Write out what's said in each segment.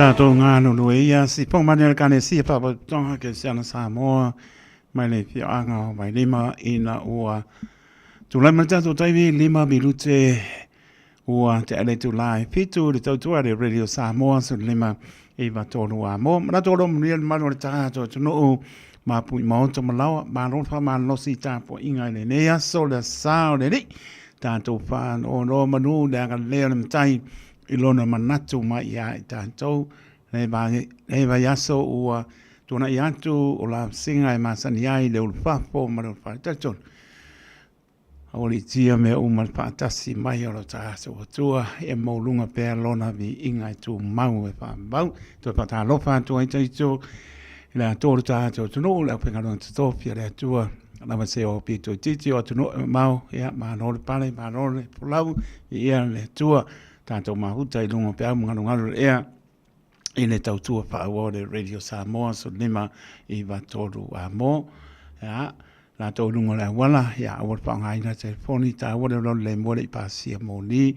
Tatou galulue ia si Pongmani o le Ekalesia Faalapotopotoga Kerisiano Samoa mai le afioaga o Vailima ina ua tulai mai le tatou taimi 5 minute ua tea le itula e 7 i le tautua a le Radio Samoa 15 9 3 a mo. Manatu o lo o manuia le mamalu o le tatou atunuu ma pui maota ma laoa. Malo le faamalolosi i tapuaiga i lenei aso le sa o le Alii. Tatou faanonomanu i le agalelei o le Matai i lona manatu mai ia i tatou. Lenei vaiaso ua tuanai atu o lavasiga e masani ai le ulufafo ma le ulufale. Aualiitia mea uma le faatasi mai o lo tatou Atua, ia maualuga pea Lona viiga e tumau e faavavau. Toe faatalofa atu ai taito i le Atoa o le tatou atunuu, le aufaigaluega totofi a le Atua, lava se o pito itiiti o atunuu e mamao, ia malo le pale, malo le folau, viia le Atua, tatou mafuta i luga o peau ma galugalu o le ea i le tautua faaauau a le Radio Samoa 15 9 3 a mo. Ia, latou i luga o le auala, ia aua le faaaogaina telefoni, taua le olaola le moe le i pasia moli,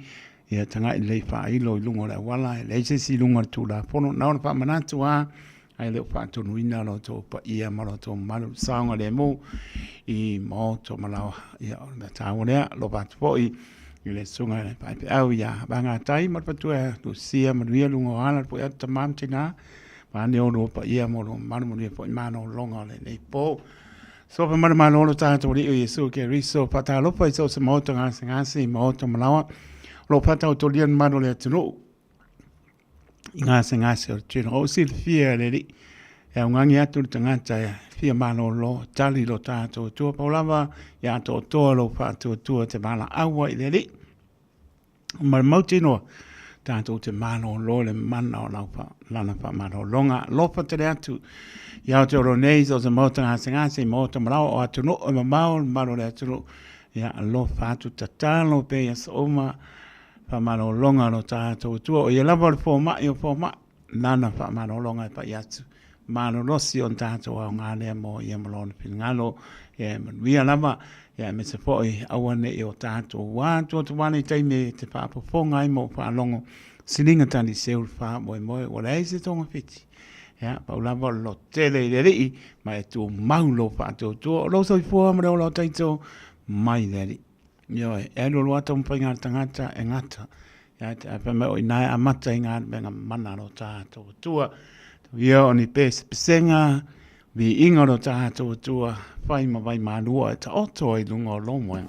ia tagai lelei faailo i luga o le auala, e leai se isi i luga o le Tulafono. Na ona faamanatu lava, ae le o faatonuina lo outou paia ma lo outou mamalu saogalemu i maota ma laoa. Ia, o le mea taua lea, alofa atu foi i le susuga i le faifeau ia Vagatai ma le faletua ia Lusia, manuia luga o ala, le po'i atu tama ma tina, vaeane oulua paia ma oulua mamalu, manuia foi malologa o lenei po. Sofa ma le Malo lo tatou Alii o Iesu Keriso, faatalofa i so o se maota gasegase, maota ma laoa, o lo o faataotolia le mamalu o le atunuu i gasegase o le tino. O silafia e le Alii, e augani atu le tagata e fia malolo, tali lo tatou Atua. Pau lava ia atoatoa lou faatuatua te valaau ai i le Alii. Ma le mautinoa, tatou te malolo le mana o lau lana faamalologa. Alofa tele atu i Aotearoa nei, so o se maota gasegase i maota malaoa o atunuu e mamao le mamalu o le atunuu. Ia alofa atu, tatalo pea i aso uma, faamalologa lo tatou Atua. O ia lava o le fomai o fomai, lana faamalologa e pai atu. Malolosi o le tatou aoga lea mo ia ma lona finagalo. Ia e manuia lava, ia aemaise foi aua ne i o tatou atuatuane i taimi e te faafofoga ai ma ou faalogo, siliga tali seu le faamoemoe, ua leai se togafiti. Ia, pau lava o le lototele i le Alii, ma e tumau lou faatuatua, o lou soifua ma le ola o taito mai le Alii. Ioe, e alu alu lava taumafaiga a le tagata e gata. Ia, ae fai mai o i ina e amata ai galuega mana a lo tatou Atua. Ia o ni pesepesega, viiga o lo tatou Atua, fai ma vai malua e taoto ai i luga o lou moega.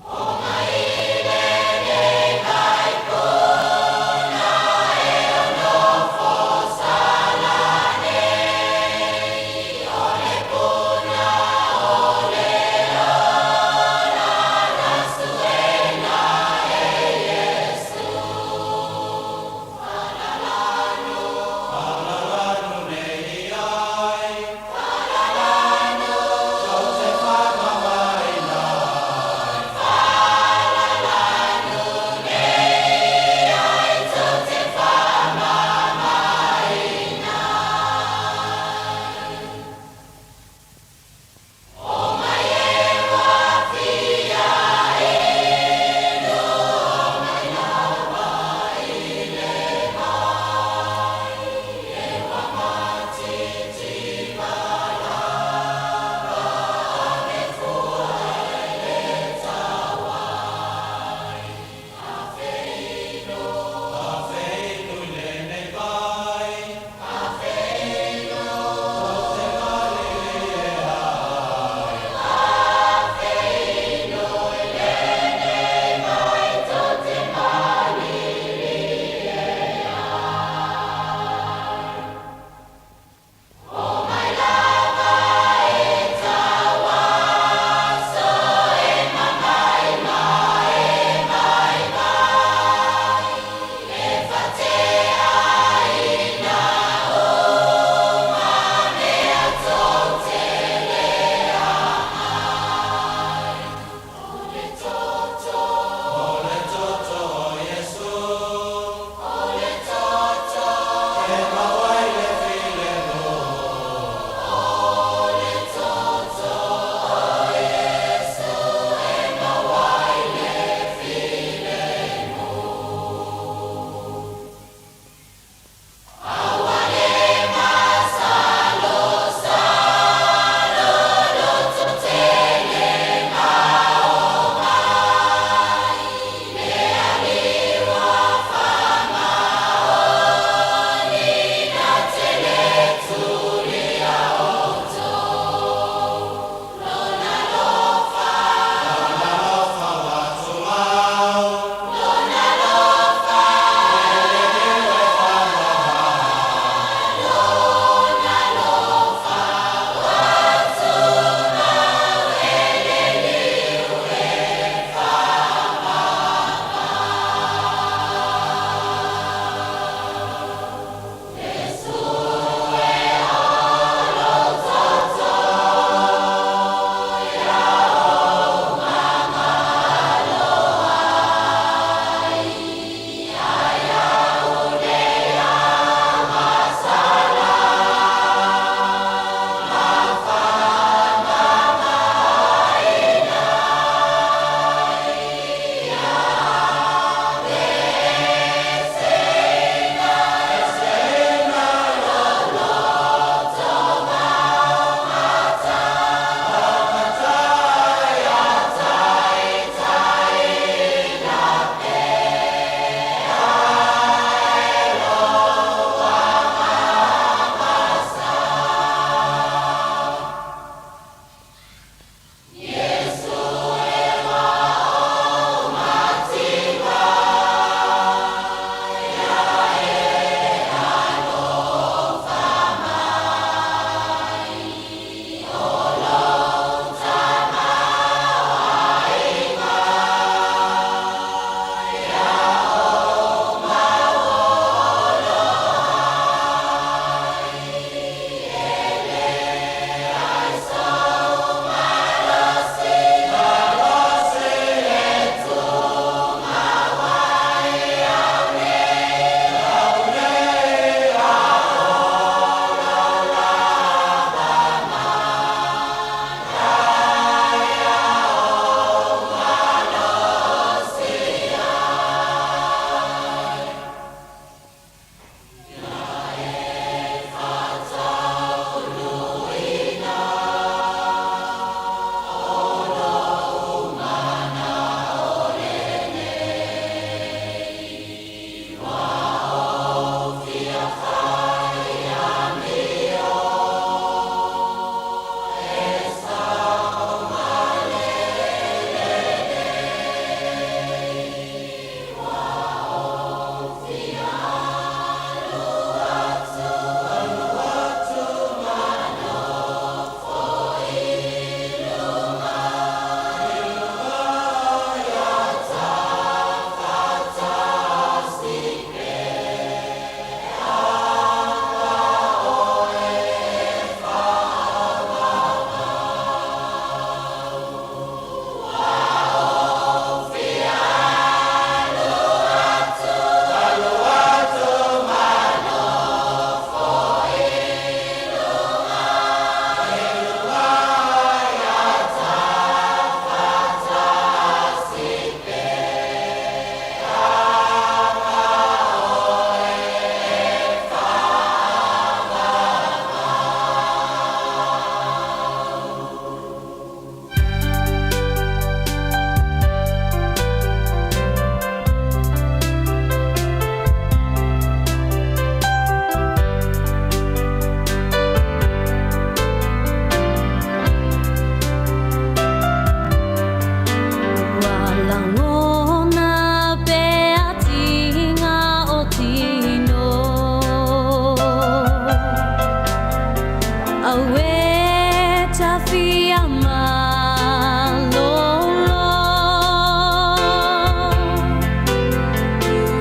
tafia malolo.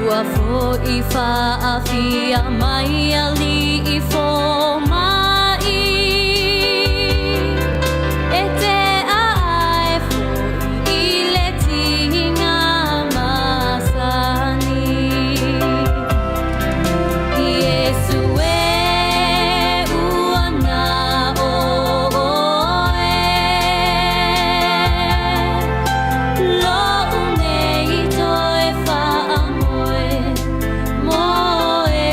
Ua fo'i fa'afia mai alii foma'i, e te a'ae fo'i i le tiga masani. Iesu e, ua na o oe, lo'u nei toe fa'amoe moe.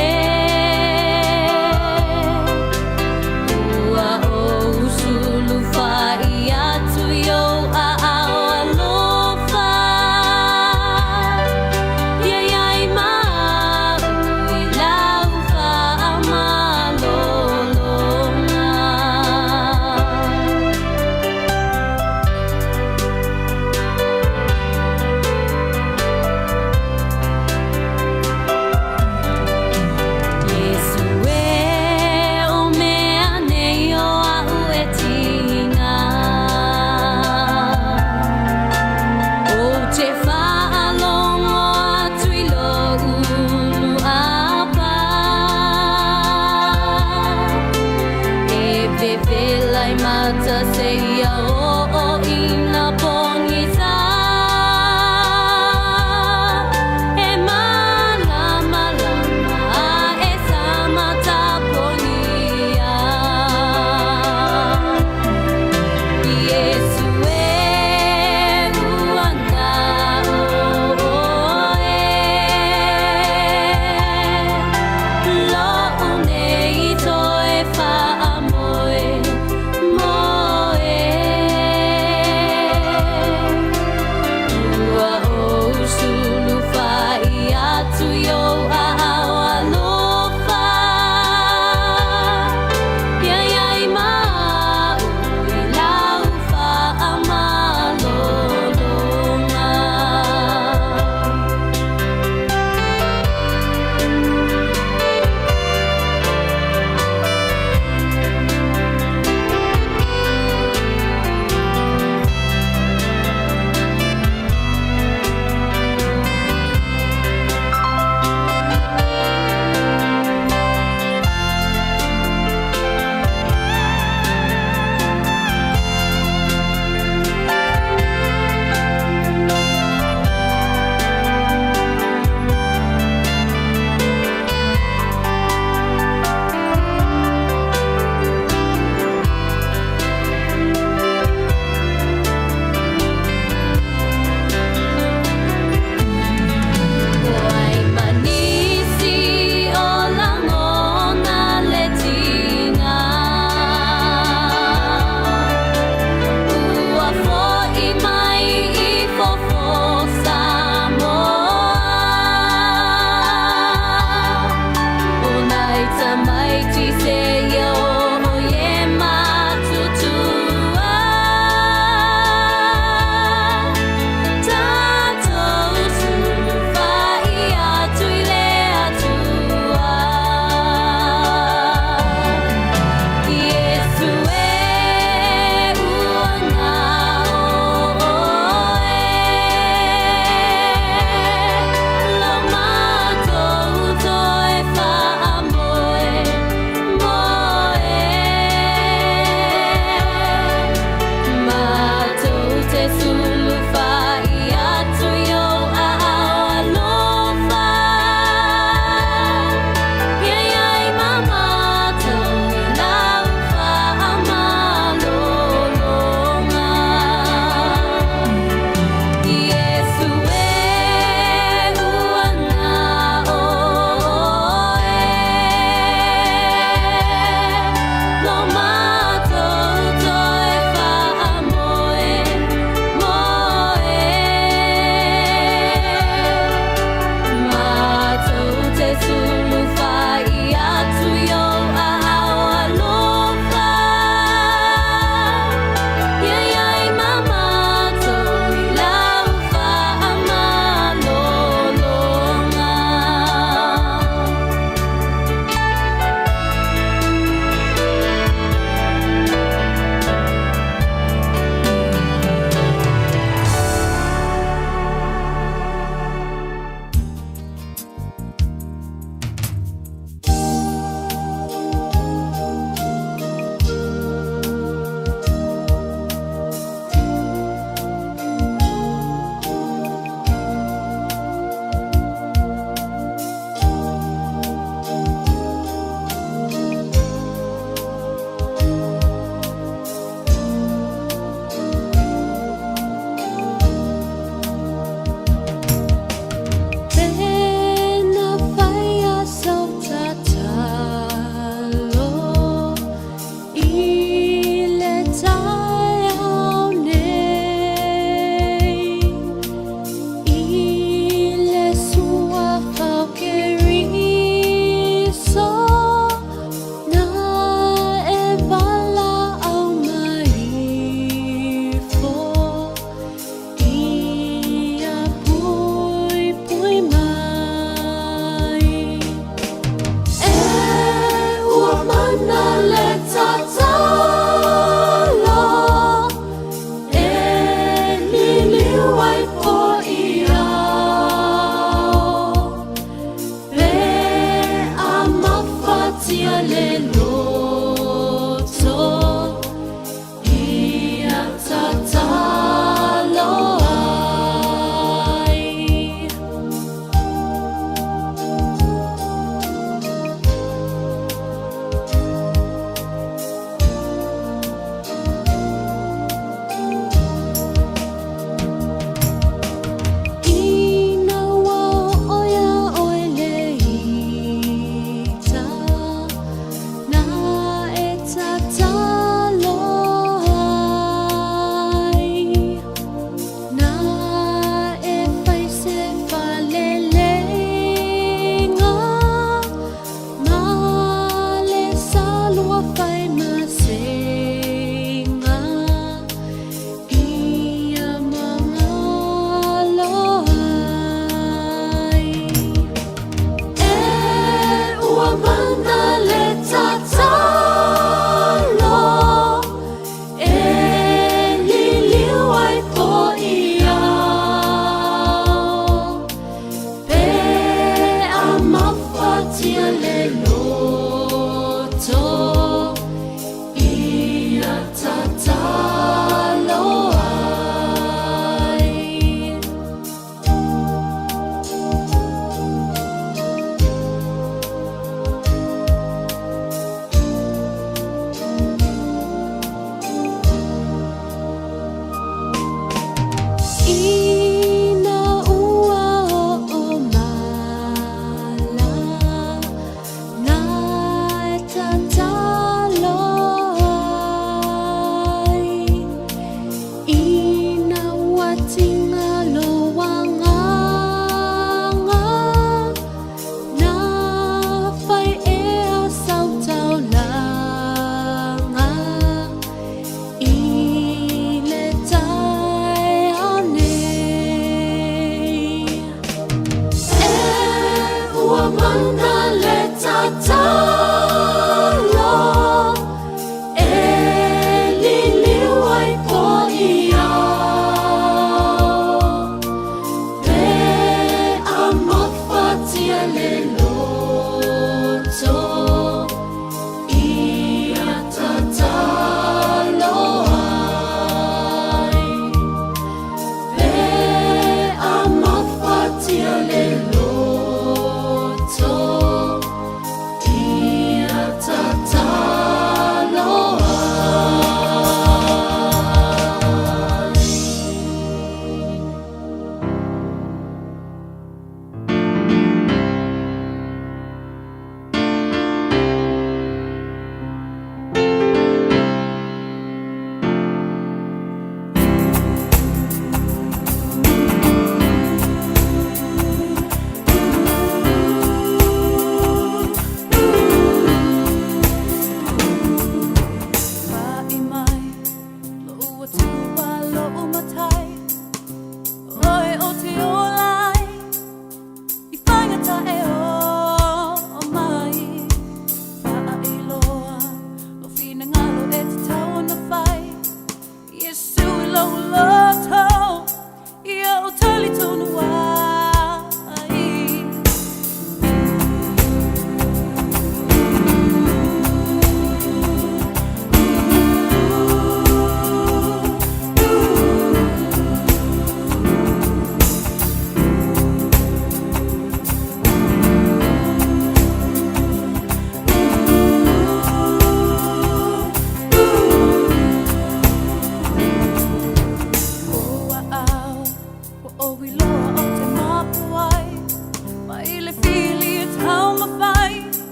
Ua ou sulufa'i atu i ou aao alofa, ia i ai ma a'u i lau fa'amalologa. Iesu e, o mea nei o a'u e tiga, ou te fa'alogo atu i lo'u lu'apa, e vevela i mata seia o'o ina pogisa, e malamalama e sama tapogia. Iesu e, ua na oe, lo'u nei toe fa'amoe moe.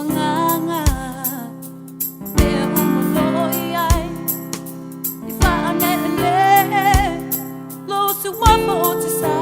agaga mea uma lo i ai i whaane'ene'e lo suafa o te sa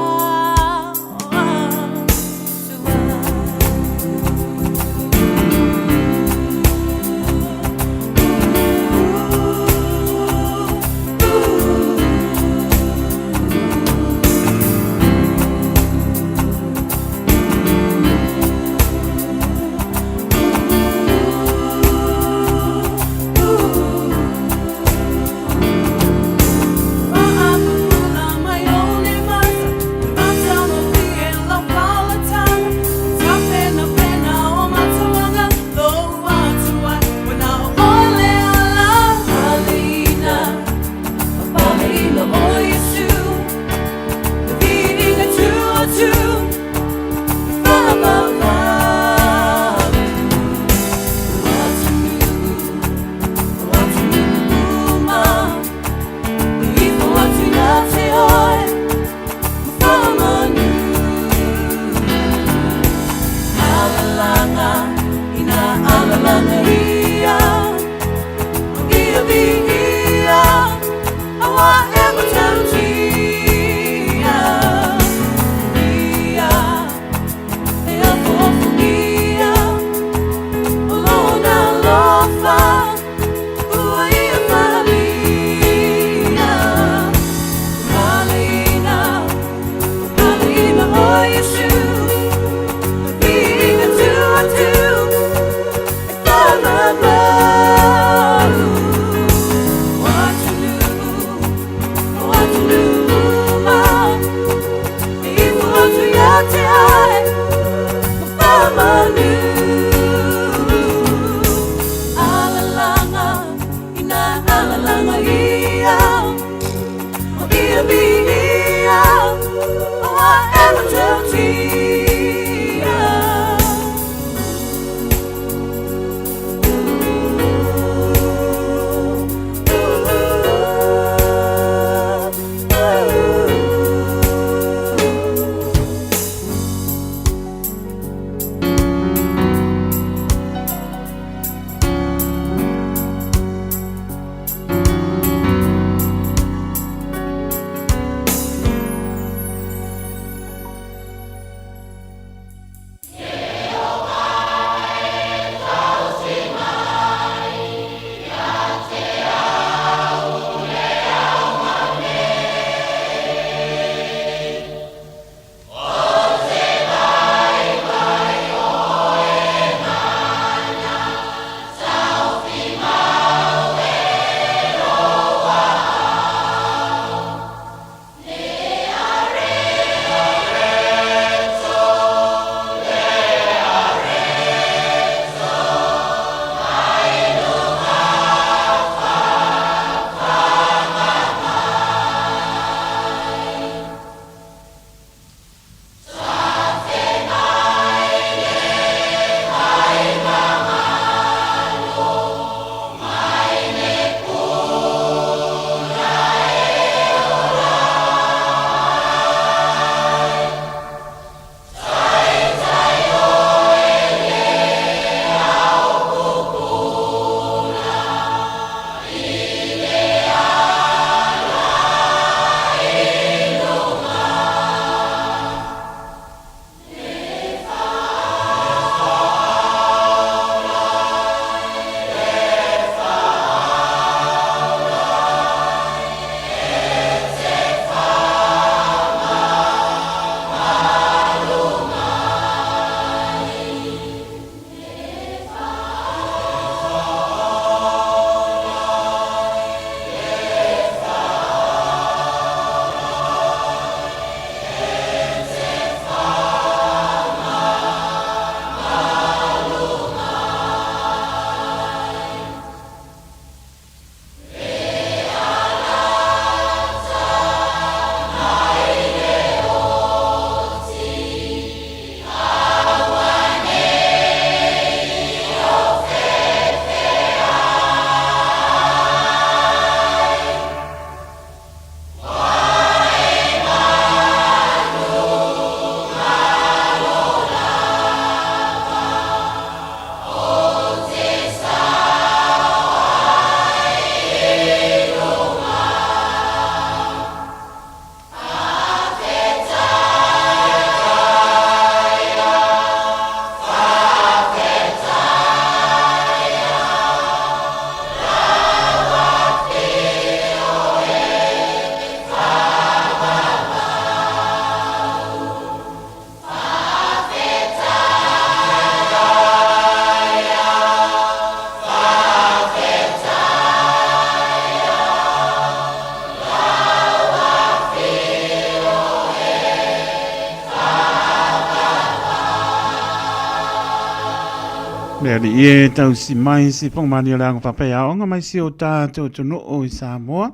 Le alii e tausi mai si whangamani o le ago whapea aonga mai si o tātou atunuu i Samoa.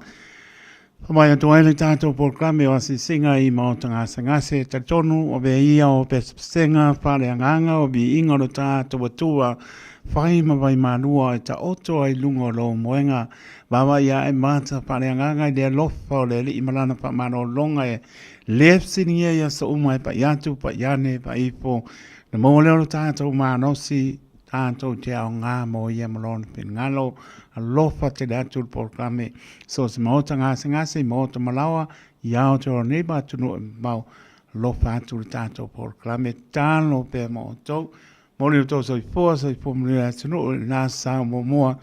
Whamai atu ai le tātou polokalame o Asisinga i Maota Gasegase, talitonu o mea ia o pesepesega, faaleagaga o viiga o lo tātou Atua, whai ma vai malua e taoto ai lunga o lou moega, vaavaai ae mata faaleagaga i le alofa o le Alii ma Lana faamalologa e le fesiligia i aso uma e pai atu, pai ane, pai ifo, na maua lea o lo tātou malosi, tātou te aoga mo ia ma lona finagalo, alofa tele atu le polokalame so se maota gasegase i maota malaoa i Aotearoa nei ma atunuu e mamao, alofa atu le tātou polokalame, talo pea ma outou. Moli o tou soifua, soifua manuia le atunuu i lena sao muamua,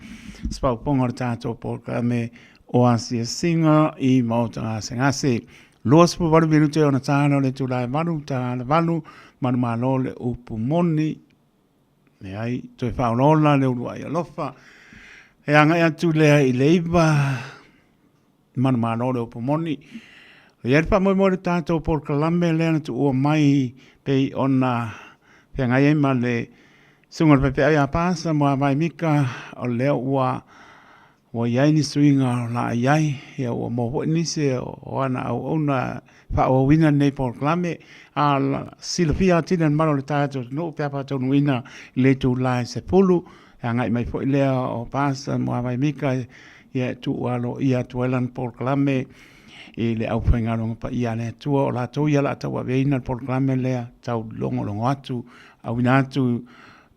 se paopaoga o le tātou polokalame o Asiasiga i Maota Gasegase. 28 minute ona tāna o le itula e 8, tāna 8, manumalo le upu moni, Leai, toe faaolaola le uluai alofa. E agai atu lea i le 9, manumalo le upu moni. O i ai le faamoemoe le tātou polokalame lea na tuua mai pei ona feagai ai ma le susuga i le faifeau ia Pasa Muavae Mika, o lea ua Ua i ai ni suiga o la i ai, ia ua maua foi nisi o ana auauna e faaauauina lenei polokalame, a silafia atili e le mamalu o le tatou atunuu pe a faataunuuina i le itula e 10, e agai mai foi lea o Pastor Muavae Mika ia e tuu aloaia atu ai lana polokalame i le aufaigaluega paia a le Atua, o latou ia o le a tauaveina le polokalame lea tau logologo atu, auina atu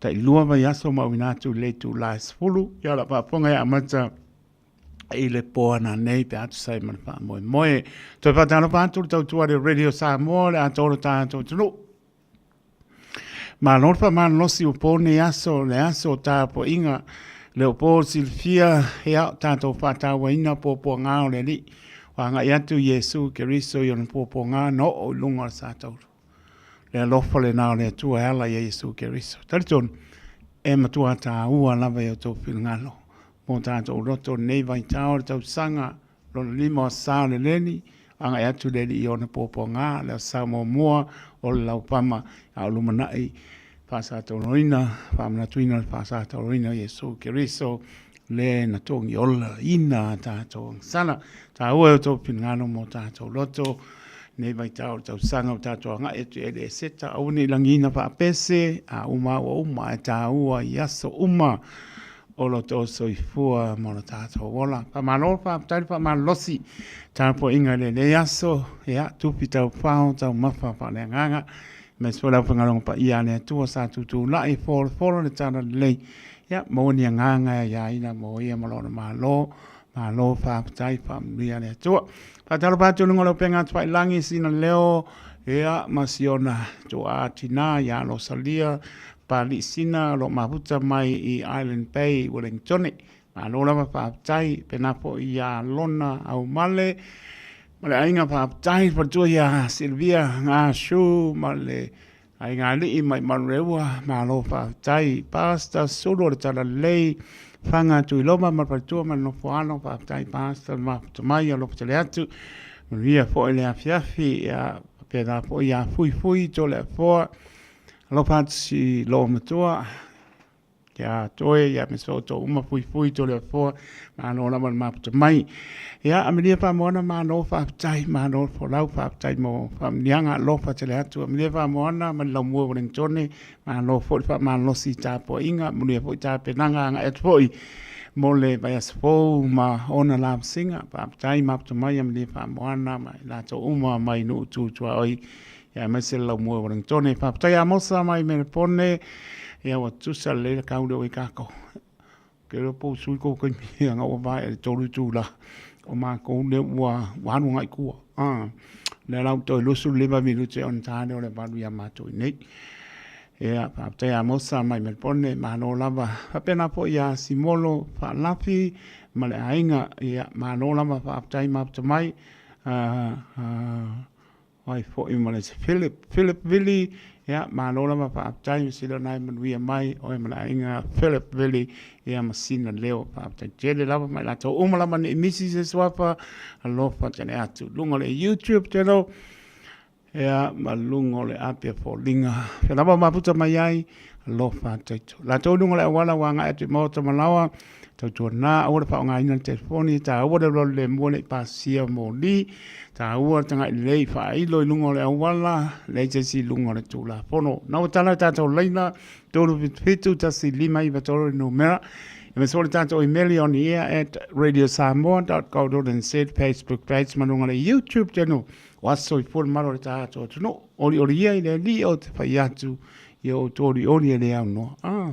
tailua vaiaso ma auina atu i le itula e 10. Ia o lau faafofoga e amata i le po ananei pe a tusa ai ma le faamoemoe. Toe faatalofa atu le tautua a le Radio Samoa, le atoa o le tatou atunuu. Malo le faamalolosi ua po nei aso, le aso o tapuaiga, le o po silafia, ia, tatou faatauaina puapuaga o le Alii. Ua agai atu Iesu Keriso i ona puapuaga na oo i luga o le satauro. Le alofa lena o le Atua e ala ia Iesu Keriso. Talitonu, e matua tāua lava i o outou finagalo mō tātou loto nei vaitao le tausaga lona lima o sa o le leni, agai atu le Alii i ona puapuaga, le sa muamua o le laupama a o lumanai faasatauroina, faamanatuina le faasatauroina o Iesu Keriso, le na togiolaina a tātou agasala. Tāua e o outou finagalo mō tātou loto, nei vaitau o le tausaga o tātou agai atu i ai le Eseta, aua ne i lagiina faapese, a uma ua uma, e tāua i aso uma o lo outou soifua ma lo tātou ola. Faamalo, faafetai le faamalolosi, tapuaiga i lenei aso, ia, tupi taufao, taumafa faaleagaga, aemaise foi le aufaigaluega paia a le Atua sa tutulai e folafolo le tala lelei, ia, maua ni agaga e aiaina mo ia ma lona Malo, Malo faafetai, faamanuia le Atua. Faatalofa atu i luga o le upega atu sina leo, ia, ma siona tuaa tina ia Rosalia Pali'i Sina o lo o mafuta mai i Island Bay, Wellingtone. Malo lava faafetai, pena foi ia Lona Aumale ma le aiga faafetai, faletua ia Sylvia Gashu ma le aiga alii mai Manureua, malo faafetai. Pastor Sulu o le Talalelei, Fanga Tuiloma ma le faletua ma le nofo alo, faafetai Pastor le mafuta mai, alofa tele atu. Manuia foi le afiafi, ia faapena foi ia Fuifui Toleafoa, alofa atu si loo matua, Ia toe, ia me so to uma fuifui Toleafoa, malo lava le mafuta mai. Ia, Amelia Faamoana, malo faafetai, malo le folau, faafetai mo faamanuiaga, alofa tele atu. Amelia Faamoana ma le laumua Wellingtone, malo foi le faamalolosi i tapuaiga, manuia foi tapenaga agai atu foi mo le vaiaso fou ma ona lavasiga. Faafetai mafuta mai Amelia Faamoana ma i latou uma mai nuu tu tuaoi, ia aemaise le laumua Wellingtone. Faafetai Amosa mai Melepone, ia ua tutusa lelei le kau lea ua i kākou. Ke iloa po ua sui kou taimi anga ua vaea i le 3 itula o makou lea ua alu agai i tua. Lea la ua toe 25 minute ona ta lea o le 8 ia matou i inei. Ia, faafetai Amosa mai Melepone, malo lava. Faapena foi ia Simolo Faalafi ma le aiga, ia, malo lava faafetai mafuta mai. Ai foi ma le Philip, Philip Vili, ia, malo lava faafetai, ma sila na e manuia mai, oe ma le aiga Philip Vili, ia, ma sina leo, faafetai tele lava ma i latou uma lava ne i misi se suafa, alofa tele atu. Luga o le YouTube channel, ia, ma luga o le api a foliga. Fea lava mafuta mai ai, Alofa taito. Latou i luga o le auala ua agai atu i maota ma laoa, tautuana aua le faaaogaina le telefoni, taua le alualu lemu e le i pasia moli, taua le tagai lelei i faailo i luga o le auala, leai se isi i luga o le Tulafono. Na ua tala le tatou laina 377 1593 le numera. E mea foi le tatou email i onair@radiosamoa.co.nz, Facebook page ma luga o le YouTube channel o Aso Soifua le Malo o le tatou atunuu. Olioli ia i le Alii ou te fai atu ia outou olioli e le aunoa. Ah.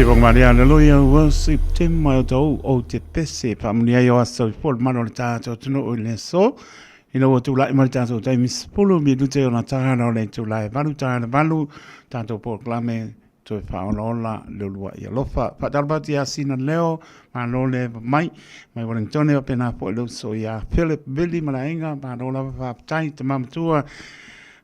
Te Maria, Aleluia, Worship Team mai o tau o te pese whaamuni ai o aso i pō le mana o le tātou atunuu i le aso. Ina ua tūla'i mai le tātou taimi 10 minute ona tāra o le itulā e 8 tāra 8 tātou polokalame toe whaolaola le ulua'i alofa. Whaatalofa atu iā Sina Leo, malo le eva mai, mai Wellingtone o pēnā fo'i le uso iā Philip Billy ma le aiga, malo lava whaapetai, te mamatua,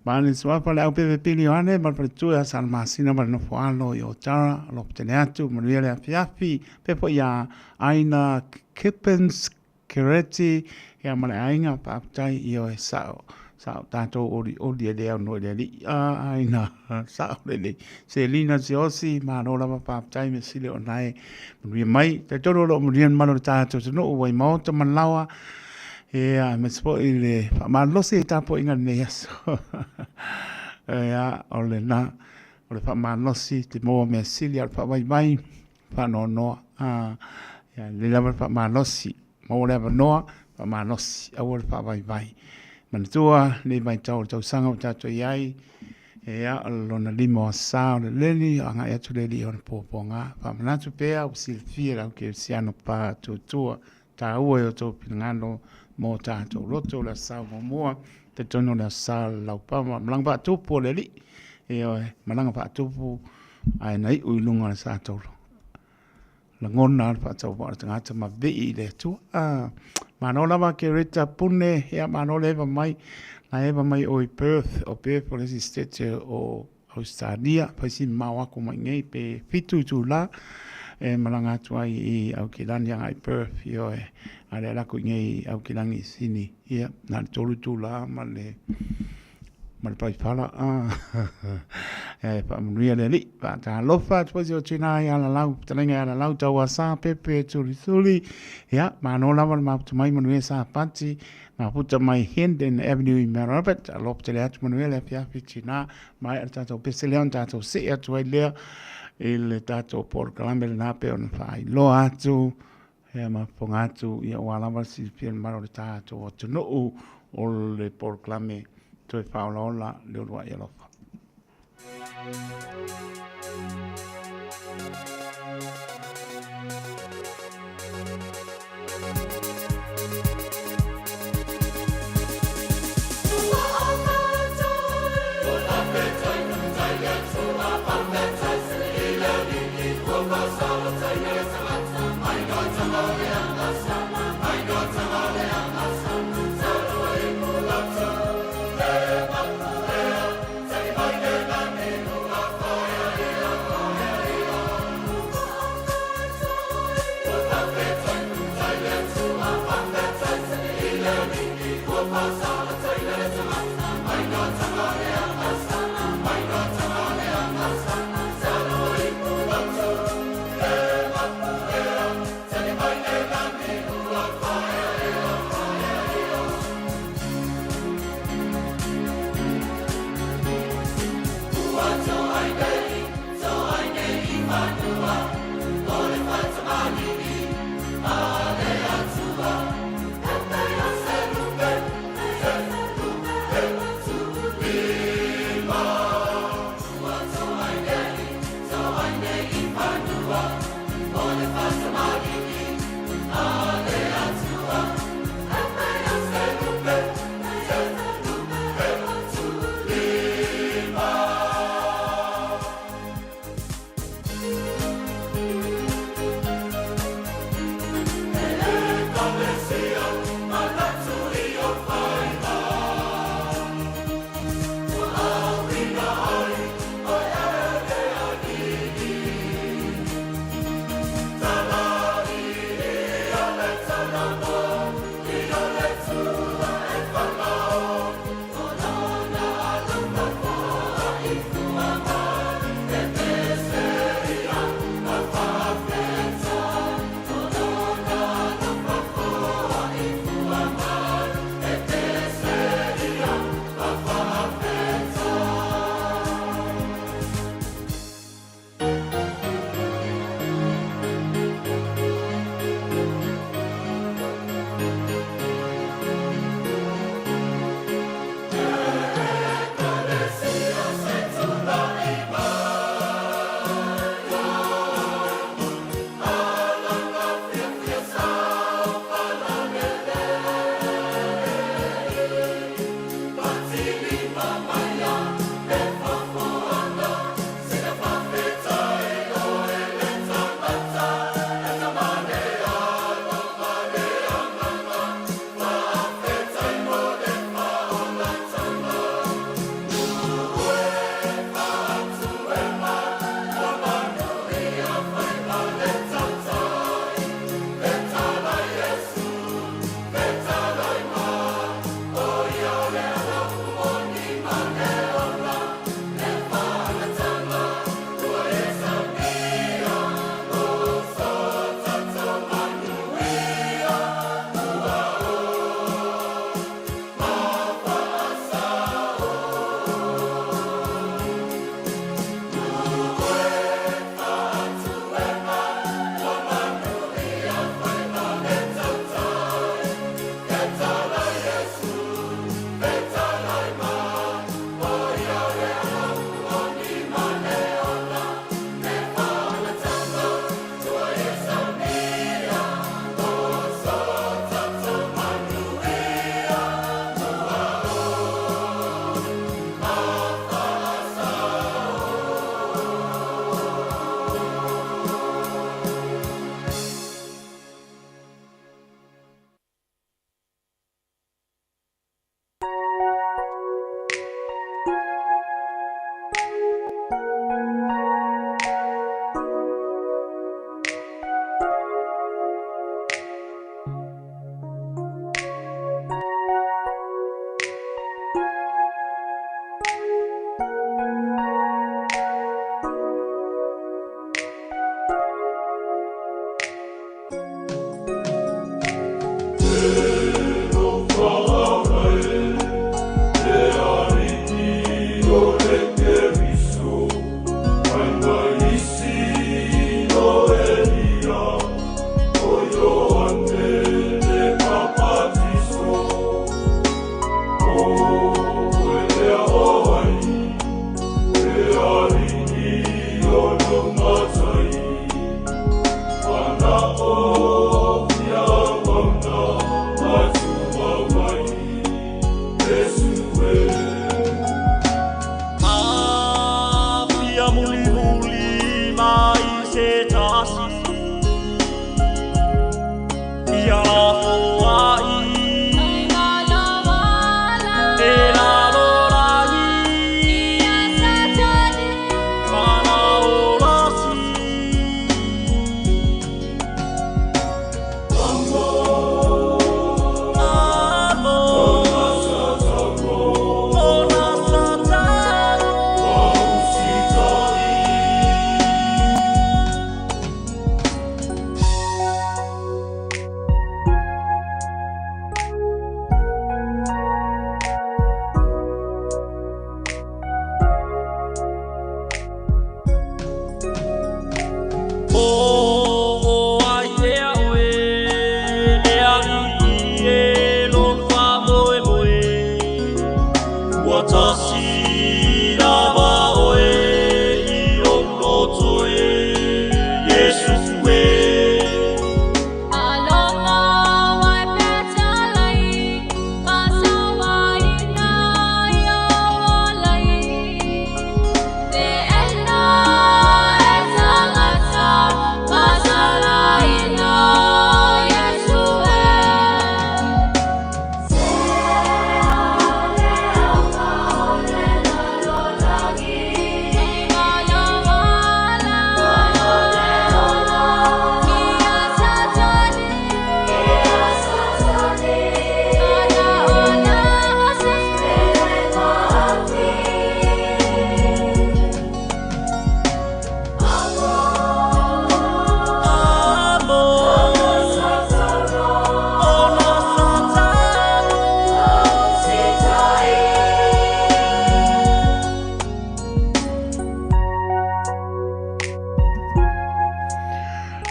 Maale Suafa le Aupepe Pili Ioane ma le faletua ia Salamasina ma le nofo alo i Otara, alofa tele atu, manuia le afiafi, faapea foi ia Aina Kippins Kereti ia ma le aiga, faafetai ioe sao sao tatou olioli e le aunoa i le alii a Aina sao lelei. Selina Siaosi, malo lava faafetai mea sili o nae manuia mai. Talitonu o lo o manuia le mamalu o le tatou atunuu ua i maota ma laoa. Ia, aemaise foi le faamalosi i tapuaiga i lenei aso. Ia, o lena, o le faamalosi te maua mea sili, a o le faavaivai, faanoanoa. Ah, ia, lelei lava le faamalosi, maua le avanoa, faamalosi, aua le faavaivai. Manatua lenei vaitau o le tausaga ua tatou i ai, ia, o lona lima o asa o le leli, agai atu le alii i ona puapuaga. Faamanatu pea ua silafia e le au kerisiano patuatua taua i o outou finagalo mo tatou loto o le Aso Sa muamua, talitonu o le Aso Sa o le laupama, malaga faatupu o le Alii, ioe, malaga faatupu ae na iu i luga o le sa taulu. Lagona le faatauvaa o le tagata ma vii i le Atua. Ah, malo lava Kereta Pune, ia malo le eva mai, na eva mai oi Perth, o Perth o le isi state o Ausetalia, fai si mamao aku mai nei pe 7 itulā e malaga atu ai i Aukilani agai Perth, ioe, a le ala aku i nei i Aukilani i Sini, ia, na o le 3 itulā ma le ma le paifala, a, e faamanuia le Alii. Faatalofa atu foi si ou tina i Alalau, fetalaiga i Alalau, Tauasa, Pepe, Tulituli, ia, malo lava le mafuta mai, manuia Sapati, Mafuta mai Hendon Avenue i Mount Albert, alofa tele atu manuia le afiafi tina, maea le tatou pese lea ona tatou see atu ai lea i le tatou polokalame lena pei ona faailoa atu ia ma fofoga atu ia ua lava le silafia le mamalu o le tatou atunuu o le polokalame toe faaolaola le uluai alofa.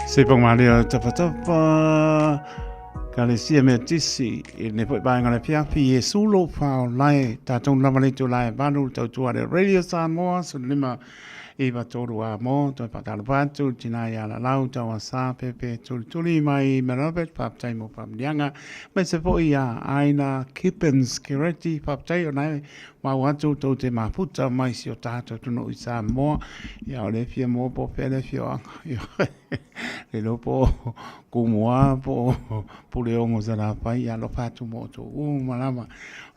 Se pong malia tapatapa Kalesia Metisi i lenei foi vaega o le afiafi Iesu lou faolae tatou lava le itula e valu le tautua le Radio Samoa 15 9 3 a mo toe faatalofa atu i le tina ia Lalau Tauasa Pepe Tulituli mai Merobert faafetai mo faamaliaga aemaise foi ia Aina Kippins Kereti faafetai ona e maua atu tou te mafuta mai si o tatou atunuu i Samoa ia o le fia maua po o fea le afioaga le iloa po o Tumua po o Puleono Salafai ia alofa atu mo outou uma lava o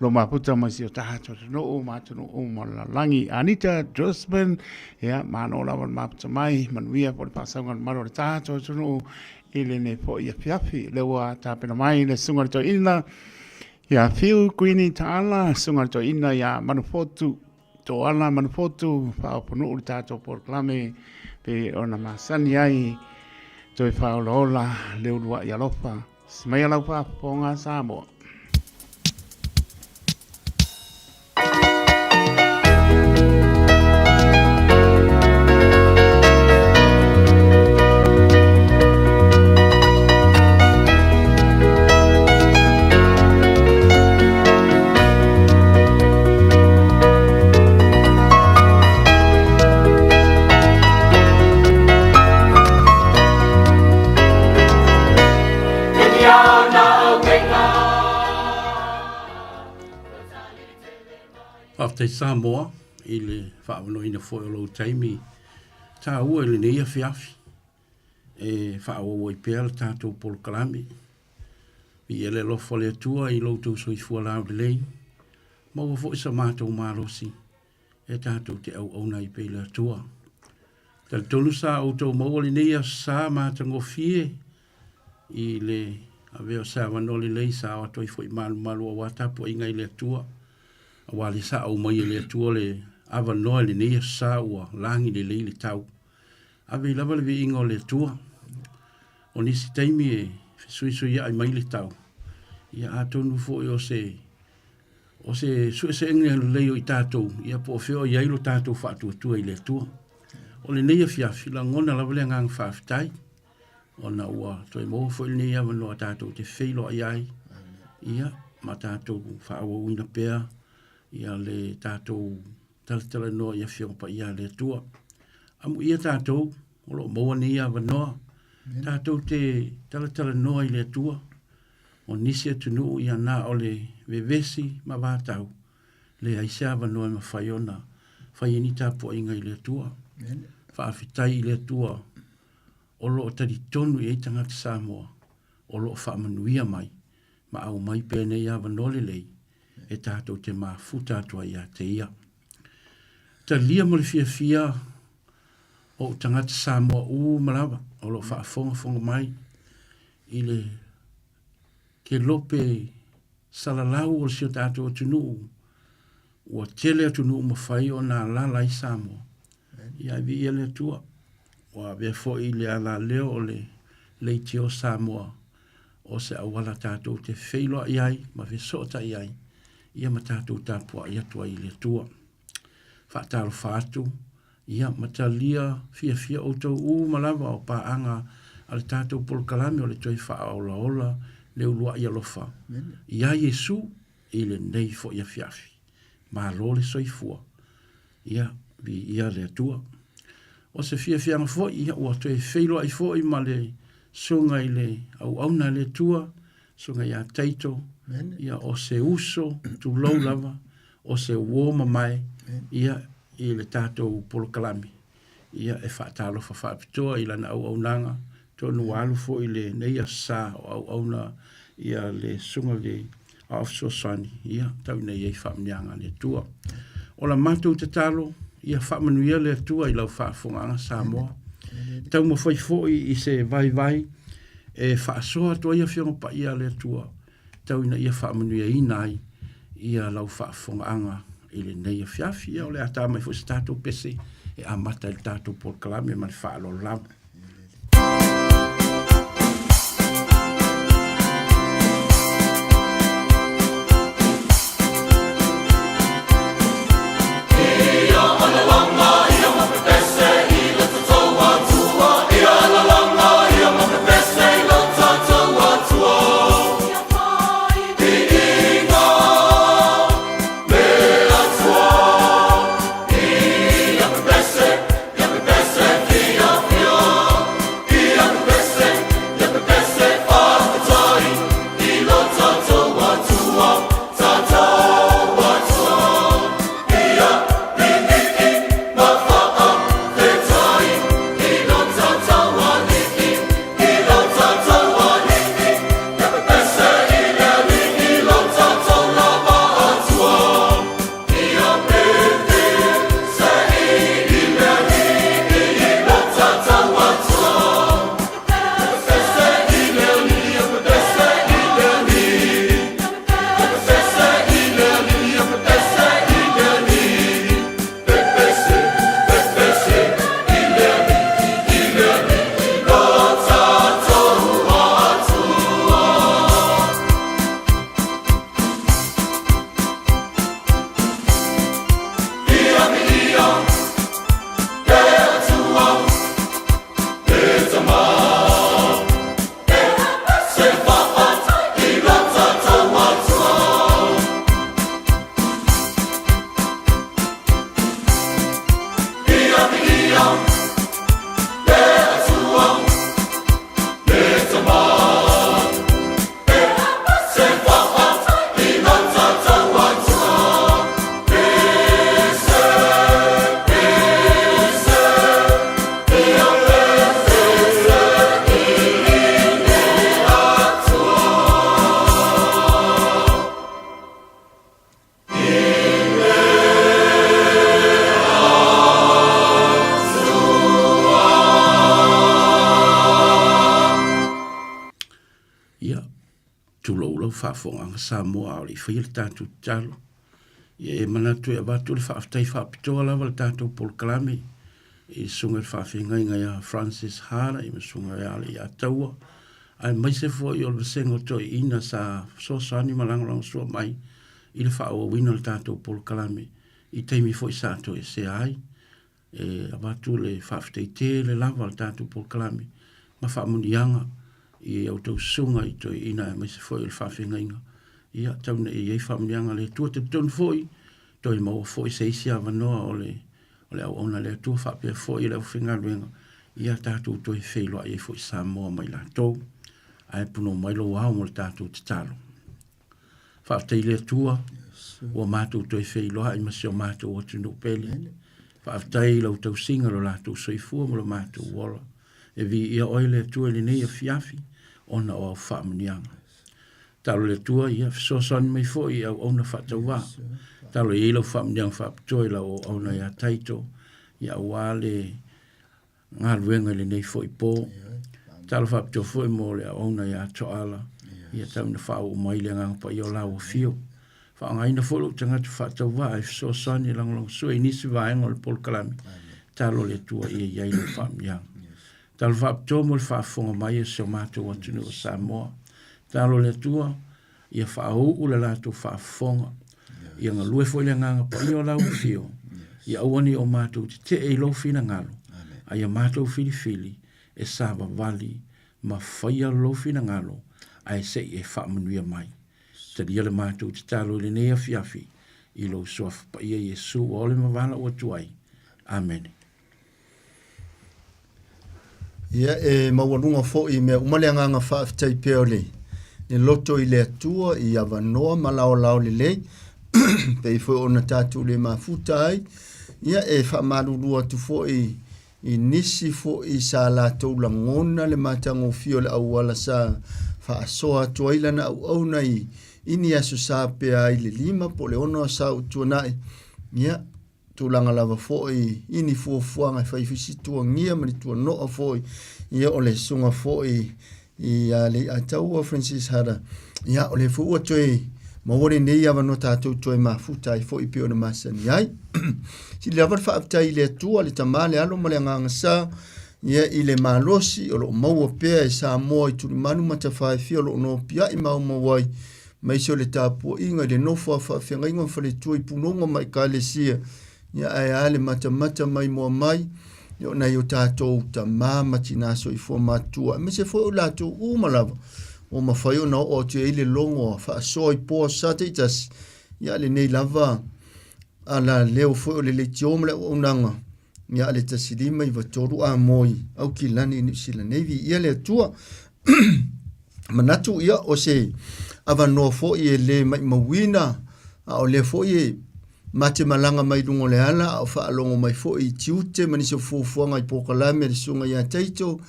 lo o mafuta mai si o tatou atunuu ma atunuu uma o le lalolagi. Anita Drosman, ia malo lava le mafuta mai, manuia foi le faasauga o le mamalu o le tatou atunuu i lenei foi afiafi. O lea ua tapena mai le susuga i le toeaina ia Fiu Kuini Taala, susuga i le toeaina ia Manufotu Toala Manufotu, faaoponuu le tatou polokalame pe ona masani ai toe faaolaola le uluai alofa. Simaia lau faafofoga Samoa. Faafetai Samoa i le faaavanoaina foi o lou taimi taua i lenei afiafi e faaauau ai pea le tatou polokalame. Viia le alofa o le Atua i lo outou soifua laulelei, maua foi sa matou malosi e tatou te auauna ai pea i le Atua. Talitonu sa outou maua lenei aso sa matagofie i le avea o se avanoa lelei sa o atu ai foi malumalu aua tapuaiga i le Atua, aua le sa aumai e le Atua le avanoa i lenei aso sa ua lagi lelei le tau. Ave ai lava le viiga o le Atua. O nisi taimi e fesuisuiai mai le tau, Ia atonu foi o se o se sueseega lelei o i tatou, ia po o fea o i ai lo tatou faatuatua i le Atua. O lenei afiafi, lagona lava le agaga faafetai, ona ua toe maua foi lenei avanoa tatou te feiloai ai, ia, ma tatou faaauauina pea ia le tatou talatalanoa i Afioga Paia a le Atua. Amuia tatou o lo o maua nei avanoa, tatou te talatalanoa i le Atua, O nisi atunuu ia na o le vevesi ma vatau, leai se avanoa e mafai ona fai ai ni tapuaiga i le Atua. Faafetai i le Atua o lo o talitonu i ai tagata Samoa o lo o faamanuia mai ma aumai pea nei avanoa lelei e tatou te mafuta atu ai ia te Ia. Talia mo le fiafia o ou tagata Samoa uma lava o lo o faafogafoga mai i le kelope salalau o si o tatou atunuu, ua tele atunuu mafai ona alaala ai Samoa. Ia ai viia le Atua, ua avea foi le alaleo o le leitio Samoa o se auala tatou te feiloai ai ma fesootai ai, ia ma tatou tapuai atu ai i le Atua. Faatalofa atu, ia, ma talia fiafia outou uma lava o paaga a le tatou polokalame o le toe faaolaola le uluai alofa iā Iesu i lenei foi afiafi. Malo le soifua. Ia, viia le Atua. O se fiafiaga foi, ia, ua toe feiloai foi ma le susuga i le auauna a le Atua, susuga ia Taito, ia, o se uso, tulou lava, o se uo mamae ia i le tatou polokalame ia e faatalofa faapitoa i lana auaunaga tonu ua alu foi lenei aso sa o auauna ia le susuga le Aoao Fesoasoani ia tau ina i ai faamanuiaga a le Atua. O la matou tatalo ia faamanuia le Atua i lau faafofogaaga Samoa. Taumafai foi i se vaivai e faasoa atu ai Afioga Paia a le Atua tau ina ia faamanuiaina ai ia lau faafofogaaga i lenei afiafi. Ia o le a ta mai foi se tatou pese e amata i le tatou polokalame ma le faaaloalo lava. Ia, tulou lau faafofogaaga Samoa a o le i faia le tatou tatalo. Ia e manatu e avatu le faafetai faapitoa lava le tatou polokalame i le susuga i le faafeagaiga ia Francis Hara, i le susuga ia Alii Ataua, aemaise foi o le vasega o toeaiina sa fesoasoani ma lagolagosua mai i le faaauauina o le tatou polokalame i taimi foi sa toesea ai. E avatu le faafetai tele lava le tatou polokalame ma faamanuiaga i a outou susuga i toeaiina aemaise foi o le faafeagaiga. Ia, tau ina ia i ai faamanuiaga a le Atua. Talitonu foi, toe maua foi se isi avanoa o le o le auauna a le Atua faapea foi le aufaigaluega, ia tatou toe feiloai ai foi Samoa ma i latou. Ae punou mai lou ao mo le tatou tatalo. Faafetai i le Atua, ua matou toe feiloai ma si o matou atunuu pele. Faafetai i lau tausiga, lo latou soifua ma lo matou ola. E viia oe le Atua i lenei afiafi, ona o au faamanuiaga. Talo le Atua, ia fesoasoani mai foi i auauna faatauvā. Talo i ai lau faamanuiaga faapitoa i lau auauna ia Taito, ia aua le galuega i lenei foi po. Talo faapitoa foi mo le auauna ia Toala, ia tau ina faauu mai le Agaga Paia o lau afio. Faaaogaina foi lou tagata faatauvaa e fesoasoani e lagolagosua i nisi vaega o le polokalame. Talo le Atua ia i ai lau faamanuiaga. Talo faapitoa mo le faafofoga mai a si o matou atunuu o Samoa. Talo le Atua ia faauu le latou faafofoga. Ia galue foi le Agaga Paia o lau afio. Ia aua ne i o matou tetee i lou finagalo, a ia matou filifili e savavali ma faia lou finagalo, ae se i e faamanuia mai. Talia le matou tatalo i lenei afiafi i lou Suafa Paia Iesu ua ole ma valaau atu ai. Amene. Ia, e maualuga foi i mea uma le agaga faafetai pea o le, le loto i le Atua i avanoa ma laolao lelei, pei foi ona tatou le mafuta ai. Ia, e faamalulu atu foi i nisi foi sa latou lagona le matagofie o le auala sa faasoa atu ai lana auauna i, i ni aso sa pea ai le 5 po o le 6 aso ua tuanai. Ia, tulaga lava foi i ni fuafuaga e fai foi si tuagia ma ni tuanoa foi, ia o le susuga foi ia Leiataua Francis Hada, ia o lea foi ua toe maua lenei avanoa tatou toe mafuta ai foi pei ona masani ai. Sili lava le faafetai i le Atua, le Tama, le Alo ma le Agaga Sa, ia i le malosi o lo o maua pea e Samoa i tulimanu ma tafaefia o lo o nopiai maumau ai, aemaise o le tapuaiga i le nofo a faafeagaiga ma faletua i punoga ma ekalesia, ia ae a le matamata maimoa mai ia o nai o tatou tama ma tina soifua matutua, aemaise foi o latou uma lava ua mafai ona oo atu i ai le logo a faasoa i po aso Sa taitasi, ia lenei lava alaleo foi o le leitio ma le auaunaga ia a le 1593 Amoi Aukilani i Niu Sila nei. Viia le Atua. Manatu ia o se avanoa foi e le maimauina, a o lea foi e ma te malaga mai luga o le ala, a o faalogo mai foi i tiute ma nisi o fuafuaga i polokalame a le susuga ia Taito,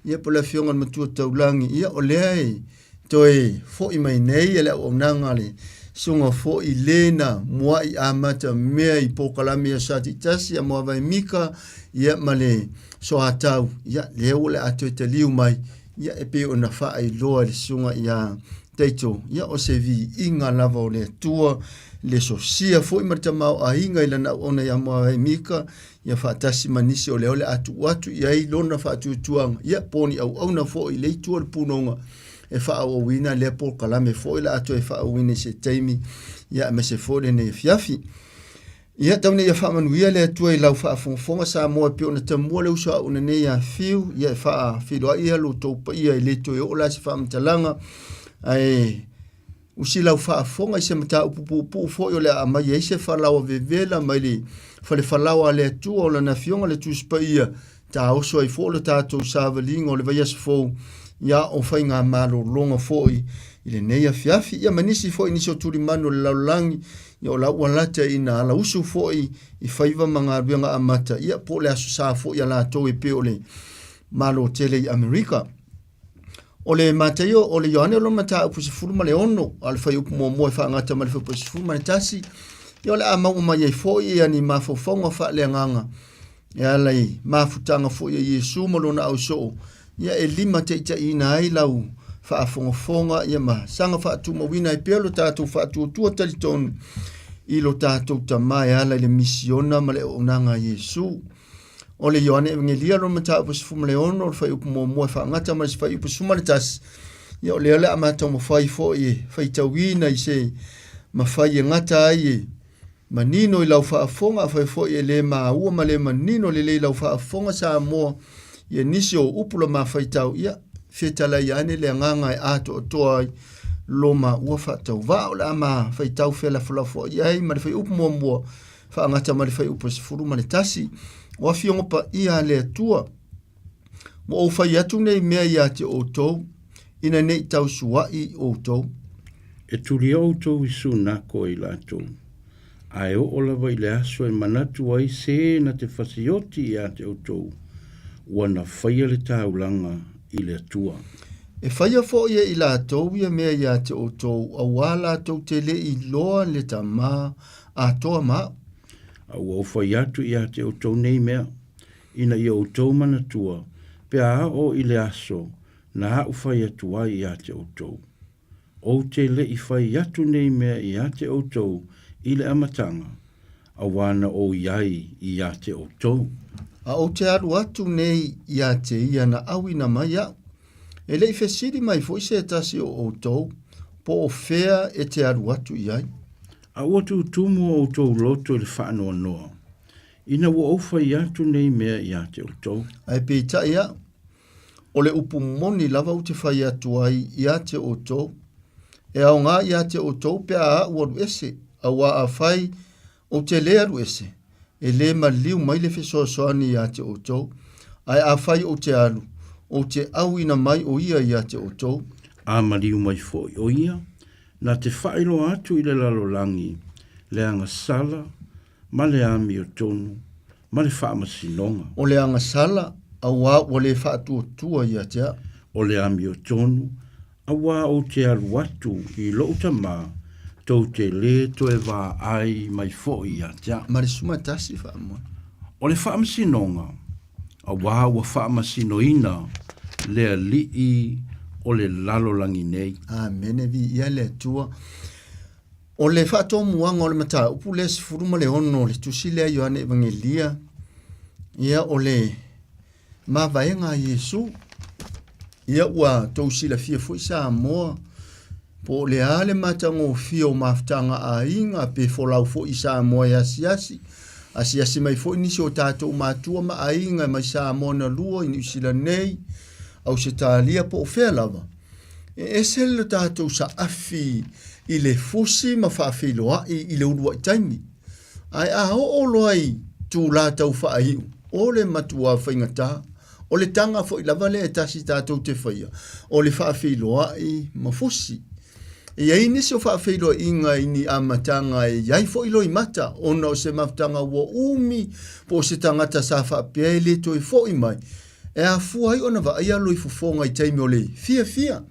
ia po o le afioga i le Matua Taulagi, ia o lea e toe foi mai nei le auaunaga a le susuga foi le na muai amata mea i polokalame ia Sa Taitasi, a Moavae Mika, ia ma le Soatau, ia lea ua le a toe taliu mai, ia e pei ona faailoa e le susuga ia Taito, ia o se viiga lava o le Atua, le sosia foi ma le tamaoaiga i lana auauna ia Moavae Mika, ia faatasi ma nisi o lea o le a tuu atu i ai lona faatuatuaga, ia po o ni auauna foi i le itu o le punoga e faaauauina lea polokalame foi o le a toe faaauauina i se taimi, ia aemaise foi lenei afiafi. Ia tau ina ia faamanuia le Atua i lau faafogafoga Samoa e pei ona tamua le uso a una nei ia Fiu, ia e faafeiloai ia lo outou paia e le toe oo la se faamatalaga, ae Usi lau faafofoga i se mataupu puupuu foi o le a aumai ai se falaoa vevela mai le fale falaoa a le Atua o Lana Afioga le Tusi Paia, taoso ai foi lo tatou savaliga o le vaiaso fou, ia o faigamalologa foi i lenei afiafi. Ia ma nisi foi nisi o tulimanu o le lalolagi, ia o la ua lata ina alausu foi i faiva ma galuega amata, ia po o le Aso Sa foi a latou e pei o le Malo tele i Amerika. O le Mataio, o le Ioane o lona mataupu 16, a o le fuaiupu muamua e faagata mai le fuaiupu 11, ia o le a maua mai ai foi ia ni mafaufauga faaleagaga e ala i mafutaga foi a Iesu ma lona ausoo, ia e limataitaiina ai lau faafogafoga ia ma saga faatumauina ai pea lo tatou faatuatua talitonu i lo tatou Tama e ala i le misiona ma le auaunaga a Iesu. O le Ioane Evangelia lona mataupu 16, o le fuaiupu muamua e faagata ma le fuaiupu 11, ia o lea o le a ma taumafai foi e faitauina i se mafai e gata ai e manino i lau faafofoga, afai foi e le maua ma le manino lelei i lau faafofoga Samoa, ia nisi o upu la ma faitau, ia fetalai ane le agaga e atoatoa ai lo maua faatauvaa. O le a ma faitau felafolafoai ai ma le fuaiupu muamua faagata ma le fuaiupu 11. O afioga paia a le Atua, ua ou fai atu nei mea ia te outou, ina ne i tausuaʻi outou. E tuli outou i sunako e i latou, ae oo lava i le aso e manatu ai se na te fasioti ia te outou, ua na faia le taulaga i le Atua. E faia foi e i latou ia mea ia te outou, auā latou te le iloa le Tama atoa ma au. A ua ou fai atu ia te outou nei mea, ina ia outou manatua, pe a oo i le aso na aʻu fai atu ai ia te outou. Ou te le i fai atu nei mea ia te outou i le amataga, auā na ou i ai ia te outou. A ou te alu atu nei ia te ia na auina mai aʻu, e le i fesili mai foi se tasi o outou, po o fea e te alu atu i ai. A ua tutumu o outou loto i le faanoanoa, ina ua ou fai atu nei mea ia te outou. Ae peitai aʻu, o le upu moni lava ou te fai atu ai ia te outou, e aoga ia te outou pe a aʻu alu ese, auā afai ou te lē alu ese, e lē maliu mai le fesoasoani ia te outou, ae afai ou te alu, ou te auina mai o ia ia te outou. A maliu mai foi o ia, na te faailoa atu i le lalolagi le agasala ma le amiotonu ma le faamasinoga. O le agasala, auā ua le faatuatua ia te au. O le amiotonu, auā ou te alu atu i loʻu tamā, tou te lē toe vaai mai foi ia te au. Ma le 11 faamoe. O le faamasinoga, auā ua faamasinoina le alii o le lalolagi nei. Amene, viia le Atua. O le faatomuaga o le mataupu lea 16 o le tusi lea Ioane Evangelia, ia o le mavaega a Iesu. Ia ua tou silafia foi Samoa, po o le a le matagofie o mafutaga aiga pe folau foi i Samoa e asiasi, asiasi mai foi nisi o tatou matua ma aiga mai Samoa na lua i Niu Sila nei, Ausetalia po o fea lava. E ese le tatou saafi i le fusi ma faafeiloai i le uluai taimi. Ae a oo loa i tula tau faaiu, o le matua faigata, o le taga foi lava lea e tasi tatou te faia, o le faafeiloai ma fusi. E i ai nisi o faafeiloaiga i ni amataga e i ai foi loimata ona o se mafutaga ua umi po o se tagata sa faapea e le toe foi mai, e afua ai ona vaaia loifofoga i taimi o le fiafia,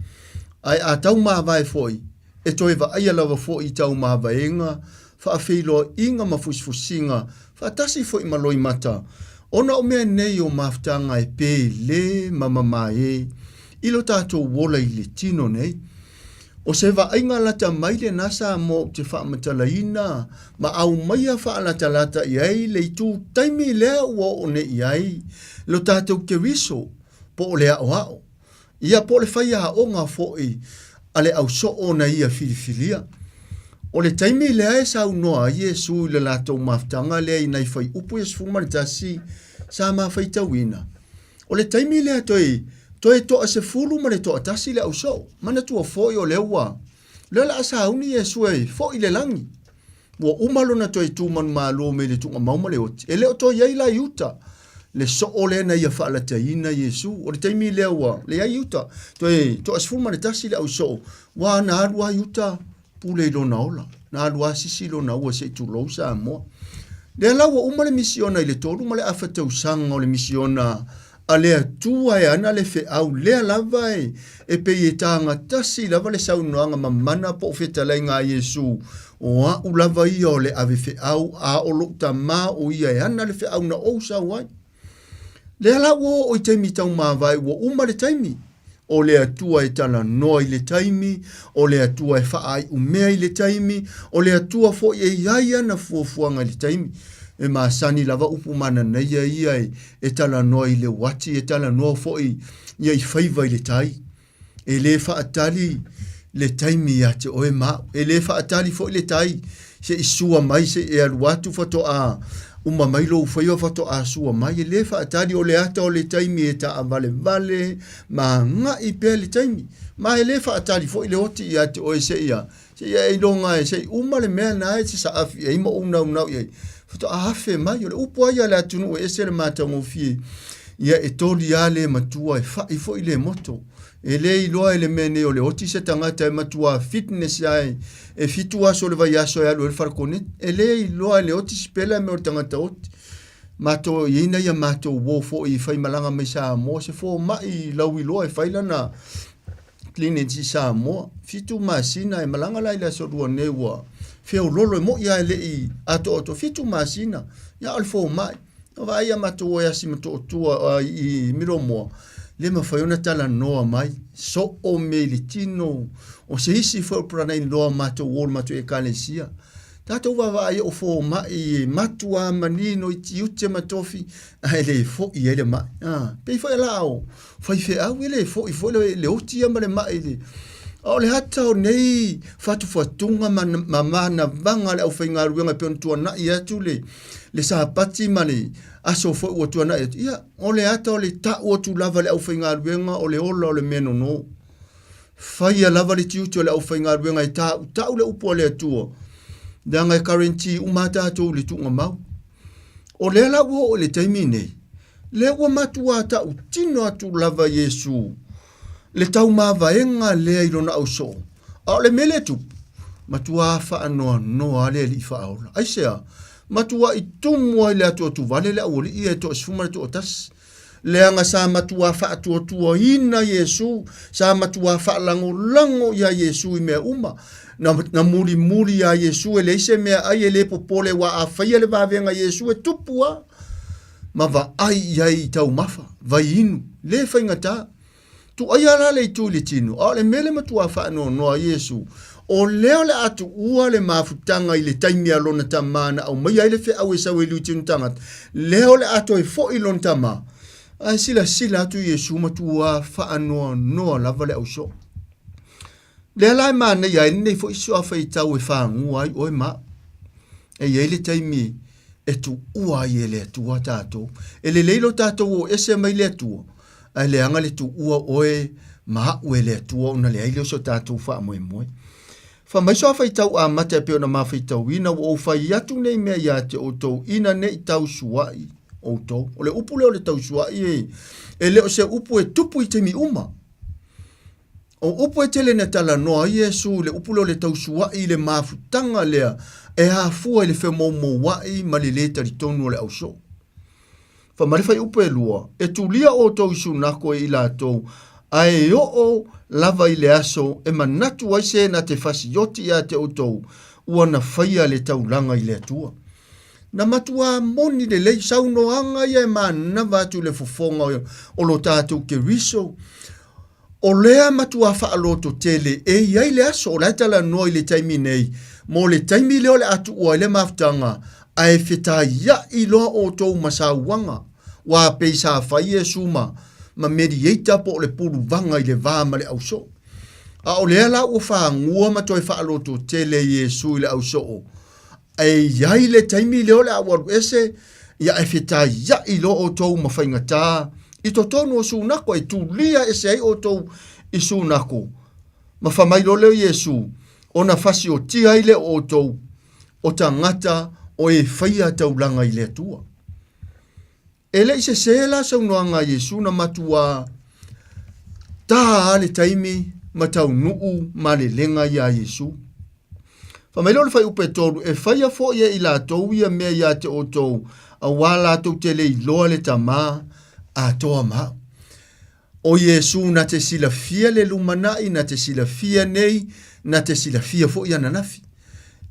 ae a tau mavae foi, e toe vaaia lava foi i tau mavaega, faafeiloaiga ma fusifusiga, faatasi foi ma loimata, ona o mea nei o mafutaga e pele ma mamae i lo tatou ola i le tino nei. O se vaaiga lata mai lenā Samoa ou te faamatalaina ma aumaia faalatalata i ai le itu taimi lea ua oo nei i ai lo tatou Keriso po o le aoao, ia po o le faiaoga foi a le ausoo na ia filifilia. O le taimi lea e saunoa ai Iesu i le latou mafutaga lea i nai fuaiupu ia 11 sa mafaitauina, O le taimi lea toe, toe toa sefulu ma le toatasi le ausoo. Manatua foi o lea ua, lea o le a sauni Iesu e foi i le lagi. Ua uma lona toe tu manumalo mai le tuugamau ma le oti. E le o toe i ai la i uta le soo lea na ia faalataina Iesu. O le taimi lea ua leai i uta. Toe toa 11 le ausoo, ua na alu lava i uta pule i lona ola. Na alu lava sisi lona ua se i tulou Samoa. Lea la ua uma le misiona i le 3 ma le afa tausaga o le misiona a le Atua e ana le feau lea lava e, e pei e tagatasi lava le saunoaga mamana po o fetalaiga a Iesu, o a'u lava ia o le ave feau, a o loʻu Tamā o ia e ana le feau na ou sau ai. Lea la ua oo i taimi taumavae ua uma le taimi. O le Atua e talanoa i le taimi, o le Atua e faaaiumea i le taimi, o le Atua foi e i ai ana fuafuaga i le taimi. E masani lava upu mananaia ia e, e talanoa i le uati, e talanoa foi ia i faiva i le tai. E lē faatali le taimi ia te oe ma au. E lē faatali foi le tai se i sua mai se i e alu atu faatoa uma mai lou faiva faatoa sua mai. E lē faatali o le ata o le taimi e taavalevale ma agai pea le taimi. Ma e lē faatali foi le oti ia te oe se i a, se i e iloga e se i uma le mea na e te saafi i ai ma ou naunau i ai. Faatoa afe mai. O le upu lava ia a le atunuu e ese le matagofie. Ia e toli lava le matua e fai foi le moto. E le iloa e le mea nei o le oti se tagata e matua fitness lava e fitu aso o le vaiaso e alu ai le fale E le iloa e le oti sipela mea o le tagata oti. Matou e i ai nai a matou uo foi e faimalaga mai Samoa, se fomai lauiloa e fai lana clinic i Samoa. Fitu masina e malaga la i le aso lua nei ua feololo e mo'i lava e le i atoatoa. Fitu masina, ia o le fomai. Na vaai a matou e asi ma Tootua i Milomoa, le mafai ona talanoa mai, soo mea i le tino o se isi foi o brother-in-law a matou o le matou ekalesia. Tatou vaavaai o fomai e matua manino i tiute ma tofi, ae le foi ai le mai. Ah, pei foi la o faifeau e le foi foi le, le oti ia ma le mai le A o le ata o nei fatufatuga ma, ma manavaga a le aufaigaluega e pei ona tuanai atu le, le Sapati ma le aso foi ua tuanai atu, ia, o le ata o le tau atu lava le aufaigaluega o le ola o le mea nono. Faia lava le tiute o le aufaigaluega e tautau le upu a le Atua, leaga e guarantee uma tatou i le tuugamau. O lea la ua oo i le taimi nei, lea ua matua tautino atu lava Iesu le taumavaega lea i lona ausoo. A o le mea lea e tupu, matua faanoanoa le alii faaola. Aisea? Matuai tumu ai le atuatuvale le aualii ia e toasefulu ma le toatasi. Leaga sa matua faatuatuaina Iesu, sa matua faalagolago iā Iesu i mea uma. Na, na mulimuli iā Iesu e leai se mea ai e le popole aua a faia le vavega i Iesu e tupu a ma vaai i ai i taumafa, vaiinu, le faigata. Tuaia la le itu i le tino, a o le mea le matua faanoanoa ai Iesu, o lea o le a tuua le mafutaga i le taimi a lona tama na aumaia ai le feau e sau e liutinu tagata, lea o le a toe foi lona tama. Ae silasila atu Iesu matua faanoanoa lava le ausoo. Lea la e manaia ai lenei foi suafaitau e fagua ai oe ma au. E i ai le taimi e tuua ai e le Atua tatou. E lelei lo tatou o ese mai le Atua, ae leaga le tuua oe ma au e le Atua ona leai lea o so tatou faamoemoe. Fai mai suafaitau amata e pei ona mafaitauina, ua ou fai atu nei mea ia te outou ina ne i tausua'i outou. O le upu lea o le tausua'i e, e le o se upu e tupu i taimi uma. O upu e tele na talanoa ai Iesu i le upu lea o le tausua'i i le mafutaga lea e afua i le femoumoua'i ma le lē talitonu o le ausoo. Fai mai le fuaiupu e lua, E tulia outou i sunako e i latou, ae e oo lava i le aso e manatu ai se na te fasioti ia te outou, ua na faia le taulaga i le Atua. Na matuā moni lelei saunoaga ia e manava atu i le fofoga o lo tatou Keriso, O lea matua faaloto tele e i ai le aso o la e talanoa i le taimi nei, mo le taimi lea o le a tuua ai le mafutaga, ae fetaiaʻi loa outou ma sauaga, ua pei sa fai Iesu ma, ma mediator po o le puluvaga i le va ma le ausoo. A o lea la ua fagua ma toe faaloto tele Iesu i le ausoo, E i ai le taimi lea o le a ou alu ese, ia ae fetaiaʻi loa outou ma faigata i totonu o sunako e tulia ese ai outou i sunako. Ma fai mai loa lea o Iesu, ona fasiotia ai lea o outou, o tagata o e faia taulaga i le Atua. E le i sesē la saunoaga a Iesu na matuā tā a le taimi ma taunuu malelega iā Iesu. Fai mai lea o le fuaiupu e tolu, e faia foi e i latou ia mea iā te outou, auā latou te le iloa le Tamā atoa ma au. O Iesu na te silafia le lumanaʻi, na te silafia nei, na te silafia foi ananafi.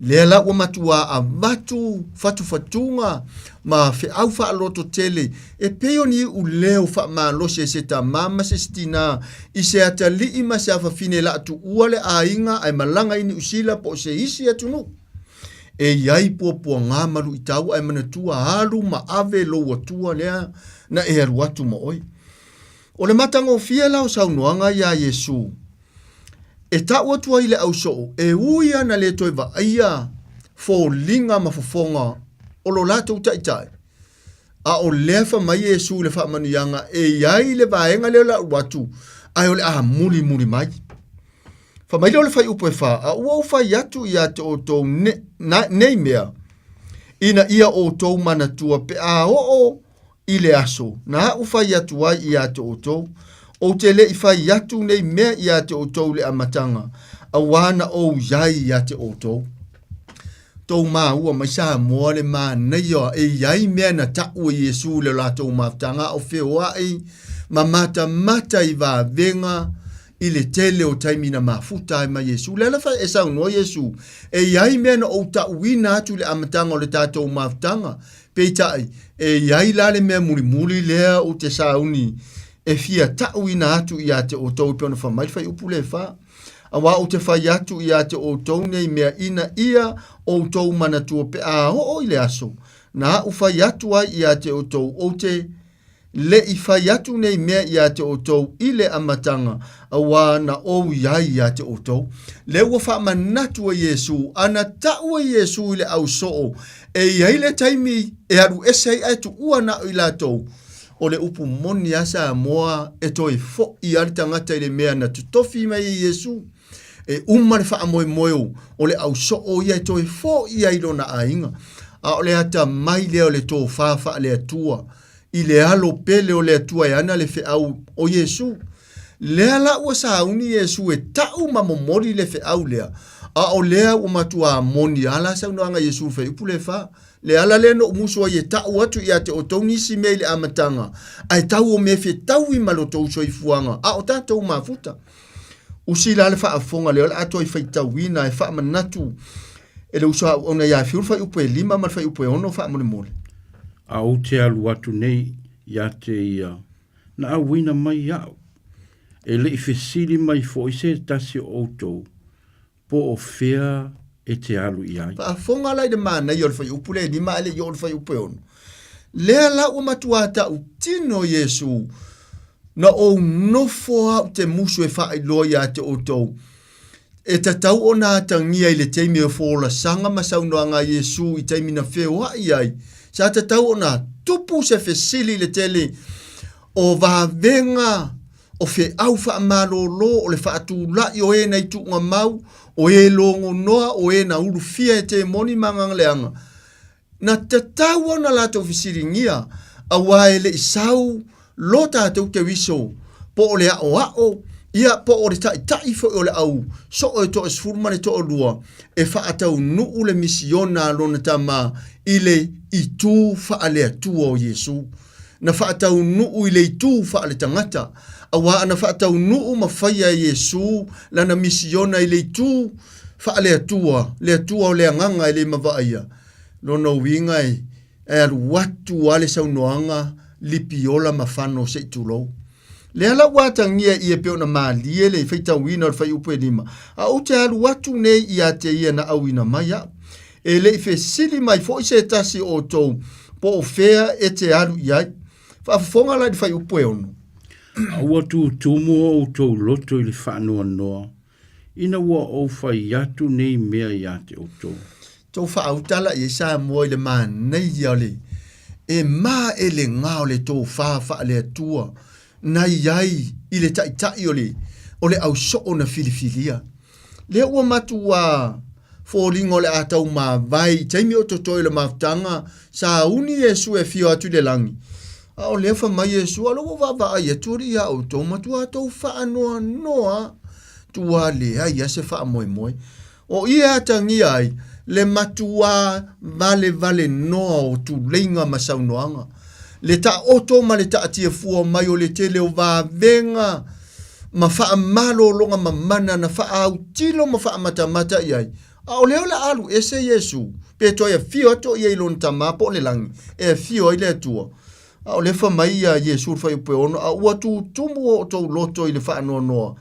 Lea la ua matuā avatu fatufatuga ma feau faaloto tele e pei o ni iʻu leo faamalosi e se tamā ma se isi tinā i se atalii ma se afafine e laa tuua le aiga ae malaga i Niu Sila po o se isi atunuu. E i ai puapuagā ma luʻitau ae manatua alu ma ave lou Atua lea na e alu atu ma oe. O le matagofie la o saunoaga iā Iesū, e taʻu atu ai i le ʻausoo, e ui ana le toe vaaia foliga ma fofoga o lo latou taitai. A o lea fa mai Iesū i le faamanuiaga, e i ai le vaega lea o le alu atu, ae o le a mulimuli mai. Fa mai lea o le fuaiupu e fa, a ua ou fai atu ia te outou ne, na, nei mea, ina ia outou manatua pe a oo i le aso na aʻu fai atu ai ia te outou, ou te le i fai atu nei mea ia te outou i le amataga, auā na ou i ai ia te outou. Tou māua mai Samoa le manaia e i ai mea na taʻu e Iesū i le latou mafutaga a o feoaʻi ma matamata i vavega i le tele o taimi na mafuta ai ma Iesū. Le ala fa e saunoa Iesū, e i ai mea na ou taʻuina atu i le amataga o le tatou mafutaga, Peitai, e i ai la le mea mulimuli lea ou te sauni e fia taʻuina atu ia te outou e pei ona fai mai le fuaiupu le fa. Auā ou te fai atu ia te outou nei mea ina ia outou manatua pe a oo i le aso na aʻu fai atu ai ia te outou ou te le i fai atu nei mea ia te outou i le amataga, auā na ou i ai ia te outou. Lea ua faamanatu e Iesū, a na taʻu e Iesū i le ʻausoo, e i ai le taimi e alu ese ai ae tuua na o i latou. O le upu moni a Samoa e toe foʻi a le tagata i le mea na totofi mai e Iesū. E uma le faamoemoe o le ʻausoo ia e toe foʻi ai i lona aiga. A o le atamai lea o le tofā faale-Atua i le alo pele o le Atua e ana le feʻau o Iesū. Lea la ua sauni Iesū e taʻu ma momoli le feʻau lea, a o lea ua matuā moni a la saunoaga Iesū i fuaiupu le fa. Le ala lea na ou musu ai e taʻu atu ia te outou nisi mea i le amataga, ae tau o mea fetaui ma lo tou soifuaga, a o tatou mafuta. Usi la le faafofoga lea o le a toe faitauina e faamanatu e le uso a auauna ia Fiu le fuaiupu e 5 ma le fuaiupu e 6 faamolemole. A ou te alu atu nei ia te ia na auina mai iaʻu, e le i fesili mai foi se tasi o outou, po o fea e te alu i ai. Faafofoga la i le manaia o le fuaiupu lea e 5 ae le i oo i le fuaiupu e 6. Lea la ua matuā tautino Iesū, na ou nofo au te musu e faailoa ia te outou, e tatau ona atagia i le taimi o folasaga ma saunoaga a Iesū i taimi na feoaʻi ai, sa tatau ona tupu se fesili i le tele o vavega o feau faamalōlō o le faatulaʻi o e na i tuugamau, o e logonoa, o e na ulufia e temoni ma agaga leaga, na tatau ona latou fesiligia, auā e le i sau lo tatou Keriso, po o le aʻoaʻo, ia, po o le taʻitaʻi foi o le au soo e toasefulu ma le toalua, e faataunuu le misiona a lona Tama i le itu faale-Atua o Iesū. Na faataunuu i le itu faaletagata, auā ana faataunuu ma faia e Iesū lana misiona i le itu faale-Atua, le Atua o le agaga e le mavaaia. Lona uiga e, e alu atu a le saunoaga lipiola ma fano se i tulou. Lea la ua atagia ia pei ona malie le faitauina o le fuaiupu e 5, a ou te alu atu nei ia te ia na auina mai aʻu. E le i fesili mai foi se tasi o outou po o fea e te alu i ai. Faafofoga la i le fuaiupu e 6. A ua tutumu outou loto i le faanoanoa, ina ua ou fai atu nei mea ia te outou. Tou faauta la i ai Samoa i le manaia o le e maelega o le tofā faale-Atua na i ai i le Taitai o le o le ausoo na filifilia. Lea ua matuā foliga o le a tau mavae i taimi o totoe o le mafutaga, sauni Iesu e afio atu i le lagi. A o lea fa mai Iesu, a o lea ua vaavaai atu alii iā outou, matuā tou faanoanoa tuā leai a se faamoemoe. O i e atagia ai le matuā valevale noa o tuleiga ma saunoaga, le taoto ma le taatia fua mai o le tele o vavega ma faamalologa mamana na faaautilo ma faamatamata i ai, a o lea o le a alu ese Iesū, pe toe afio atu o ia i lona Tama po o le lagi, e afio ai le Atua. A o lea fa mai ia Iesū i le fuaiupu e 6, a ua tutumu o outou loto i le faanoanoa,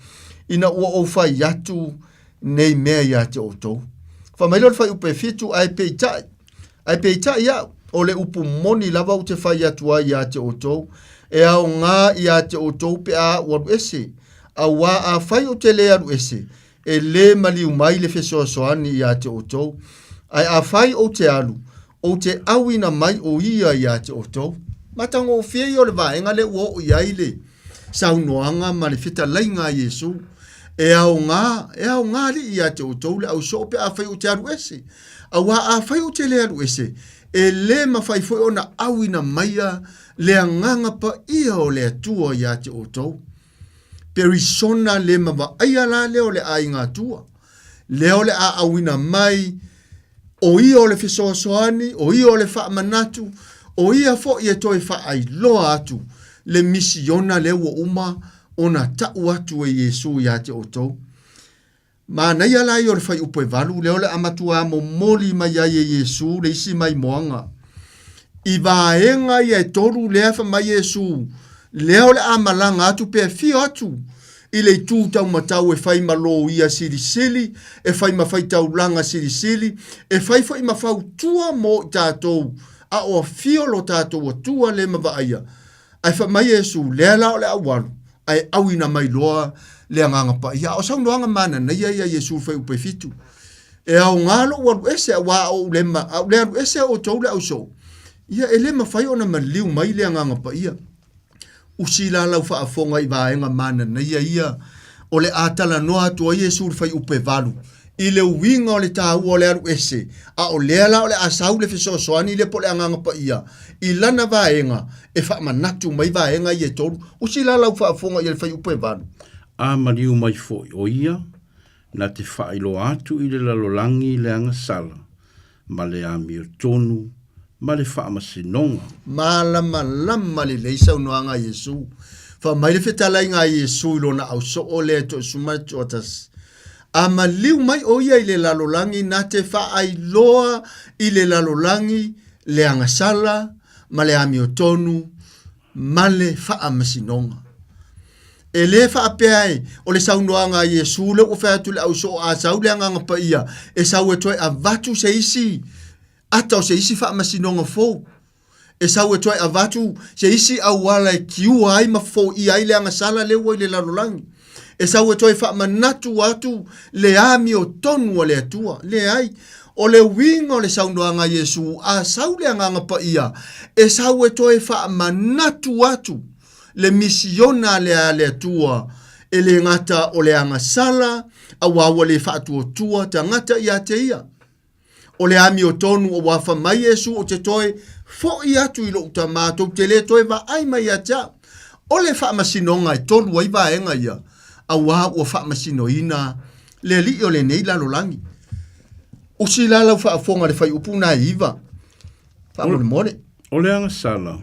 ina ua ou fai atu nei mea ia te outou. Fai mai lea o le fuaiupu e fitu, Ae peitai, ae peitai au, o le upu moni lava ou te fai atu ai ia te outou, e aoga ia te outou pe a ou alu ese, auā afai ou te lē alu ese, e lē maliu mai le fesoasoani ia te outou, ae afai ou te alu, ou te auina mai o ia ia te outou. Matagofie ia o le vaega lea ua oo i ai le saunoaga ma le fetalaiga a Iesu. E aoga, e aoga alii ia te outou le ausoo pe afai ou te alu ese. Auā afai ou te le alu ese, e lē mafai foi ona auina maia le Agaga Paia o le Atua ia te outou. Perisona le ma vaaia la lea o le aiga Atua. Lea o le a auina mai, o ia o le fesoasoani, o ia o le faamanatu, o ia foi e toe faailoa atu le misiona lea ua uma ona tau atu e Iesu ia te outou. Manaia la ia o le fuaiupu e valu lea o le a matuā momoli mai ai e Iesu le isi maimoaga. I vaega ia e tolu lea fai mai Iesu, lea o le a malaga atu pe afio atu i le itu taumatau e fai ma loia silisili, e fai ma faitaulaga silisili, e fai foi ma fautua mo i tatou, a o afio lo tatou Atua le ma vaaia. Ae fai mai Iesu, lea la o le a ou alu, ae auina mai loa le Agaga Paia. A o saunoaga mananaia ia a Iesu i le fuaiupu e fitu. E aoga lou alu ese, auā a ou le, a ou le alu ese outou le ausoo, ia e le mafai ona maliu mai le Agaga Paia. Usi la lau faafofoga i vaega mananaia ia o le a talanoa atu ai Iesu i le fuaiupu e valu, i le uiga o le taua o le alu ese, a o lea la o le a sau le fesoasoani lea po o le Agaga Paia i lana vaega e faamanatu mai vaega ia e tolu. Usi la lau faafofoga i le fuaiupu e valu. A maliu mai foi o ia, na te faailoa atu i le lalolagi le agasala, ma le amiotonu, ma le faamasinoga. Malamalama lelei saunoaga a Iesu. Fai mai le fetalaiga a Iesu i lona ausoo lea e toesuma le toatasi. A maliu mai o ia i le lalolagi na te faailoa i le lalolagi le agasala ma le amiotonu ma le faamasinoga. E lē faapea e o le saunoaga a Iesu lea ua fai atu i le ausoo a sau le Agaga Paia e sau e toe avatu se isi ata o se isi faamasinoga fou, e sau e toe avatu se isi auala e kiua ai ma foia ai le agasala lea ua i le lalolagi, e sau e toe faamanatu atu le amiotonu a le Atua. Leai, o le uiga o le saunoaga a Iesu, a sau le Agaga Paia, e sau e toe faamanatu atu le misiona lea a le Atua, e le gata o le agasala, auā ua le faatuatua tagata ia te ia. O le amiotonu auā fai mai Iesu ou te toe foʻi atu i loʻu Tamā, tou te lē toe vaai mai ia te au. O le faamasinoga e tolu ai vaega ia, auā ua faamasinoina le alii o lenei lalolagi. Usi la lau faafofoga i le fuaiupu na e iva, faamolemole. O le agasala,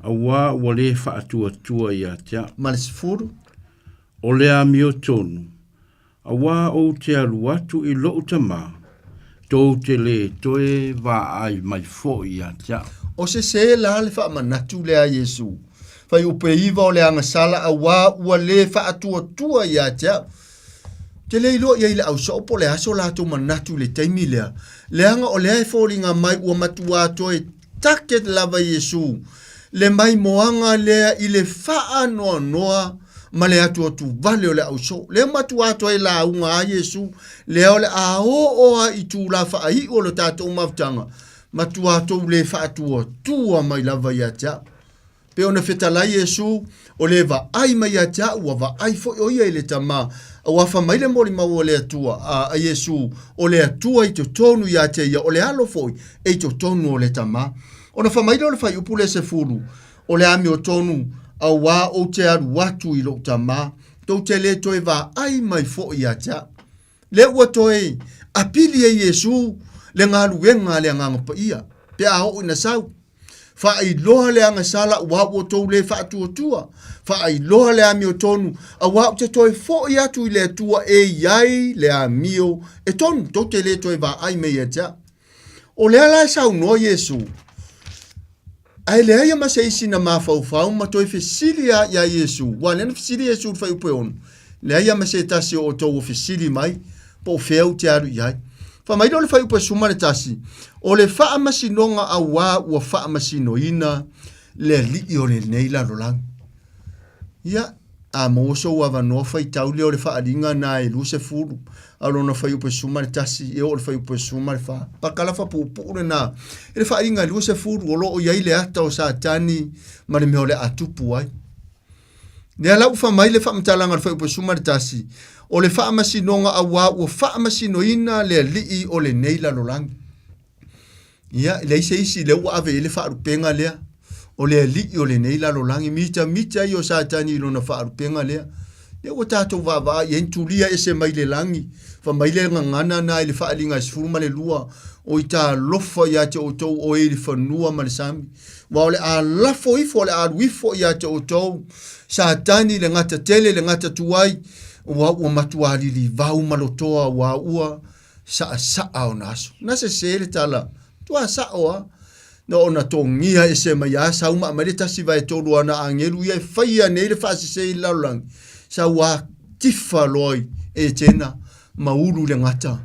auā ua lē faatuatua ia te au. Ma le sefulu. O le amiotonu, Auā ou te alu atu i loʻu Tamā, tou te lē toe vaai mai foi ia te au. O se sē la le faamanatu lea a Iesu, fuaiupu e iva o le agasala auā ua lē faatuatua ia te au. Ou te le iloa i ai le ausoo po o le a so latou manatu i le taimi lea, leaga o lea e foliga mai ua matuā toe target lava Iesu le maimoaga lea i le faanoanoa ma le atuatu vale o le ausoo. Lea matuā toe lauga a Iesu, lea o le a oo a i tula faaiu o le tatou mafutaga, matuā tou le faatuatua mai lava ia te au. Pei ona fetalai Iesu, o le vaai mai ia te au, ua vaai foi o ia i le Tamā. Auā fai mai le molimau a le Atua, a, a Iesu, o le Atua i totonu ia te ia, o le Alo foi e i totonu o le Tamā. Ona fai mai lea o le fuaiupu lea sefulu, o le amiotonu, auā ou te alu atu i lou Tamā, tou te lē toe vaai mai foi ia te au. Lea ua toe apili e Iesu le galuega a le Agaga Paia, pe a oo ina sau. Faailoa le agasala auā ua outou lē faatuatua. Faailoa le amiotonu auā ou te toe foʻi atu i le Atua e i ai le amio e tonu, tou te lē toe vaai mai ia te au. O lea la e saunoa Iesu, ae leai a ma se isi na mafaufau ma toe fesili a iā Iesu, ua lea na fesili Iesu i le fuaiupu e ono, leai a ma se tasi o outou o fesili mai po o fea ou te alu i ai. Fai mai lea o le fuaiupu e 11, O le faamasinoga auā ua faamasinoina le alii o lenei lalolagi. Ia, a maua sou avanoa faitau lea o le faaaliga na e 20, a o lona fuaiupu e 11 e oo i le fuaiupu e 14. Pakalafa puupuu lena i le faaaliga e 20 o lo o i ai le ata o Satani ma le mea o le a tupu ai. Lea la ua fai mai le faamatalaga o le fuaiupu 11, o le faamasinoga auā ua faamasinoina le alii o lenei lalolagi. Ia, e leai se isi lea ua ave i ai le faalupega lea, o le alii o lenei lalolagi, mitamita ia o Satani i lona faalupega lea. Lea ua tatou vaavaai i ai, tulia ese mai le lagi, fai mai le gagana na i le faaaliga e 12, Oi talofa ia te outou o e i le fanua ma le sami, aua o le a lafo ifo, o le a alu ifo ia te outou Satani le gata tele, le gata tuai, aua ua matuā lilivau ma lotoa, aua ua saʻasaʻa ona aso. Na sese le tala, matua saʻo a. Na ona togia ese mai a sau ma aumai le tasi vae tolu o ana agelu ia e faia nei le faasese i le lalolagi. Sau a tifa loa i Etena ma ulu le gata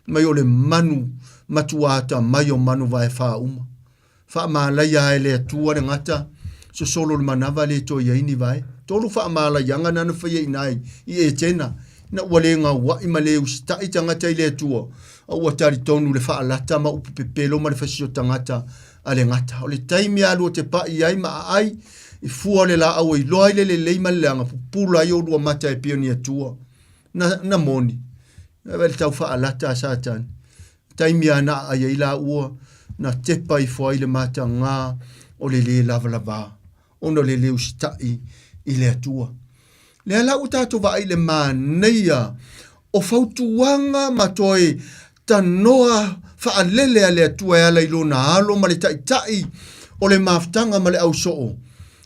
mai o le manu matua atamai o manu vae fa uma. Faamalaia e le Atua le gata, sosolo le manava le toe i ai ni vae. Tolu faamalaiaga na na faia i ina i Etena, ina ua le gauaʻi ma le usitaʻi tagata i le Atua, a ua talitonu le faalata ma upu pepelo ma le fasio tagata a le gata. O le taimi a lua te paʻi ai ma aai i fua o le laau e iloa ai le lelei ma le leaga, pupula ai olua mata e pei o ni Atua. Na, na moni, na le tau faalata a Satani. Taimi a na aai ai laua, na tepa ifo ai le matagā o le lē lavalavā, ona o le lē usitaʻi i le Atua. Lea la ua tatou vaai i le manaia o fautuaga ma toe tanoa faalele a le Atua e ala i lona Alo ma le Taitai o le mafutaga ma le ausoo,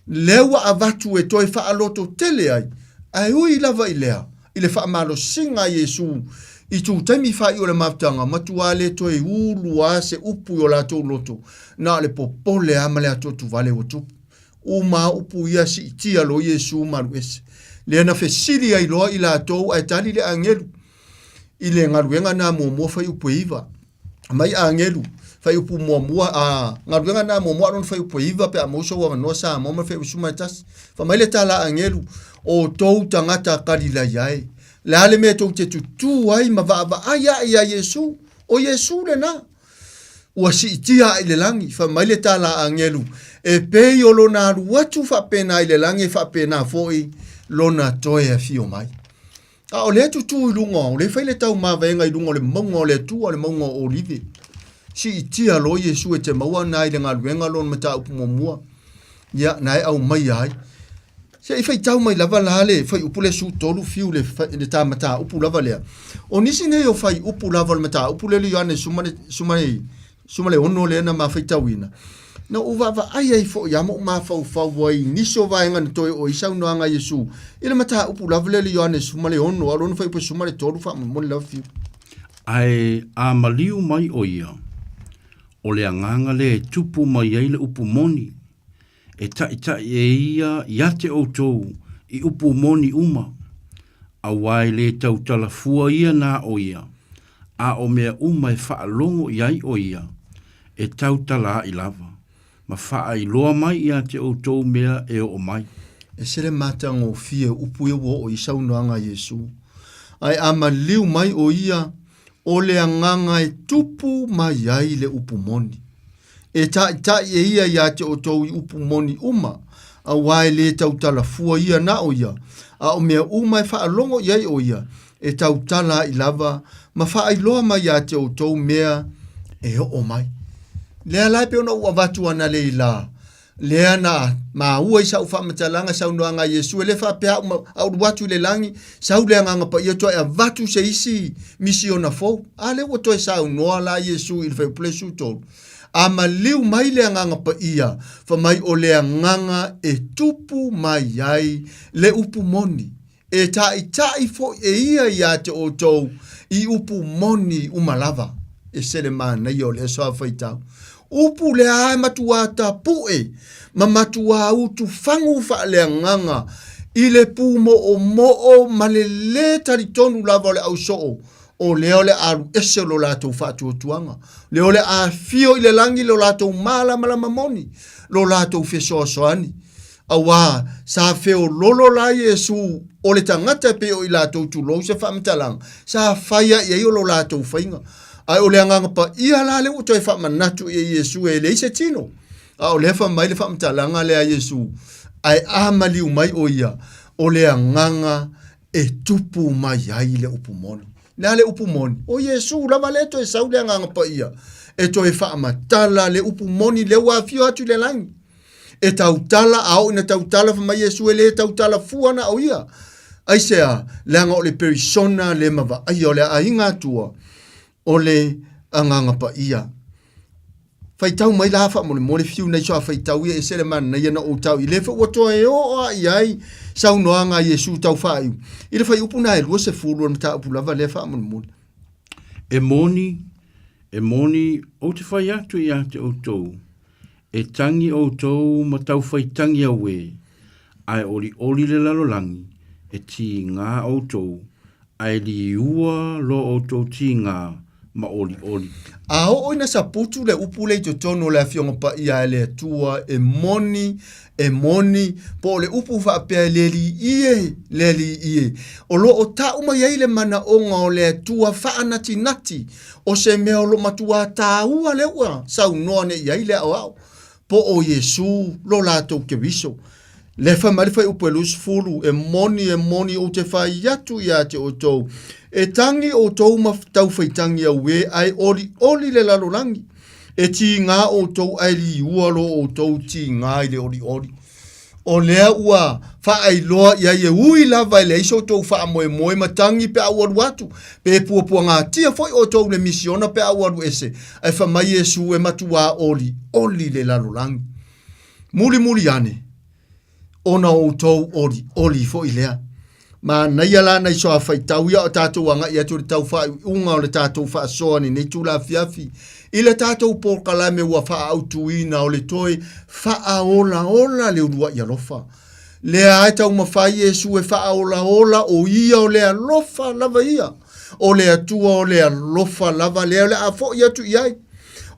lea ua avatu e toe faalototele ai, ae ui lava i lea, i le faamalosiga a Iesu i tu taimi faaiu o le mafutaga, matuā le toe ulu a se upu i o latou loto, na o le popole a ma le atuatuvale ua tupu. Uma a upu ia siitia loa Iesu ma alu ese. Lea na fesili ai loa i latou ae tali le agelu i le galuega na muamua fuaiupu e 9. Mai agelu fuaiupu muamua a galuega na muamua a lona fuaiupu e 9 pe a maua sou avanoa Samoa ma le fuaiupu 11. Fai mai le tala agelu, o outou tagata Kalilaia e, le a le mea tou te tutū ai ma vaavaai ae iā Iesu? O Iesu lena. Ua siitia ae i le lagi, fai mai le tala agelu, e pei o lona alu atu faapena i le lagi e faapena foi lona toe afio mai. A o lea tutū i luga, o lea fai le taumavaega i luga o le mauga o le Atua, le mauga o Olive. Siitia loa Iesu e te maua na i le galuega lona mataupu muamua. Ia, na e aumaia ai. Se i faitau mai lava la le fuaiupu le 13 fiu le, le ta mataupu lava lea. O nisi nei o fuaiupu lava o le mataupu lea le Ioane suma le, suma le, suma le ono lea na ma faitauina. Na ou vaavaai ai foi a ma ou mafaufau ai i nisi o vaega na toe oo ai saunoaga a Iesu i le mataupu lava lea le Ioane suma le ono, a o lona fuaiupu suma le tolu faamolemole lava fiu. Ae a maliu mai ʻo ia, o le agaga lea e tupu mai ai le upu moni, e taʻitaʻi e ia ia te ʻoutou i upu moni uma, auā e lē tautala fua ia na ʻo ia, a o mea uma e faalogo i ai ʻo ia, e tautala aʻi lava, ma faailoa mai ia te ʻoutou mea e oo mai. Ese le matagofie o upu ia ua oo i saunoaga a Iesu. Ae a maliu mai ʻo ia, o le agaga e tupu mai ai le upu moni. E taʻitaʻi e ia iā te outou i upu moni uma, auā e lē tautala fua ia na o ia, a o mea uma e faalogo i ai ʻo ia, e tautala aʻi lava ma faailoa mai iā te outou mea e oo mai. Lea la e pei ona ou avatu analeila, lea na maua i sa'u faamatalaga saunoaga a Iesu, e le faapea a'u a ulu atu i le lagi, sau le Agaga Paia toe avatu se isi misiona fou. A lea ua toe saunoa la Iesu i le fuaiupu le 13, A maliu mai le Agaga Paia, fai mai o le agaga e tupu mai ai le upu moni, E taʻitaʻi foi e ia iā te outou i upu moni uma lava. E se le manaia o le aso a faitau. Upu lea e matuā tapuʻe ma matuā utufagu faaleagaga i le pūmoʻomoʻo ma le lē talitonu lava o le ausoo. O lea o le a alu ese lo latou faatuatuaga, lea o le a afio i le lagi lo latou malamalama moni, lo latou fesoasoani. Auā sa feololo la Iesu o le tagata e pei o i latou tulou se faamatalaga, sa fai a i ai o lo latou faiga. Ae o le Agaga Paia la lea ua toe faamanatu i ai Iesu e leai se tino. A o lea fai mai le faamatalaga lea a Iesu, ae a maliu mai o ia, o le Agaga e tupu mai ai le upu moni. Le a le upu moni? O Iesu lava lea e toe sau le Agaga Paia e toe faamatala le upu moni lea ua afio atu i le lagi. E tautala, a oo ina tautala, fai mai Iesu e le tautala fua na o ia. Aisea? Leaga o le perisona le ma vaaia o le aiga Atua, o le Agaga Paia. Faitau mai la faamolemole fiu nai soa faitau ia ese le manaia na ou tau i le foi ua toe oo a i ai saunoaga a Iesu tau faaiu i le fuaiupu na e 20 o le mataupu lava lea faamolemole. E moni, e moni, ou te fai atu ia te outou, E tangi outou ma tauwhaitangi auē, ae olioli le lalolagi, e tīgā outou, ae liua lo outou tīgā ma olioli. A oo ina saputu le upu lea i totonu o le Afioga Paia a le Atua, e moni, e moni, po o le upu faapea e le Alii e, le Alii e, o lo o tau mai ai le manaoga o le Atua faanatinati O se mea o lo matuā tāua lea ua saunoa nei i ai le aoao, po o Iesū lo latou Keriso. Lea fai mai le fuaiupu e 20, E moni, e moni, ou te fai atu ia te outou, e tangi outou ma tauwhaitangi auē, ae olioli le lalolagi. E tīgā outou ae liua lo outou tīgā i le olioli. O lea ua faailoa i ai e ui lava e leai so outou faamoemoe ma tagi pe a ua alu atu, pe puapuagatia foi outou i le misiona pe a ua alu ese, ae fai mai Iesu e matuā olioli le lalolagi. Mulimuli ane, ona outou olioli foi lea. Manaia la nai soa faitau ia o tatou agai atu i le tau faaiuiuga o le tatou faasoa i lenei itula afiafi i le tatou polokalame ua faaautuina o le toe faaolaola le uluai alofa. Lea e taumafai Iesu e faaolaola o ia o le alofa lava ia. O le Atua o le alofa lava lea o le a foi atu i ai.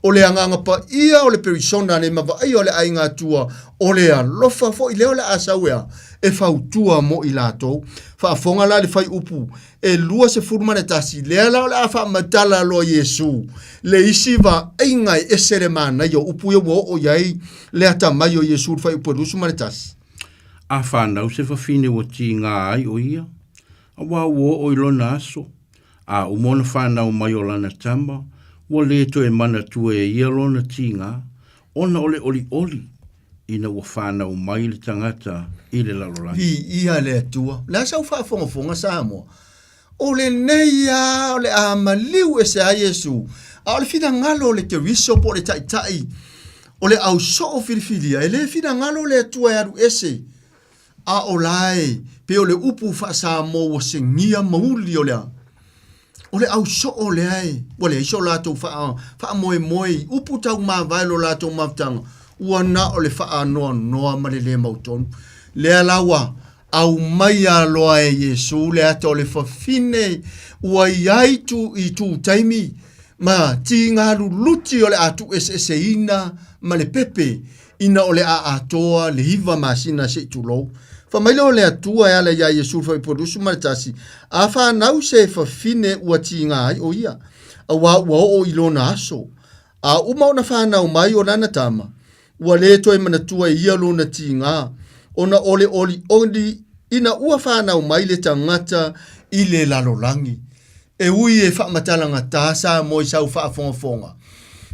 O le Agaga Paia o le perisona le mavaia o le aiga Atua, o le alofa foi lea o le a sau e a? E fautua mo i latou. Faafofoga la le fuaiupu e 21, lea la o le a faamatala loa Iesu le isi vaaiga e ese le manaia o upu ia ua oo i ai le atamai o Iesu i le fuaiupu e 21. A fanau se fafine ua tigā ai o ia, auā ua oo i lona aso, A uma ona fanau mai o lana tama, ua lē toe manatua e ia lona tigā, ona o le olioli, ina ua fanau mai le tagata i le lalolagi. Viia le Atua. O le a sau faafogafoga Samoa? O lenei lava o le a maliu ese ai Iesu, a o le finagalo o le Keriso po o le Taitai o le au soo filifilia, e le finagalo le Atua e alu ese A o la e pei o le upu faa-Samoa ua segia mauli o le a? O le au soo lea e ua leai so latou faa, faamoemoe i upu taumavae lo latou mafutaga, ua na o le faanoanoa ma le le mautonu. Lea la ua aumaia loa e Iesu le ata o le fafine ua i ai tu, i tu taimi ma tiga luluti o le a tuueseeseina ma le pepe ina o le a atoa le iva masina se i tulou. Fai mai lea o le Atua e ala iā Iesu le Fuaiupu 21, A fanau se fafine ua tiga ai o ia, auā ua oo i lona aso. A uma ona fanau mai o lana tama, ua lē toe manatua e ia lona tiga, ona o le olioli ina ua fanau mai le tagata i le lalolagi. E ui e faamatalagata Samoa i sau faafogafoga,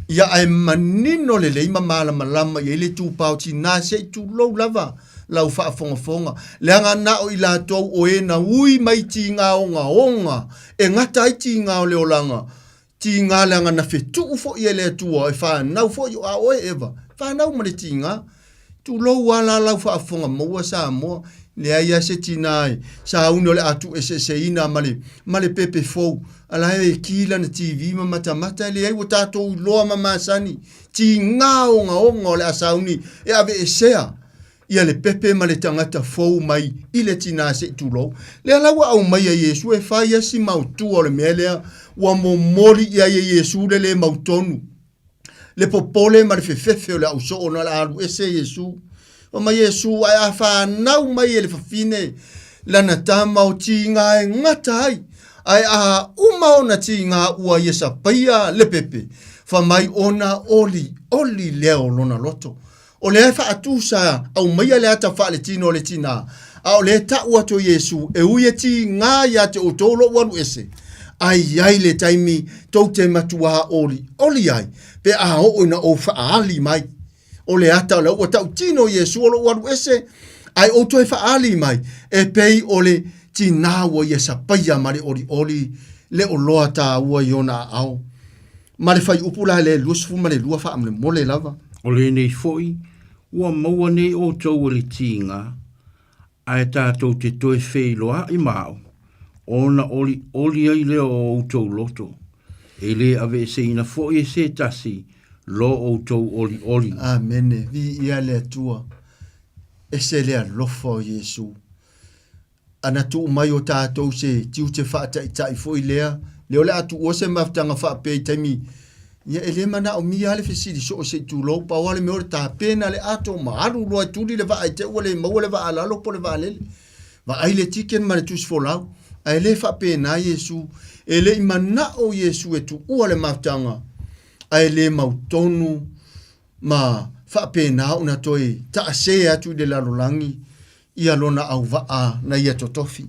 ia ae manino lelei ma malamalama i ai le itupa o tinā se i tulou lava lau faafogafoga, leaga na o i latou o e na ui mai tiga ogaoga e gata ai tiga o le olaga, tiga leaga na fetuu foi e le Atua e fanau foi o a oe Eva, fanau ma le tiga. Tulou a la lau faafofoga maua Samoa, leai a se tina e sauni o le a tuueseeseina ma le, ma le pepe fou, a la e ki lana TV ma matamata, e leai ua tatou iloa ma masani, tiga ogaoga o le a sauni e aveesea. Ia le pepe ma le tagata fou mai i le tinā se i tulou. Lea la ua aumaia e Iesu e fai a si maotua o le mea lea ua momoli i ai e Iesu le lē mautonu, le popole ma le fefefe o le ausoo ona o le a alu ese Iesu. Fai mai Iesu, Ae a fanau mai e le fafine lana tama o tiga e gata ai, ae a uma ona tiga ua ia sapaia le pepe, fai mai ona olioli lea o lona loto. O lea e faatusa aumaia le ata faaletino o le tinā, a o lea e ta'u atu e Iesu, e ui e tigā iā te outou lo'u alu ese, a i ai le taimi tou te matuā olioli ai, pe a oo ina ou faaali mai. O le ata o lea ua ta'utino Iesu o lo'u alu ese, ae ou toe faaali mai, e pei o le tinā ua ia sapaia ma le olioli le oloa tāua i ona aao. Ma le fuaiupu la lea 22 faamolemole lava. O lenei foi, ua maua nei outou e le tiga, ae tatou te toe feiloai ma au, ona olioli ai lea o outou loto, e le aveeseina foi e se tasi lo outou olioli. Amene. Viia le Atua. Ese le alofa o Iesu. Ana tuu mai o tatou se tiute faataitai foi lea, lea o le a tuua se mafutaga faapea i taimi, ia e le manaomia lava le fesili soo se i tulou, pau lava le mea o le tapena le ato ma alu loa e tuli le vaa i te i ua le maua le vaa a lalo po o le vaalele. Vaai le ticket ma le tusi folau. Ae le faapena Iesu. E le i manao Iesu e tuua le mafutaga, ae le mautonu ma faapena ona toe taasē atu i le lalolagi ia lona auvaa na ia totofi.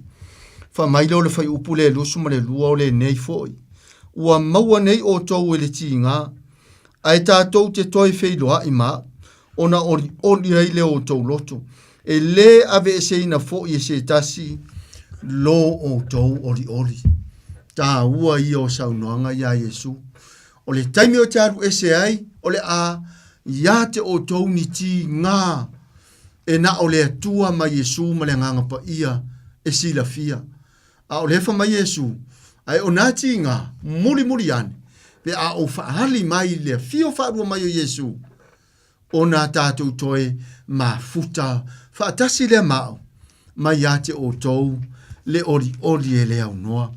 Fai mai lea o le fuaiupu lea e 22 o lenei foi, Ua maua nei outou e le tiga, ae tatou te toe feiloai ma au, ona olioli ai lea o outou loto, e lē aveeseina foi e se tasi lo outou olioli. Taua ia o saunoaga iā Iesu. O le taimi o te alu ese ai, o le a iā te outou ni tiga e na o le Atua ma Iesu ma le Agaga Paia e silafia. A o lea fai mai Iesu, Ae o nā tiga, mulimuli ane, pe a ou faaali mai i le afio faalua mai o Iesu, ona tatou toe mafuta faatasi lea ma au, mai iā te outou le olioli e le aunoa.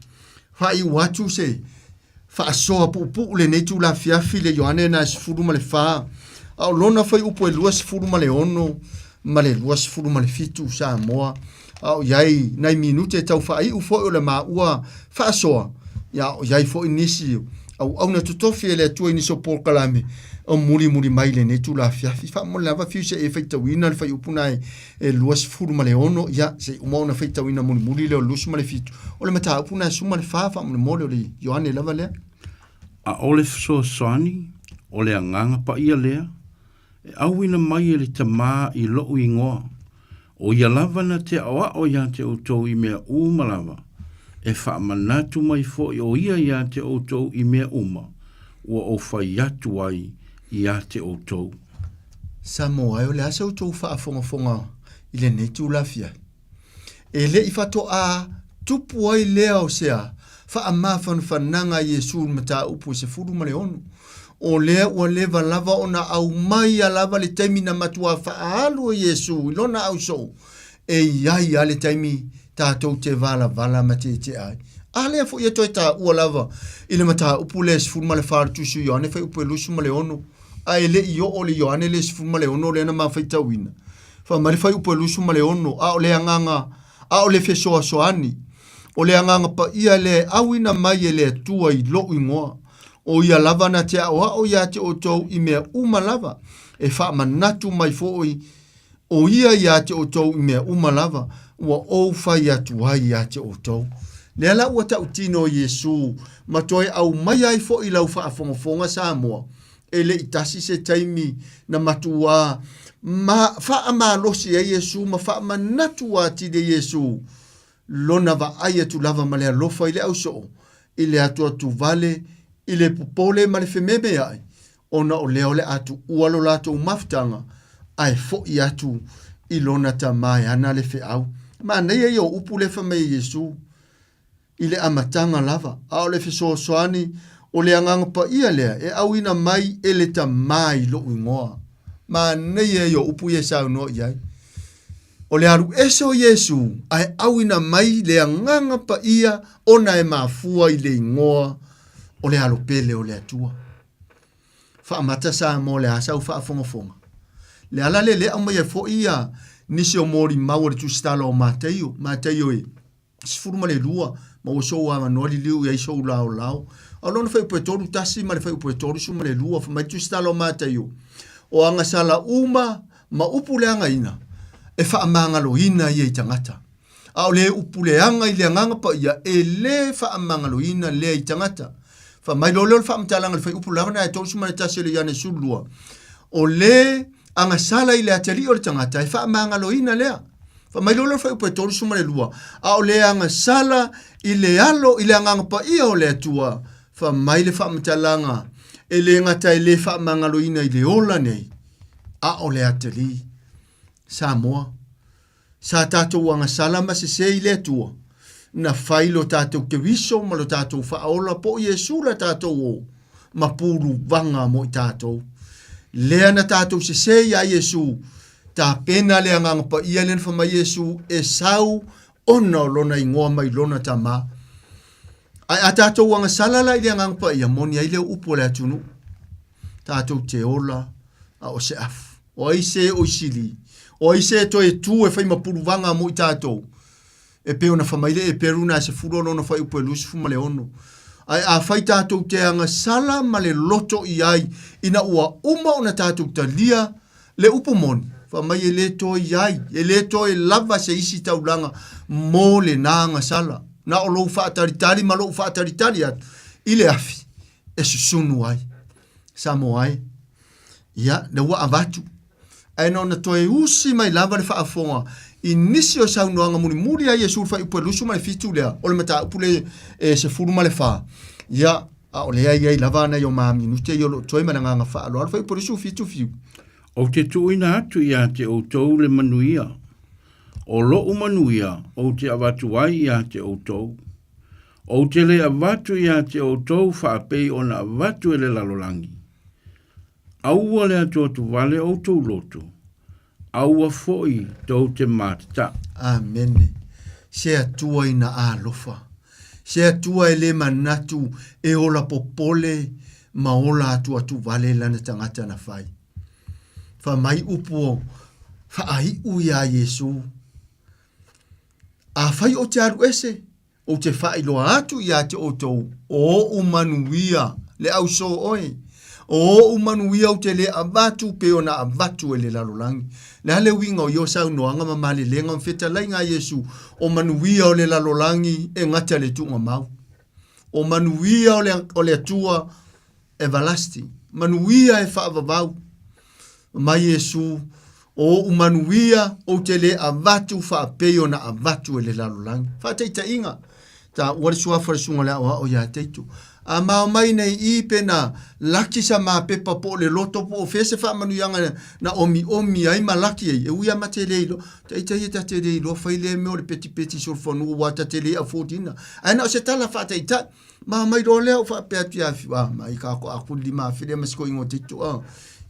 Faaiu atu se faasoa puupuu lenei itula afiafi le Ioane na e 14, a o lona fuaiupu e 26 ma le 27 Samoa, a o i ai nai minute e tau faaiu foi o le maua faasoa, ia a o i ai foi nisi auauna totofi e le Atua i nisi o polokalame o mulimuli mai i lenei itula afiafi. Faamolemole lava fiu se i e faitauina le fuaiupu na e 26, ia se i uma ona faitauina mulimuli lea o le 27, o le mataupu na e 14 faamolemole o le Ioane lava lea. ʻAʻole fesoasoani, o le Agaga Paia lea, e ʻauina mai e le Tamā i loʻu igoa, ʻo ia lava na te aʻoaʻo iā te ʻoutou i mea uma lava, e faamanatu mai foʻi ʻo ia iā te ʻoutou i mea uma ua ou fai atu ai iā te ʻoutou. Samoa e o le a sa outou faafogafoga i lenei itula afiafi? E le i faatoa tupu ai lea o se a faamafanafanaga a Iesu i le mataupu e 16. O lea ua leva lava ona aumaia lava le taimi na matuā faaalu e Iesu i lona ausoo, e i ai a le taimi tatou te valavala ma teetea ai. A lea foi e toe taua lava i le mataupu lea e 14 o le Tusi o Ioane fuaiupu e 26, a e le i oo le Ioane le 16 lea na ma faitauina. Fai mai le fuaiupu e 26, a o le agaga, a o le fesoasoani, o le Agaga Paia lea e auina mai e le Atua i lou igoa, o ia lava na te aʻoaʻo iā te outou i mea uma lava, e faamanatu mai foi o ia iā te outou i mea uma lava ua ou fai atu ai iā te outou. Lea la ua tautino Iesu ma toe aumaia ai foi lau faafogafoga Samoa, e le i tasi se taimi na matuā ma faamalosi ai Iesu ma faamanatu atili e Iesu lona vaai atu lava ma le alofa i le ausoo, i le atuatuvale, i le popole ma le fememeai, ona o lea o le a tuua lo latou mafutaga ae foʻi atu i lona Tama e ana le feau. Manaia ia o upu lea fai mai e Iesu i le amataga lava, a o le fesoasoani o le Agaga Paia lea e auina mai e le Tama i lou igoa. Manaia ia o upu ia e saunoa i ai. O le alu ese o Iesu ae auina mai le Agaga Paia ona e mafua i le igoa o le Alo Pele o le Atua. Faamata Samoa o le a sau faafogafoga. Le ala lea lea aumai ai foi ia nisi o molimau o le tusitala o Mataio, Mataio e 12 ma ua sou avanoa liliu i ai sou laolao. A o lona fuaiupu e 31 ma le fuaiupu e 32, fai mai le tusitala o Mataio, o agasala uma ma upu leagaina e faamagaloina ia i tagata. A o le upu leaga i le Agaga Paia e le faamagaloina lea i tagata. Fai mai loa lea o le faamatalaga i le fuaiupu lava na e 31 o le Ioane 12, o le agasala i le atalii o le tagata e faamagaloina lea. Fai mai loa lea o le fuaiupu e 32, a o le agasala i le alo i le Agaga Paia o le Atua, fai mai le faamatalaga, e le gata e le faamagaloina i le ola nei, a o le atalii. Samoa. Sa tatou agasala ma sesē i le Atua, na fai lo tatou Keriso ma lo tatou Faaola po o Iesu la tatou o ma puluvaga mo i tatou. Lea na tatou sesē iā Iesu, tapena le Agaga Paia lea na fai mai Iesu e sau ona o lona igoa mai lona Tama. Ae a tatou agasala la i le Agaga Paia, moni ai lea upu a le atunuu, tatou te ola a o se afu. O ai se o i sili? O ai se toe tu e fai ma puluvaga mo i tatou? E pei ona fai mai le Eperu na e sefulu o lona fuaiupu e 26. Ae afai tatou te agasala ma le loto i ai ina ua uma ona tatou talia le upu moni, fai mai e le toe i ai, e le toe lava se isi taulaga mo lena agasala. Na o lou faatalitali ma lou faatalitali atu i le afi e susunu ai. Samoa e. Ia, lea ua avatu. Ae na ona toe usi mai lava le faafofoga i nisi o saunoaga mulimuli a Iesu i le fuaiupu e 27 lea, o le mataupu lea e 14. Ia, a o lea e i ai lava nai o ma minute ia o lo o toe ma le agaga faaaloalo, fuaiupu 27 fiu. Ou te tuuina atu ia te outou le manuia, o lo'u manuia ou te avatu ai ia te outou. Ou te le avatu ia te outou faapei ona avatu e le lalolagi. Aua le atuatuvale outou loto, aua foi tou te matataʻu. Amene. Se Atua ina alofa. Se Atua e le manatu e ola popole ma ola atuatuvale lana tagata na fai. Fai mai upu o faaiu iā Iesu. Afai ou te alu ese, ou te faailoa atu ia te outou, o oʻu manuia, le ausō oe. O oʻu manuia ou te le avatu pei ona avatu e le lalolagi. Le a le uiga o ia saunoaga ma malelega ma fetalaiga a Iesu, o manuia o le lalolagi e gata le tuugamau. O manuia o le, o le Atua everlasting, manuia e faavavau. Mai Iesu, o oʻu manuia ou te le avatu faapei ona avatu e le lalolagi. Faataitaiga, taua le suafa o le susuga o le aoao ia Teito. A mao mai nei i pe na laki sa mapepa po o le loto po o fea se faamanuiaga na omiomi ai ma laki ai, e ui a ma te le iloa. Taita ia ta te le iloa fai lea mea o le petipeti solofanua ua ta te le afford ina. Ae na o se tala faataitai. Ma mai loa lea ou faapea atu ia Fiu, ah, mai ka ko aku 5,000 lea ma si koinga o Teito, ah,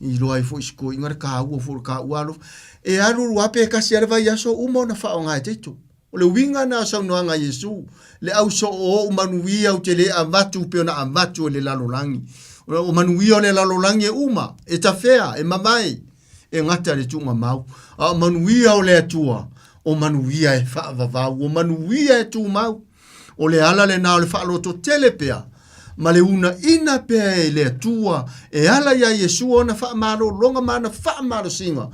i loa ai foi si koinga le kāua foi le kāua alofa. E alu alu lava pe kasi a le vaiaso uma ona faaaoga e Teito. O le uiga na o saunoaga a Iesu, le au soo o ou manuia ou te le avatu pe ona avatu e le lalolagi. O manuia o le lalolagi e uma, e tafea, e mavae, e gata le tuugamau. A o manuia o le Atua, o manuia e faavavau, o manuia e tumau. O le ala lena o le faalototele pea ma le uunaina pea e le Atua e ala iā Iesu ona faamalologa ma ana faamalosiga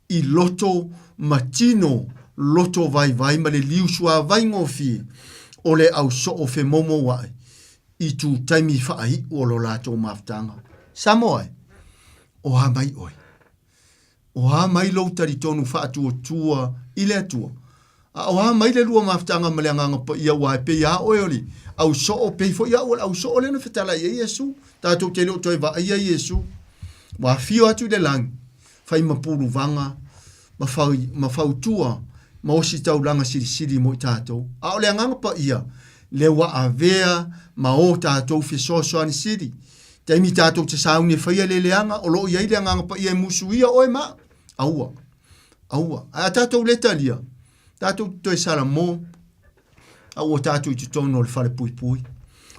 i loto ma tino loto vaivai ma le liu suavai gofie o le au soo femoumouaʻi i tu taimi faaiu o lo latou mafutaga. Samoa e, o a mai oe? O a mai lou talitonu faatuatua i le Atua? A o a mai le lua mafutaga ma le Agaga Paia aua e pei a oe o le au soo, pei foi au o le au soo lea na fetalai ai Iesu. Tatou te le o toe vaaia Iesu. Ua afio atu i le lagi, fai ma puluvaga, ma, fai, ma fautua, ma ositaulaga silisili mo i tatou. A o le Agaga Paia, lea ua avea ma o tatou fesoasoani sili. Taimi tatou te sauni e faia le leaga, o lo o i ai le Agaga Paia e musuia oe ma au. Aua. Aua. Ae a tatou le talia, tatou te toe salamo, a ua tatou i totonu o le falepuipui.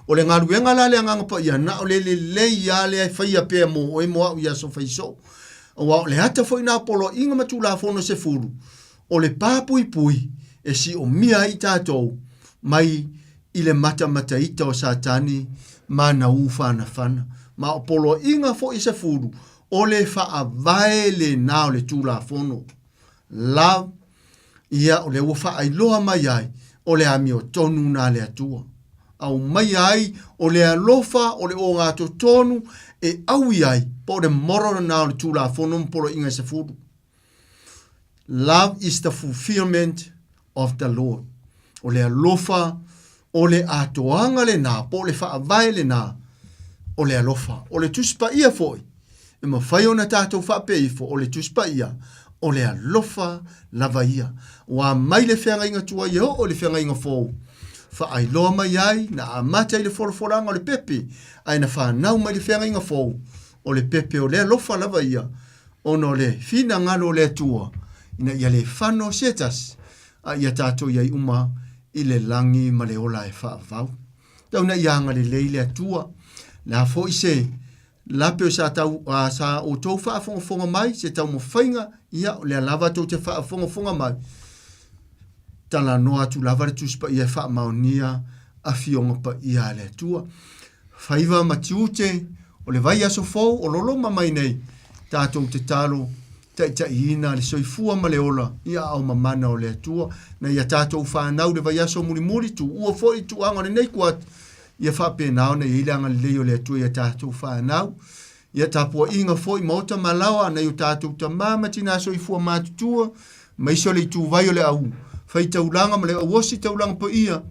O le galuega la le Agaga Paia, na o le lelei lava lea e faia pea mo oe mo au i aso faisoo. Aua o le ata foi na o poloaiga ma Tulafono se fulu, o le pa puipui e siomia ai i tatou mai i le matamataita o Satani ma ana ufanafana. Ma o poloaiga foi se fulu, o le faavae lena o le Tulafono. Love, ia o lea ua faailoa mai ai, o le amiotonu na le Atua. Aumaia ai o le alofa o le ogatotonu e aui ai, po o le moral lena o le Tulafono ma Poloaiga e Sefulu. Love is the fulfillment of the law. O le alofa o le atoaga lena, po o le faavae lena o le alofa. O le Tusi Paia foi, e mafai ona tatou faapea ifo, o le Tusi Paia, o le alofa lava ia. Ua mai le feagaiga tuai e oo i le feagaiga fou, faailoa mai ai, na amata i le folafolaga o le pepe, ae na fanau mai le feagaiga fou, o le pepe o le alofa lava ia, ona o le finagalo o le Atua, ina ia le fano se tasi, a ia tatou i ai uma i le lagi ma le ola e faavavau. Tau ina ia agalelei le Atua, le a foi se lape o sa, tau, a, sa outou faafogafoga mai, se taumafaiga, ia, o lea lava tou te faafogafoga mai, talanoa atu lava le Tusi Paia e faamaonia afioga paia a le Atua. Faiva ma tiute o le vaiaso fou o loloma mai nei, tatou tatalo taitaiina le soifua ma le ola i aao mamana o le Atua, na ia tatou fanau le vaiaso mulimuli, tuua foi i tuaga o lenei kuata, ia faapena ona i ai le agalelei o le Atua ia tatou fanau. Ia tapuaiga foi maota ma laoa nai o tatou tama ma tina soifua matutua, maise o le ituvai o le au faitaulaga ma le au osi taulaga paia,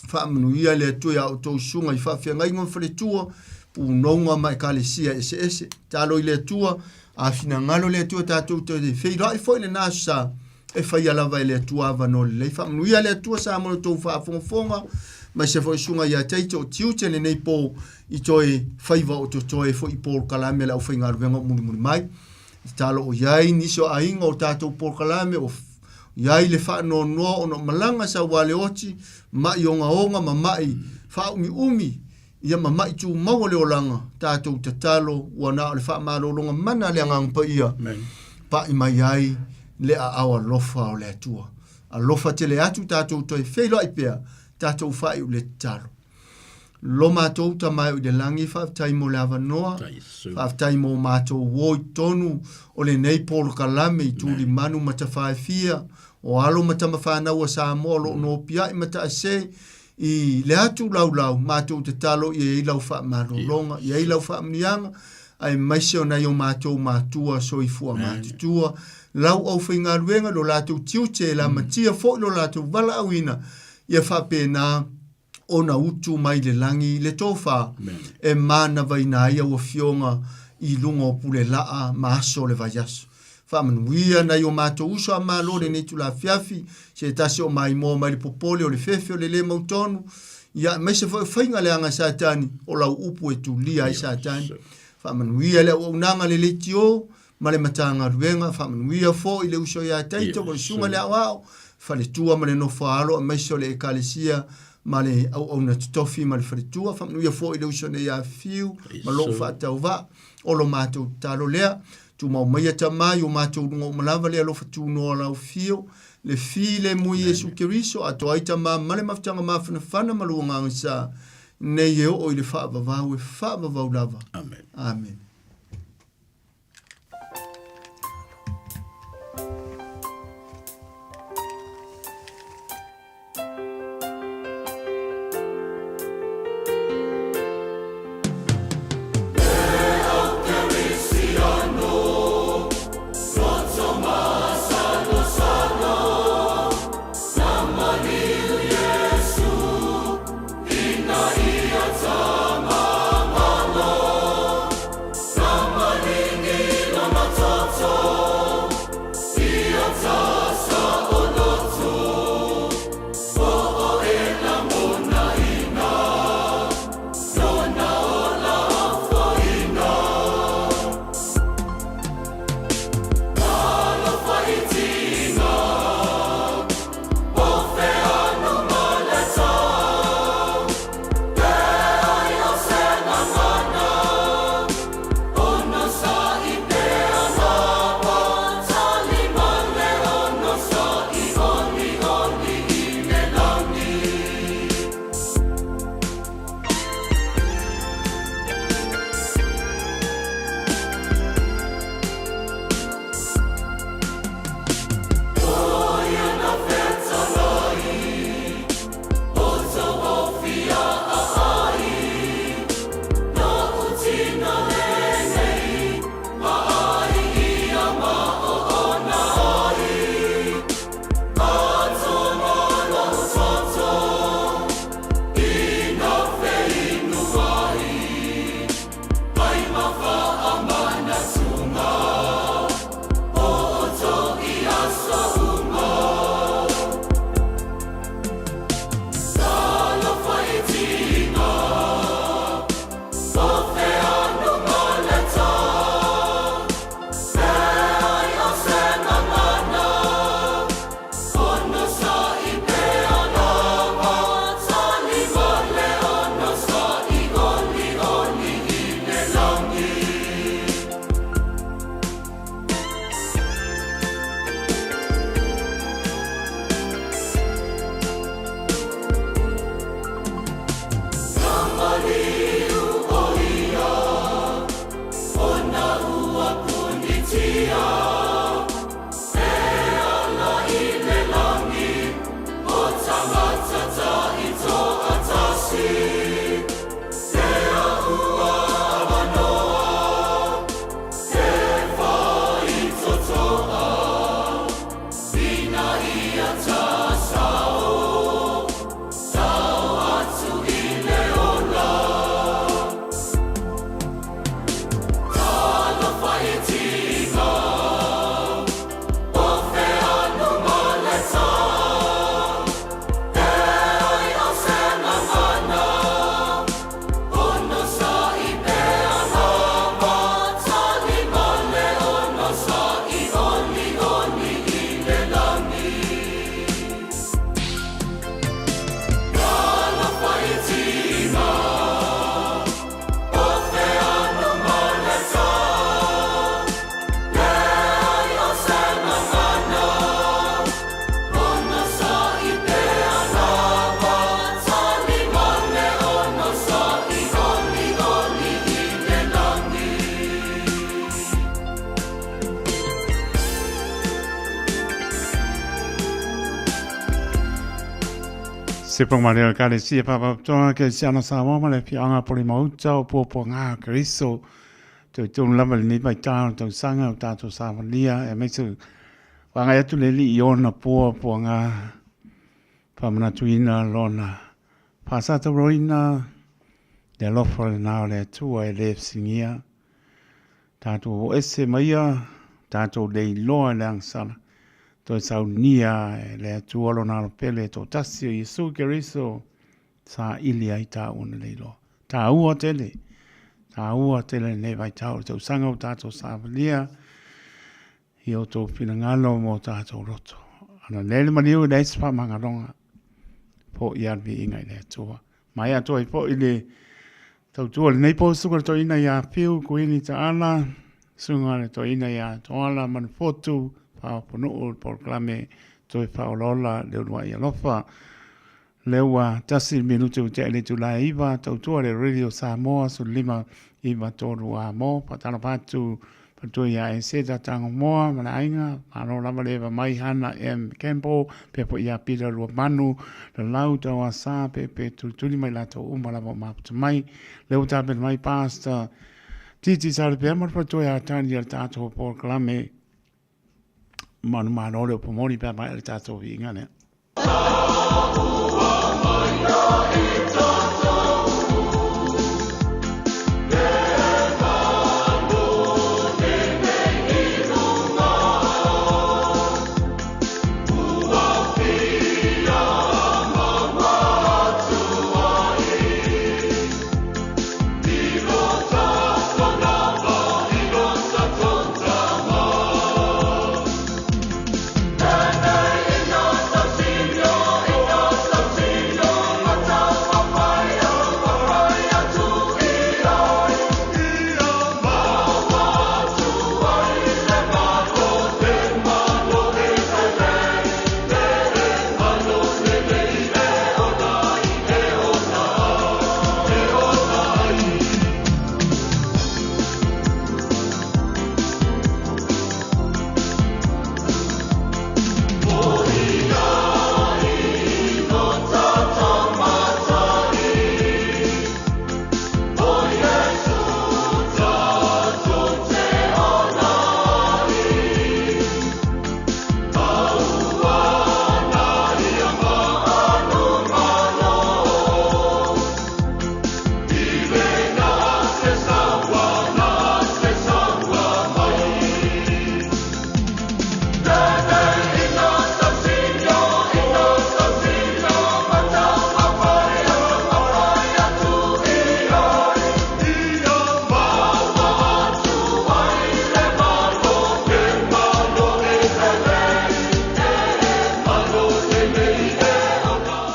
faamanuia le Atua ia outou susuga i faafeagaiga ma faletua, punouga ma ekalesia eseese. Talo i le Atua, a finagalo le Atua tatou te feiloai foi lena aso sa e faia lava e le Atua avanoa lelei. Faamanuia le Atua sa mo le tou faafogafoga, maise foi susuga ia Taito o tiute lenei po i toe faiva o totoe foi i polokalame a le aufaigaluega o mulimuli mai. Tatalo o i ai nisi o aiga o tatou polokalame o i ai le faanoanoa ona o malaga sauale oti, ma'i ogaoga ma ma'i faaumiumi, ia ma ma'i tumau o le olaga, tatou tatalo ua na o le faamalologa mana a le Agaga Paia, pa'i mai ai le aao alofa o le Atua. Alofa tele atu tatou toe feiloai pea, tatou faaiu le tatalo. Lo matou Tama e o i le lagi, faafetai mo le avanoa, faafetai mo matou o i totonu o lenei polokalame i tulimanu ma tafaefia, o alo ma tama fanau a Samoa o lo o nopiai ma taase i le atu laulau, matou tatalo ia i ai lau faamalologa, ia i ai lau faamanuiaga, aemaise o nai o matou matua soifua matutua, lau aufaigaluega, lo latou tiute e lamatia foi lo latou valaauina, ia faapena ona utu mai le lagi le tofa e manavaina ai au afioga i luga o pulelaa ma aso o le vaiaso. Faamanuia nai o matou uso a Malo lenei itula afiafi, se tasi o maimoa mai le popole o le fefe o le le mautonu, ia aemaise foi o faiga leaga a Satani, o lau upu e tulia ai Satani. Faamanuia le auaunaga le leitio ma le Matagaluega, faamanuia foi le uso ia Taito ma le susuga i le aoao, faletua ma le nofo a alo aemaise o le Ekalesia ma le auauna totofi ma le faletua, faamanuia foi le uso nei ia Fiu ma lou faatauvaa, o lo matou tatalo lea. Tumau maia Tama i o matou luga uma lava le alofa tunoa o lau Fio, le filemu i Iesu Keriso, atoa ai Tama ma le mafutaga mafanafana ma lou Agaga Sa, nei e oo i le faavavau e faavavau lava. Amen. Amen. Se pongmale o le Ekalesia Faapatoa Kerisiano Samoa ma le Afioaga Polimauta o Puapuaga o Keriso. Toe tonu lava lenei vaitau o le tausaga o tatou savalia aemaise ua agai atu le Alii i ona puapuaga faamanatuina lona faasatauroina le alofa lena o le Atua e le fesiligia tatou o ese ma ia tatou le iloa i le agasala toe saunia e le Atua lona alo pele e toatasi o Iesu Keriso saili ai taua na le iloa. Taua tele, taua tele lenei vaitau o le tausaga o tatou savalia i o outou finagalo mo tatou loto. Ana lea le maliu i leai se faamagaloga po i le viiga i le Atua. Mai atu ai foi le tautua lenei po suka le toeaina ia Fiu Kuini Taala, suga le toeaina ia Toala Manufotu, Faaoponuu le polokalame Toe Faaolaola le Uluai Alofa. Lea ua 1 minute ua tea i le itula e 9, tautua le Radio Samoa 15 9 3 a mo, faatalofa atu faletua ia Eseta Tagomoa ma le aiga, malo lava le eva mai Hana M. Campbell, pea foi ia Peter Luamanu, Lalau Tauasa, Pepe Tulituli mai latou uma lava o mafuta mai. Lea ua tapena mai Pastor Titi Salepea ma le faletua ia Tani le tatou polokalame manumalo le upu moni pe a maea le tatou viiga lea.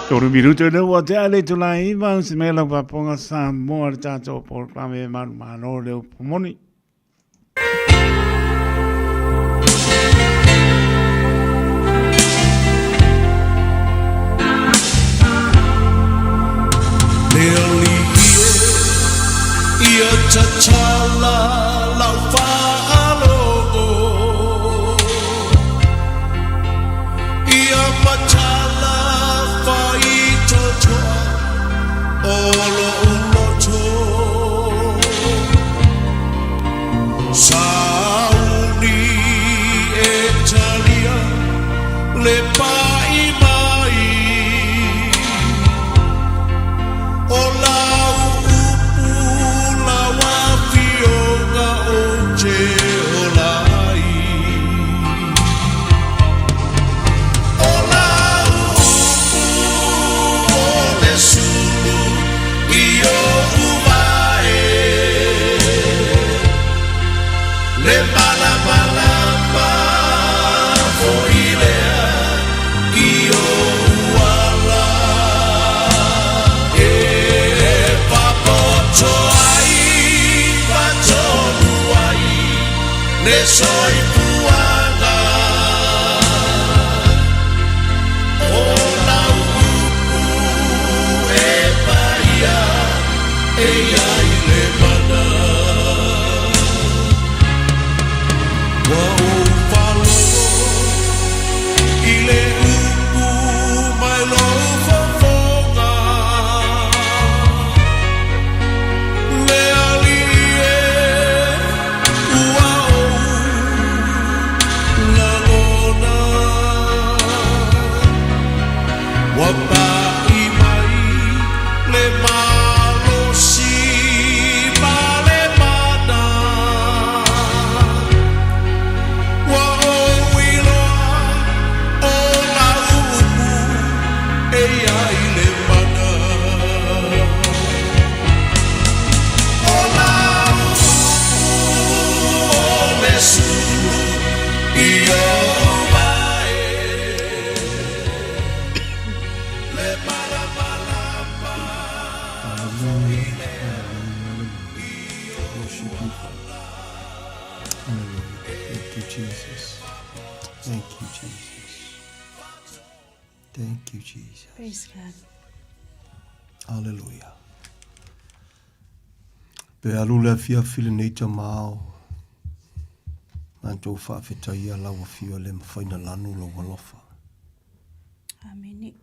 Toru minutu le ua te ale tu lai iwa si me lau paponga Samoa le tātou polokalame manumalo le upu moni. Le alii e ia tatala lau faalogo Ia matala faitotoa o lo'u loto Sauni e talia le pa'i mai O lau upu lau afioga ou te ola ai O lau upu o le sulu i oʻu vae Le malamalama foi lea i ou ala E papoto ai ma tonu ai le soifuaga O lau upu e paia e i ai le mana Ua ou faalogo i le upu mai lou fofo. Hallelujah. Thank you, Jesus. Thank you, Jesus. Thank you, Jesus. Praise God. Hallelujah. Pe alu le afiafi lenei tamao. Matou faafetaia lau afio le mafai na lanu lou alofa. Amene.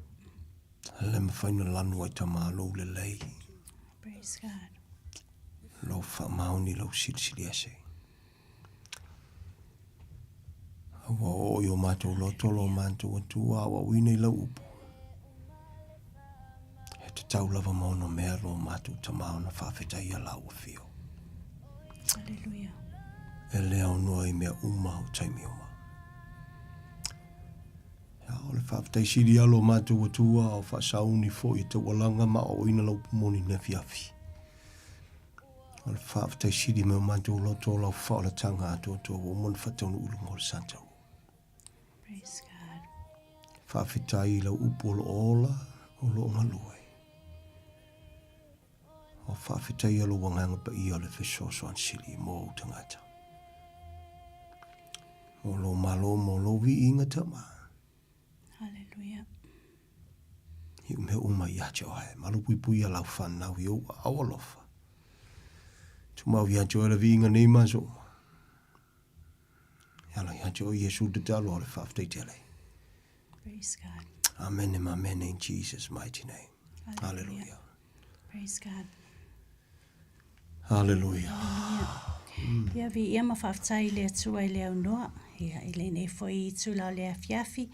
Le mafai na lanu ai tamā lou lelei. Praise God. Lou faamaoni lou silisili ese. A ua oo i o matou loto lo matou Atua aoaoina i lau upu. He tatau lava ma ono mea lo matou Tama ona faafetaia lau afio. Hallelujah. E le aunoa i mea uma o taimi uma. Ia, o le faafetai sili lava lo matou Atua o faasauni foi e taualaga ma aoaoina lau upu moni i le afiafi. O le faafetai sili mai o matou loto o lau faaolataga atoatoa ua uma ona faataunuu i luga o le sa taua. Praise God. Faafetai i lau upu o lo o ola, o lo o galue. O faafetaia lou Agaga Paia o le fesoasoani sili mo ou tagata. Mo lou malo, mo lou viiga tama. Hallelujah. I mea uma ia te oe, malupuipuia lau whanau i ou aao alofa. Tumau ia te oe le viiga nei ma aso uma. E ala ia te oe Iesu tatalo o le faafetai tele. Praise God. Amen and amen in Jesus mighty name. Hallelujah. Hallelujah. Praise God. Hallelujah. Hallelujah. Ia viia ma faafetai i le Atua i le aunoa, ia, i lenei foi itula o le afiafi,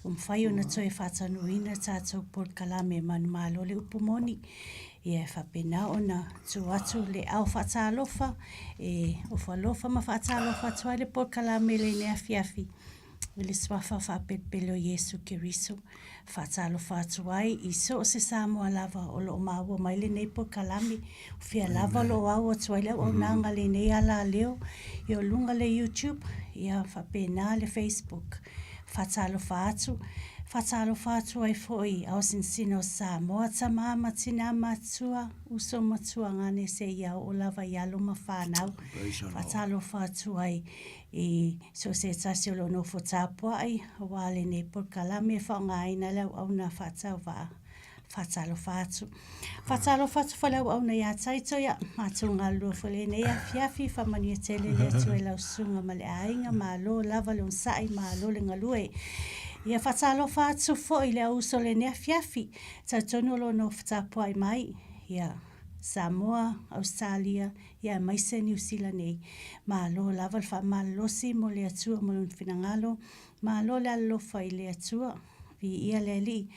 ua mafai ona toe faataunuuina tatou polokalame manumalo le upu moni. Ia e faapena ona tuu atu le ao faatalofa, e ofo alofa ma faatalofa atu ai le polokalame i lenei afiafi. I le Suafa faapelepele o Iesu Keriso. Faatalofa atu ai i so o se Samoa lava o lo o maua mai lenei polokalame, o fea lava o lo o au atu ai le auaunaga i lenei alaleo, ia o luga le YouTube, ia faapena le Facebook. Faatalofa atu, faatalofa atu ai foi i aosinasina o Samoa, tama ma tina, matua, uso ma tuagane seia oo lava i alo ma fanau. Faatalofa atu ai I so o se tasi o lo o nofo tapuai aua lenei polokalame e faaaogaina le auauna faatauvaa faatalofa atu. Faatalofa atu foi le auauna ia Taito, ia matou galulue foi lenei afiafi, faamanuia tele le Atua i lau susuga ma le aiga, malo lava le onosai, malo le galue. Ia faatalofa atu foi le au uso o lenei afiafi, talitonu o lo o nofo tapuai mai, ia Samoa, Ausetalia, ia aemaise Niu Sila nei. Malo lava le faamalolosi mo le Atua ma Lona finagalo. Malo le alolofa i le Atua. Viia le Alii.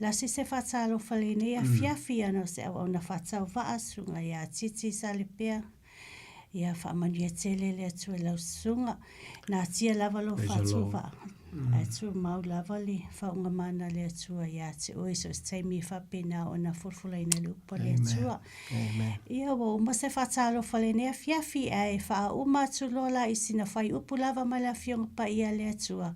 Lasi se faatalofa lenei afiafi ana o se auauna faatauvaa, Susuga ia Titi Salepea. Ia faamanuia tele le Atua i lau susuga. Natia lava lou faatuvaa. Ae tumau lava le faauuga mana a le Atua ia te oe so o se taimi e faapena ona folafolaina le upu a le Atua. Ia ua uma se faatalofa lenei afiafi ae faauma atu loa la i sina fuaiupu lava mai le Afioga Paia a le Atua.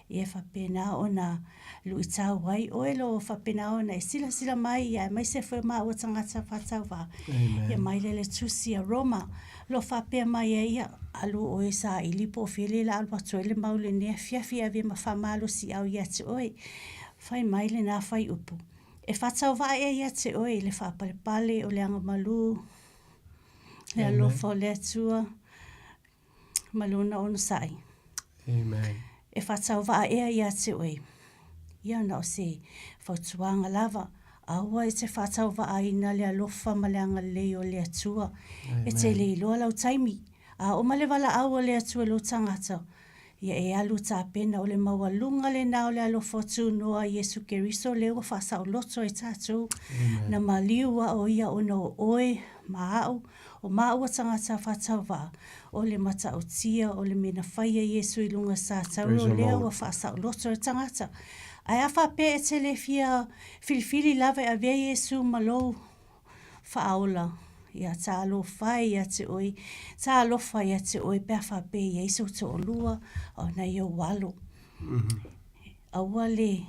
Ia faapena ona luitau ai oe lo faapena ona e silasila mai ia aemaise foi o maua tagata faatauvaa. Ia mai lea le tusi a Roma lo faapea mai ai ia alu oe saili po o fea le la alu atu ai le mau lenei afiafi ave ma faamalosiau ia te oe. Fai mai lena fuaiupu. E faatauvaa ea ia te oe i le faapalepale o le agamalu, le alofa o le Atua ma Lona onosai. Amen. E faatauvaa ea ia te oe. Ia na o se fautuaga lava, aua e te faatauvaaina le alofa ma le agalelei o le Atua. E te le iloa lau taimi. A oo mai le valaau a le Atua i lou tagata, Ia e alu tapena o le maualuga lena o le alofa o Tunoa Iesu Keriso lea ua faasaoloto ai tatou. Na maliu a o ia ona o oe ma a'u, o māua tagata faatauvaa, o le matautia o le mea na fai e Iesu i luga sa tauro lea ua faasaoloto ai le tagata. Ae a faapea e te le fia filifili lava e avea Iesu ma lou faaola, ia talofa e ia te oe, talofa ia te oe pe a faapea e i ai sou toalua o nai ou alo. Aua le,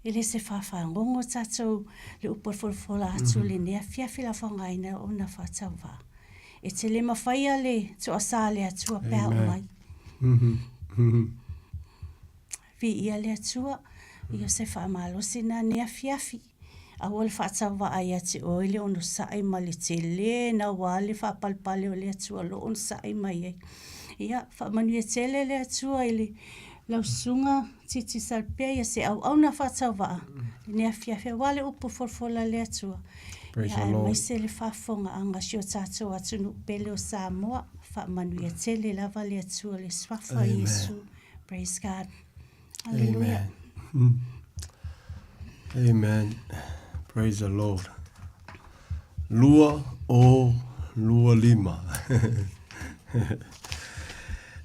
e le se faafagogo tatou le upu e folafola atu lenei afiafi la faaaogaina ona faatauvaa. E te le mafaia le toasā le Atua pe a oo mai. Viia le Atua, ia se faamalosi na nei afiafi. Aua le faatauvaa ia te oe le onosai ma le tele naua le faapalepale o le Atua o lo o onosai mai ai. Ia, faamanuia tele le Atua i le lau susuga Titi Salpea ia se auauna faatauvaa lenei afiafi aua le upu folafola a le Atua. Praise Ia, the Lord. aemaise le faafofogaaga a si o tatou atunuu pele o Samoa. Faamanuia tele lava le Atua i le suafa o Iesu. Praise God. Hallelujah. Amen. Amen. Praise the Lord. 2025.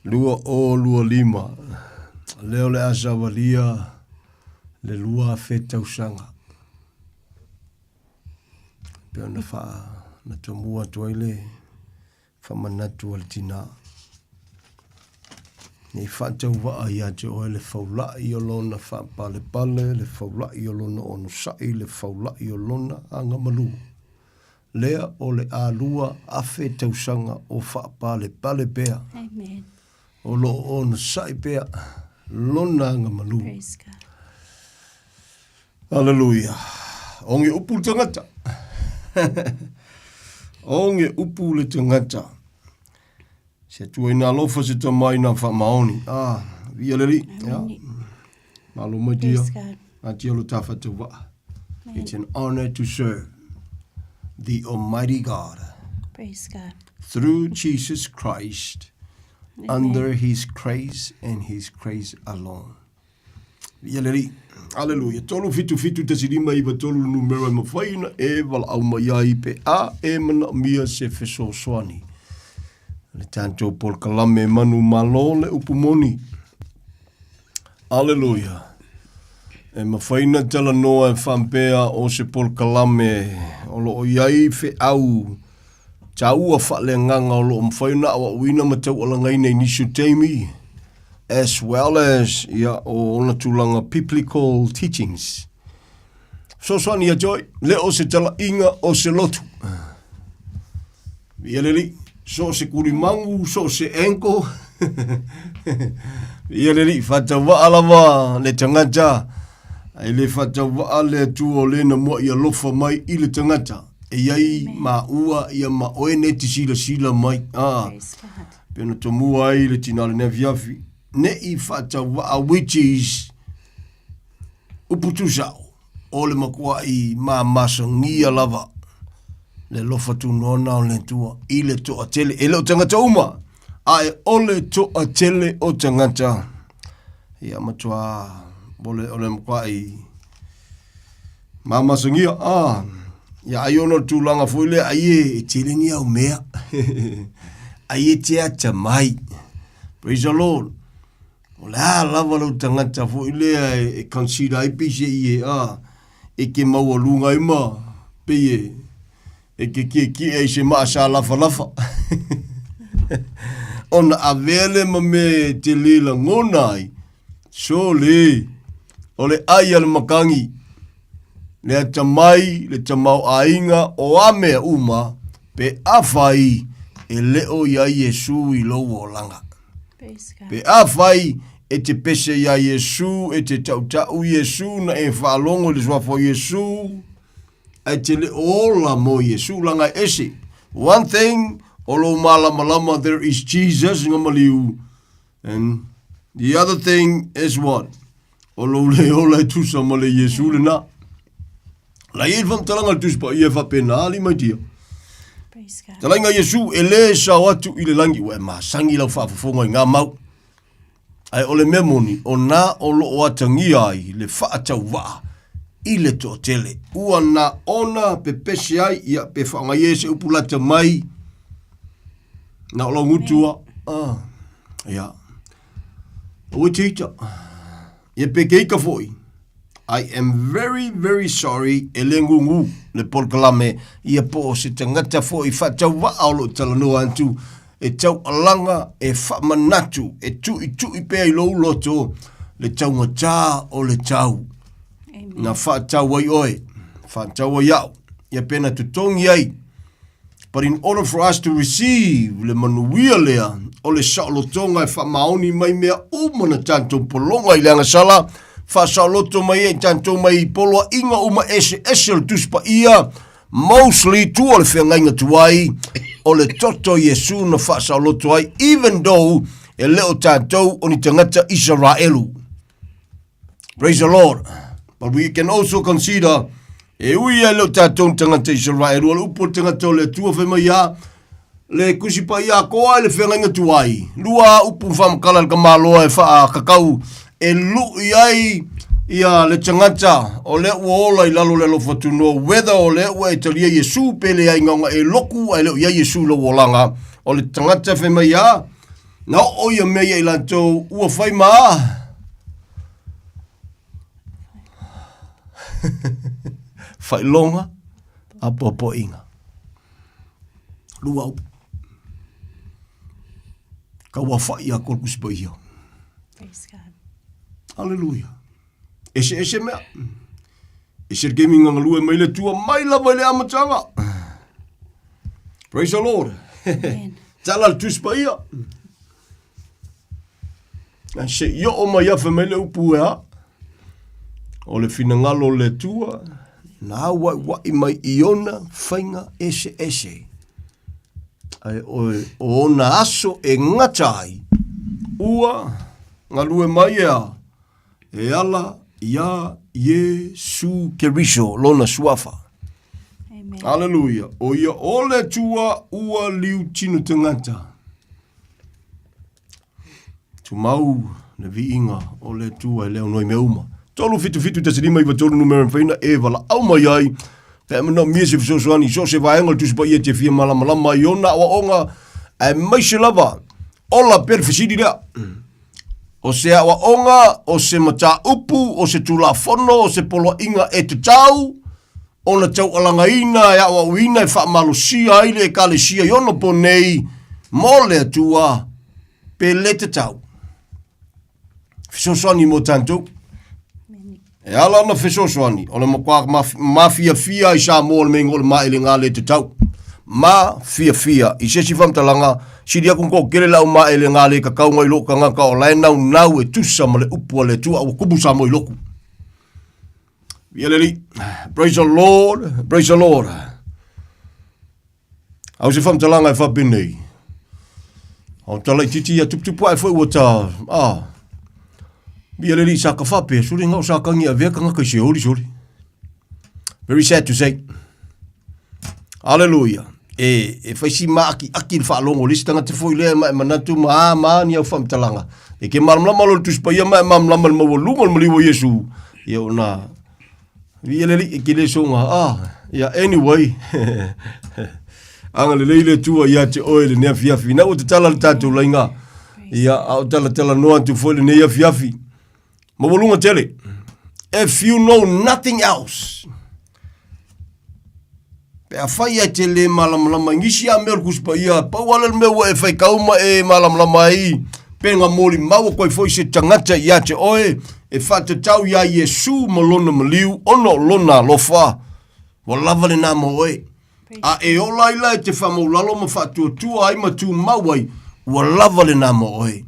2025. Lea o le a savalia le 2000 tausaga. Pe ona faa na tomua atu ai le Faamanatu a le tinā. Nei faatauvaa ia te oe le faula'i o lona faapalepale, le faula'i o lona onosai, le faula'i o lona agamalu. Lea o le a 2000 tausaga o faapalepale pea. Amen. O lo o onosai pea lona agamalu. Praise God. Aleluia. Oge upu le tagata. Oge upu le tagata. Se tua ina alofa se tama ina whaamaoni. Ah, via leli. Ja. Malo mai dia. A tia lo tafa te waa. It's an honor to serve the Almighty God. Praise God. Through Jesus Christ, Amen. under His grace and His grace alone. Ia le Alii. Aleluia. 3 7 7 1 5 9 3 le numera e mafai ona e valaau mai ai pe a e manaomia se fesoasoani. Le tatou polokalame manu malo le upu moni. Aleluia. E mafai na talanoa e faapea o se polokalame o lo o i ai feau taua faaleagaga o lo o mafai ona aoaoina ma taualagaina i nisi o taimi, as well as ia o ona tulaga biblical teachings. Fesoasoani ia te oe, le o se talaiga o se lotu. Ia le alii, so o se kulimagu, so o se ankle. Ia le alii, faatauvaa lava le tagata, e le faatauvaa le Atua o le na mua'i alofa mai i le tagata. E i ai maua ia ma oe nei te silasila mai. Ah, Praise God. pe ona tomua ai le tina o lenei afiafi, ne i faatauvaa which is upu tusao o le matua'i mamasagia lava le alofa tunoa o le Atua i le toatele. E le o tagata uma, ae o le toatele o tagata. Ia matua o le, o le matua'i mamasagia. Ah, ia ai ona o le tulaga foi lea, ai e, e tele ni au mea. Ai e te atamai. Praise the Lord. O le a lava lou tagata foi lea e, e consider ai pei se i e, a, e ke maualuga ai ma, pei e, e ke kiekie ai se maa sa lafalafa. Ona avea le ma mea e te le lagona ai, sole, o le ai a le makangi, le atamai, le tamaoaiga, o a mea uma, pe afai e le o i ai Iesu i lou olaga. Pe afai e te pese iā Iesu, e te tautau Iesu, na e faalogo i le suafa o Iesu, ae te le o ola mo Iesu, laga e ese. One thing, o lou malamalama, there is Jesus nga maliu, and the other thing is what? O lou le ola e tusa ma le Iesu lena. La i ai le faamatalaga a le Tusi Paia e faapena, alii mai tia. Praise God. Talaiga Iesu e le sao atu i le lagi, ua e masangi lau faafofoga i ngā mau. Ae o le mea moni, o nā o lo o atagia ai le faatauvaa i le toatele. Ua na ona pepese ai, ia pe whaangai e se upu lata mai, na o lau ngutua. Ah, ia. Aua te ita. Ia pe ke ika foi. I am very, very sorry e le ngūngū le polokalame ia po o se tagata foi faatauvaa o lo o talanoa atu e taualaga, e faamanatu, e tuitui pea i lou loto le taugatā o le tau. Amen. Na faatau ai oe, faatau ai au, ia pe na totogi ai. But in order for us to receive le manuia lea o le saolotoga e faamaoni mai mea uma na tatou pologa i le agasala, faasaoloto mai ai tatou mai poloaiga uma eseese o le Tusi Paia, mostly tua o le feagaiga tuai, o le toto o Iesu na faasaoloto ai, even though e le o tatou o ni tagata Isaraelu. Praise the Lord. But we can also consider, e ui ai leo tātou ni tagata Israel, o le upu o le tagata o le Atua whai mai a, le kusi pa ia koa i le whengainga tuai. Lua upu whamakala le kamaloa e wha kakau e lui ai ia le tagata o le ua ola i lalo le alofa tunoa, whether o le ua e talia Iesu pe le ai ngaunga e loku ai leo ia Iesu lo olanga. O le tagata whai mai a, Na oo ia mea ia i latou, ua fai ma Failoga apoapoaiga. Lua upu. Kauafaʻi ia koe le Tusi Paia. Praise God. Hallelujah. Eseese mea. Ese le kemi galue mai le Atua mai lava i le amataga. Praise the Lord. Amen. Tala le Tusi Paia. A se i oo mai afe mai le upu e a. O le finagalo o le Atua, na auaiuai mai i ona faiga eseese. Ae o, o ona aso e gata ai, ua galue mai e a, e ala iā Iesu Keriso lona suafa. Amen. Aleluia. O ia o le Atua ua liu tino tagata. Tumau le viiga o le Atua e leo noi mea uma. 3 7 7 1 5 9 3 numera mawhaina e walaau mai ai. Pe a manaomia se fesoasoani i so o se vaega o le Tusi Paia e te fia malamalama ai i ona aoaoga, aemaise lava ola pea le fesili lea. O se aoaoga, o se mataupu, o se Tulafono, o se poloaiga e tatau ona taualagaina e aoaoina e faamalosia ai le Ekalesia i ona po nei mo le Atua, pe le tatau. Fesoasoani mo tatou. E ala ona fesoasoani, o le matua mafiafia i Samoa le mea o le maele le tatau. Mafiafia. I se isi faamatalaga, sili aku ko kele lau maele ngā le kakau ngai lo kangaka o lae nau nau e tusa ma le upu a le Atua ua kumu Samoa i loku. Ia le Alii. Praise the Lord, praise the Lord. Au se faamatalaga e faapenei. O tala itiiti ia tuputupu ae foi ua ta, ah. Ia le Alii sa ka faapea, sole ngao sa kangi avea kangaka i se oli sole. Very sad to say. Hallelujah. E, e fai si maakiaki le faalogo o le isi tagata foi lea ma e manatu ma a ma ni au faamatalaga. E ke malamalama loa le Tusi Paia ma e malamalama i le maualuga o le maliu o Iesu. Ia ona Viia le Alii, e ke le soga. Ah, ia anyway. Agalelei le Atua ia te oe lenei afiafi. Na ua tatala le tatou laiga. Ia, a o talatalanoa atu foi lenei afiafi. Maualuga tele. If you know nothing else, pe afai e te le malamalama i nisi a mea o le Tusi Paia, pau lava lea o le mea ua e faitau ma e malamalama ai, pe na molimau atu ai foi se tagata ia te oe, e faatatau iā Iesu ma lona maliu ona o lona alofa, ua lava lena mo oe. A e ola ai la e te faamaulalo ma faatuatua ai ma tumau ai, ua lava lena mo oe.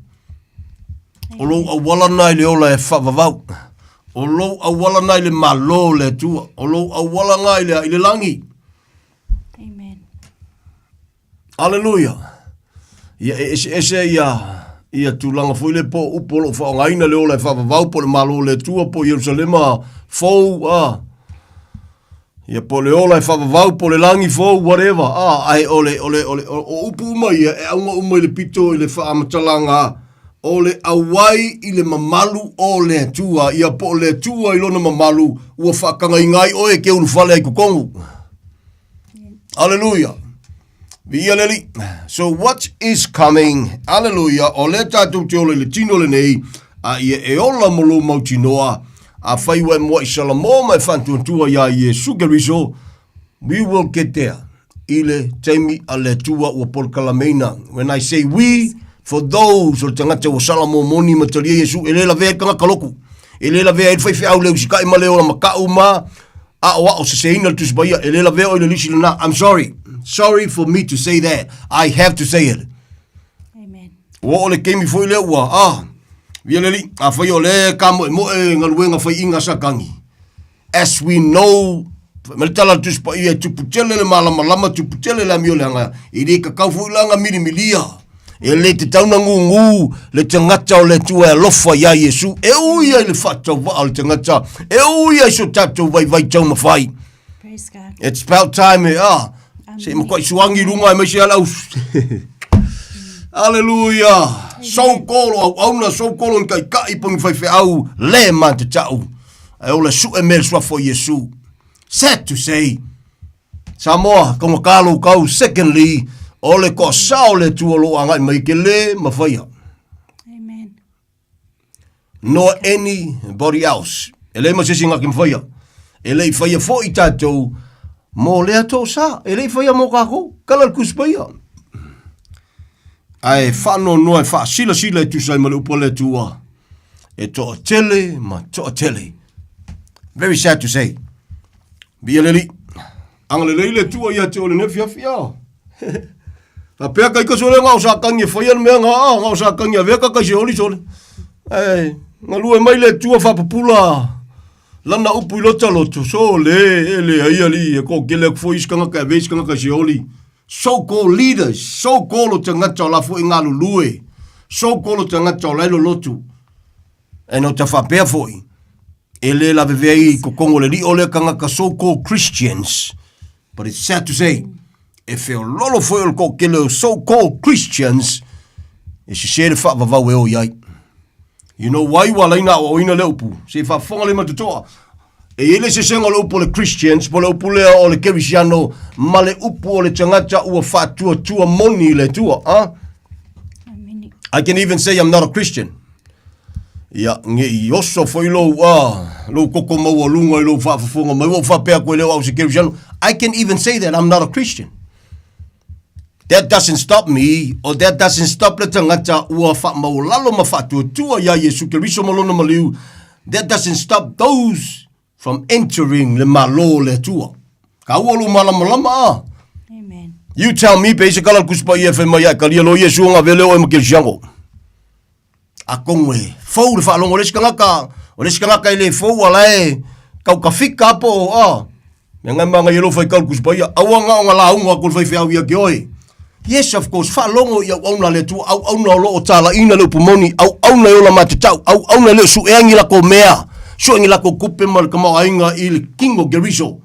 O lou auala na i le ola e faavavau. O lou auala na i le Malo o le Atua. O lou auala na i le, i le lagi. Amen. Aleluia. Ia e eseese ia ia tulaga foi le po upu o lo o faaaogaina le ola e faavavau po o le Malo o le Atua po o Ierusalema fou a. Ia po o le ola e faavavau po o le lagi fou whatever a ae o le o le o le o upu uma ia e auga uma i le pito i le faamatalaga o le auai i le mamalu o le Atua ia po o le Atua i lona mamalu ua faatagaina ai oe e ke ulufale ai totonu. Hallelujah. Viia le Alii. So what is coming? Hallelujah. O lea tatou te ola i le tino lenei, a ia e ola mo lou mautinoa, afai ua e muaʻi Salamo ma e faantuantua iā Iesu Keriso, we will get there i le taimi a le Atua ua polokalameina. When I say we, for those o le tagata ua Salamo moni ma talia Iesu, e le lavea ai le tagata loku. E le lavea ai le faifeau le usikai ma le ola makaʻu ma aʻoaʻo seseina le Tusi Paia, e le lavea oe i le lisi lena. I'm sorry. Sorry for me to say that. I have to say it. Amen. Ua oo le taimi foi lea ua, ah, via le alii, afai o lea e kamoemoe galuega faiiga Satani. As we know, fai mai le tala a le Tusi Paia, e tupu tele le malamalama, tupu tele le amio leaga, e le tatau foi la ona milimilia. E le tatau ona gugu le tagata o le Atua e alofa iā Iesu, e ui ai le faatauvaa o le tagata, e ui ai so tatou vaivai taumafai. Praise God. It's about time e, ah, se i matuai suagi i luga aemaise lava le au... Hallelujah! So called o auauna, so called o ni taitai po o ni faifeau le matatau. Ae ola sue mea i le suafa o Iesu. Sad to say, Samoa, taugata lou kau. Secondly, o le toasao o le Atua o lo o agai mai ke le mafaia. Amen. Nor anybody else. E leai ma se isi na te mafaia. E le i faia foi tatou mo lea toasa. E le i faia mo kākou. Kala le Tusi Paia. Ae faanoanoa e faasilasila e tusa ai ma le upu a le Atua. E toatele ma toatele. Very sad to say. Viia le Alii. Agalelei le Atua ia te oe lenei afiafi a. Faapea kai ka sole nga o sa kangi e faia le mea nga a nga o sa kangi avea ka kai se oli sole. Ae galue mai le Atua faapupula lana upu i lota loto sole e leai alii e toatele atu foi isi tagata e avea isi tagata i se oli. So called leaders, so called o tagata o la foi e galulue, so called o tagata o la e lolotu. Ae na o ta faapea foi, e le lavevea ai i totonu o le lio lea tagata so called Christians, but it's sad to say, e feololo foi o le toatele o so called Christians, e sese le faavavau e o i ai. You know why ua ala ai ona aoaoina lea upu? Se i faafofoga lelei ma le totoa. E i ai le sesega o le upu o le Christians, po o le upu lea o le Kerisiano, ma le upu o le tagata ua faatuatua moni i le Atua. Ah? I can even say I'm not a Christian. Ia, nge i oso foi lou, ah, lou koko maualuga i lou faafofoga mai, ua ou faapea atu e le o au se Kerisiano. I can even say that I'm not a Christian. That doesn't stop me, or that doesn't stop le tagata ua faamaualalo ma faatuatua iā Iesu Keriso ma Lona maliu, that doesn't stop those from entering le Malo o le Atua. Kaua lou malamalama a. Amen. You tell me pe i se kala le Tusi Paia e fai mai ai kalia loa Iesu o gavele oe ma Kerisiano. Atonu e fou le faalogo o le isi tagata, o le isi tagata e le fou a la e tautafika po o a. Mea ngai manaia lou faitau i le Tusi Paia, aua na o na lauga atu le faifeau ia te oe. Yes, of course, faalogo i auauna a le Atua, auauna o lo o talaiina le upu moni, auauna e ola matatau, auauna e le o suea ni latou mea, sue ni latou tupe ma le tamaoaiga i le kino Keriso.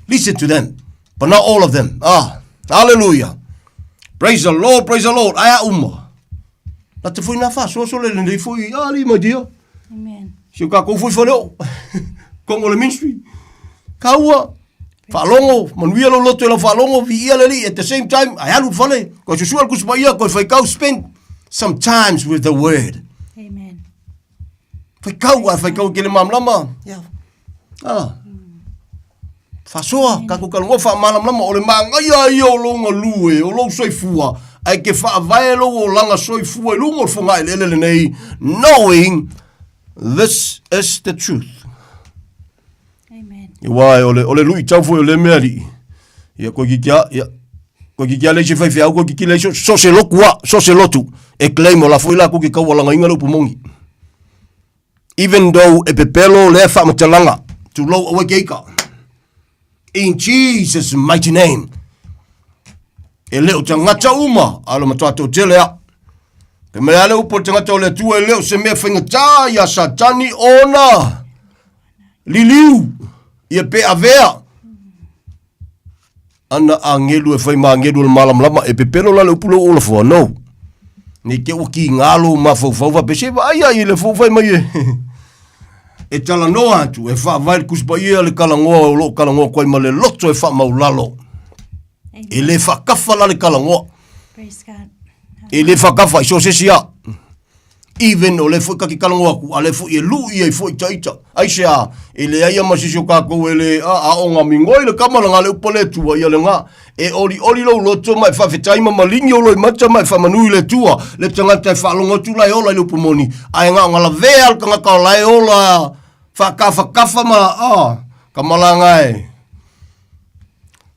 Listen to them, but not all of them. Ah, hallelujah. Praise the Lord, praise the Lord. Ae a uma. Lata foi nā faasoaso le lenei foi a alii my dear. Amen. Si o kākou foi fale o. Kongo le ministry. Kaua, faalogo, manuia lou loto i lau faalogo, viia le Alii, at the same time, ae alu i le fale, koe susua le Tusi Paia, koe faitau, spend some times with the word. Amen. Faitau, a faitau ke le malamalama. Yeah. Ah. Faasoa, tatou talanoa faamalamalama, o le manaia ia o lou galue, o lou soifua, ae ke faavae lou olaga soifua i luga o le fogaeleele lenei, knowing this is the truth. Amen. Aua o le, o le luitau foi o lea mea alii, ia koe kiki a, ia, koe kiki a leai se faifeau, koe kiki leai so, so se lotu a, so se lotu, e claim o la foi latou ke taualagaina le upu moni. Even though e pepelo lea faamatalaga, tulou aua ke ika. In Jesus mighty name. E le o tagata uma, a o le matua toatele a. Pe mai a le upu o le tagata o le Atua e le o se mea faigata iā Satani ona liliu ia pe avea ana agelu e fai ma agelu o le malamalama e pepelo la le upu lea ua ou lafoa no nei te ua kiga lou mafaufau faapea se vaai ai i le fou fai mai e e talanoa atu e faavae le Tusi Paia le talanoa o lo o talanoa atu ai ma le loto e faamaulalo e le faatafa la le talanoa Praise God. e le faatafa i so o se isi a Even o lea foi ta te talanoa atu, a lea foi e lui ai foi ita ita. Aisea, e leai a ma se isi o tatou e le a, aoga migoi le tama lena le upu a le Atua, ia lena. E olioli lou loto ma e faafetai ma maligi ou loimata ma e faamanu i le Atua, le tagata e faalogo atu la e ola i le upu moni, ae na ona lavea le tagata o la e ola faatafatafa ma, a, ka malaga e.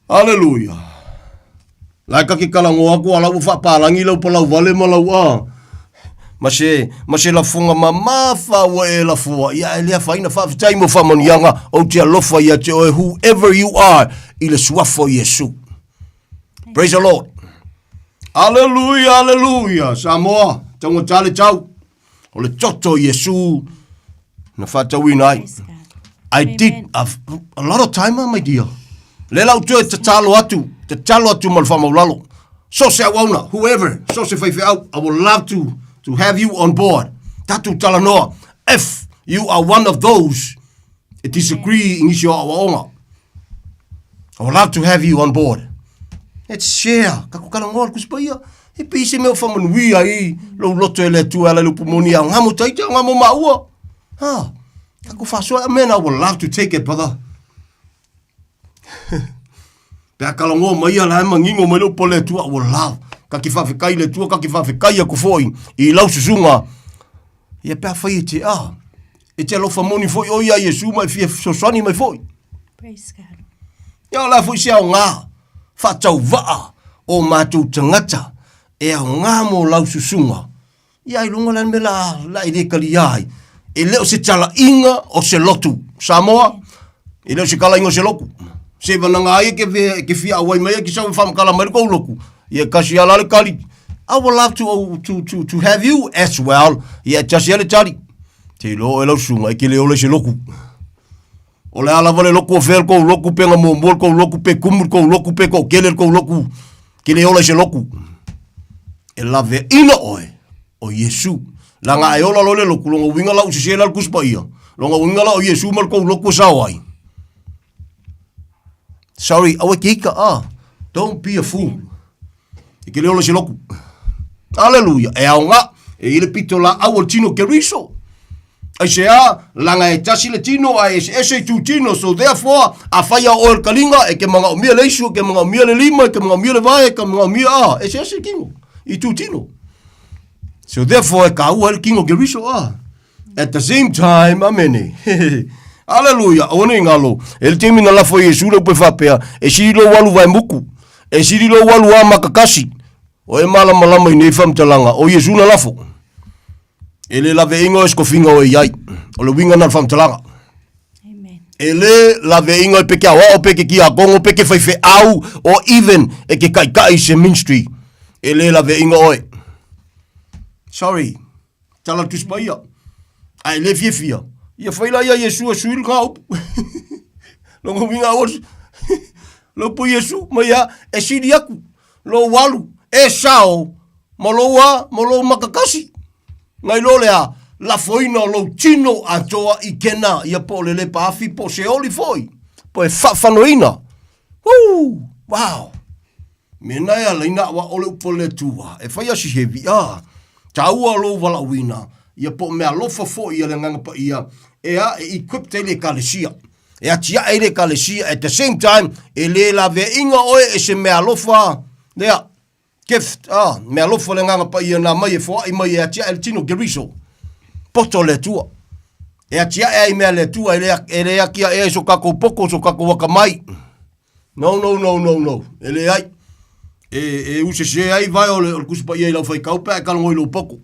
Aleluia. La e kake kalagoa aku a la ua faapalagi lau palau vale ma lau a ma se ma se lafoga mamafa ua e lafoa ia ae le afaina faafetai mo faamanuiaga ou te alofa ia te oe whoever you are i le suafa o Iesu. Praise the Lord. Aleluia, aleluia. Samoa, taugata le tau. O le toto o Iesu na faatauina ai. I did a, a lot of time, my dear. Le lau toe tatalo atu, tatalo atu ma le faamaulalo. So se auauna, whoever, so se faifeau, I would love to, to have you on board. Tatou talanoa, if you are one of those e disagree i nisi o aoaoga, I would love to have you on board. Let's share. Ka ku kalangoa le Tusi Paia. E pei se mea o whamanuia ai lou loto e le Atua e ala i le upu moni a ngamo taita, ngamo maua. Ha. Ka ku whasoa, man, I would love to take it, brother. Pe a kalangoa mai ia la e mangingo mai le upu a le Atua, I would love. Ka ki whawhekai le Atua, ka ki whawhekai aku foi i lau susunga. Ia pe a whai e te a. E te alofa moni foi o ia Iesu mai fia fesoasoani mai foi. Praise God. Ia o la foi se aoga faatauvaa o matou tagata e aoga mo lau susuga. Ia ai luga la le mea la, la e le talia ai. E le o se talaiga o se lotu. Samoa, e le o se talaiga o se lotu. Se vanaga ai e ke, e ke fia auai mai e ki sau e whamakala mai le kou lotu. Ia kasi ala le kali. I would love to, to, to, to have you as well. Ia tasi ale tali. Te iloa oe lau susuga, e ke le ola i se loku. O le a lava le loku o fea le kou loku, pe nga muamua le kou loku, pe kumu le kou loku, pe toatele le kou loku, ke le ola i se loku. E laveaina oe o Iesu. Leaga a e ola loa i le loku, lona uiga la ua sese la le Tusi Paia. Lona uiga la o Iesu ma le kou loku e sao ai. Sorry, aua e te ika, ah. Don't be a fool. E ke le ola se loku. Aleluia. E aoga, e i le pito la au o le tino Keriso. Ai se a, langa e tasi le tino, a e ese i tū tino. So therefore, a whai a oe le kalinga, e ke manga o mia le isu, e ke manga o mia le lima, e ke manga o mia le vae, e ke manga o mia a, ese ese kino, i tū tino. So therefore, e ka ua le kino Keriso a. At the same time, amene. Aleluia, aua nei ngalo. E le taimi na lafo i Iesu le upu e faapea, e sili lou alu vaemuku, e sili lou alu a makakasi. O e malamalama i nei faamatalaga, o Iesu na lafo. E le laveaiga o e sikofiga o e i ai. O le uiga na o le faamatalaga. Amen. E le laveaiga e pe ke aoao, pe ke kiakono, pe ke faifeau, or even e ke kaitaʻi i se ministry. E le laveaiga oe. Sorry. Tala Tusi Paia. A e le fiafia, ia fai la ia Iesu e sui lena upu. Lona uiga o le upu Iesu ma ia e sili atu lou alu e sao ma lou a ma lou makakasi. Nai lo le a lafoina o lou tino atoa i kena ia po o le lepa afi po o se oli foi po e faafanoina. Woo! Wow! Mena e ala ina awa ole upu o le Atua, e fai a si hevi, a, taua lou valaauina, ia po o mea alofa foi ia le Agaga Paia, e a e equipped ai le Ekalesia, e atiae ai le Ekalesia, at the same time, e le laveaiga oe e se mea alofa, lea, gift, a, mea alofa le Agaga Paia na aumai e foai mai e atiae le tino, Keriso, poto o le Atua. E atiae ai mea a le Atua, e le, e le atiae ai so kakou poto, so kakou akamai. No, no, no, no, no. E leai. E, e usese ai vae o le, o le Tusi Paia i lau faitau pe a e talanoa i lou poto.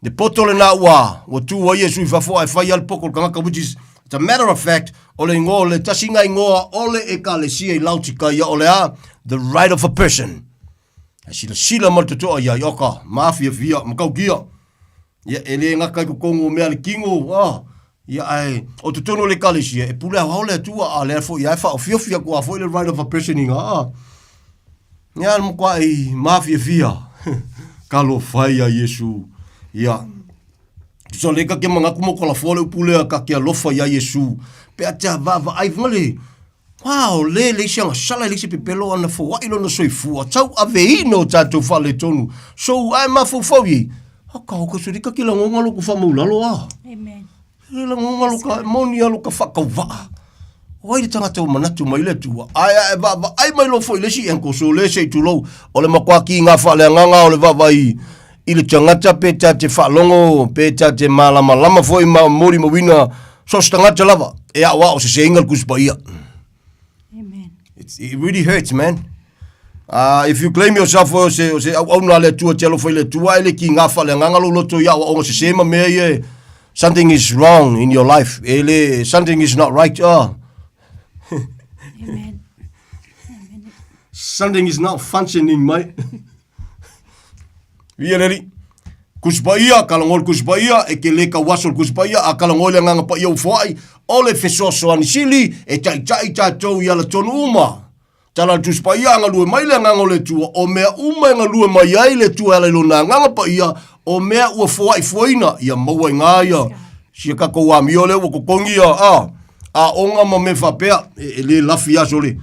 Le poto lena ua, ua tu ai Iesu i fafo ae fai a le poto o le tagata, which is, it's a matter of fact, o le ingoa, o le tasi na ingoa o le Ekalesia i Laotikaia, o le a? The right of a person. E silasila ma le totoa iai, oka, mafiafia, matautia. Ia, e le gata i totonu o mea le kino, a, ia, ae, o totonu o le ekalesia, e pule aoao le Atua, a lea foi lava e faaofiofi atu lava foi le right of a person i ina, a. Ia, le matuai mafiafia, talofa e ia Iesu. Ia, tusa o lea ta te manatu ma kalafoa le upu lea, ta te alofa ia Iesu, pe a te vaavaai fai mai le, Wow, le leai se agasala, leai se pepelo ana foai lona soifua, tauaveina o tatou faaletonu. So, ae mafaufau i ai, aka o ka soli ka ke lagoga lo ka faamaulalo a. Amen. Le lagoga lo ka moni a lo ka faakauvaa. O ai le tagata ua manatu mai le Atua, ae a e vaavaai mai loa foi i le isi ankle, so le se i tulou, o le matua kiga faaleagaga o le vaavaai i le tagata pe ta te faalogo, pe ta te malamalama foi ma molimauina so o se tagata lava e aoao seseina le Tusi Paia. Amen. It's, it really hurts, man. Uh, if you claim yourself o se, o se auauna a le Atua, te alofa i le Atua, e le ki ngā whaleanganga lo loto i au aonga se se ma mea ia, something is wrong in your life. E le, something is not right. Oh. Amen. Something is not functioning, mate. Ia le alii. Kusi Paia, ka lagoi le Kusi Paia, e ke le tauaso le Kusi Paia, a ka lagoi le Agaga Paia ua foai, o le fesoasoani sili e taitai tatou i ala tonu uma. Tala le Tusi Paia, a galue mai le Agaga o le Atua, o mea uma e galue mai ai le Atua e ala i lona Agaga Paia, o mea ua foai fuaina, ia maua i gā ia sia kakou amio lea ua totogi ia a aoga ma mea faapea, e, e le lafi aso le.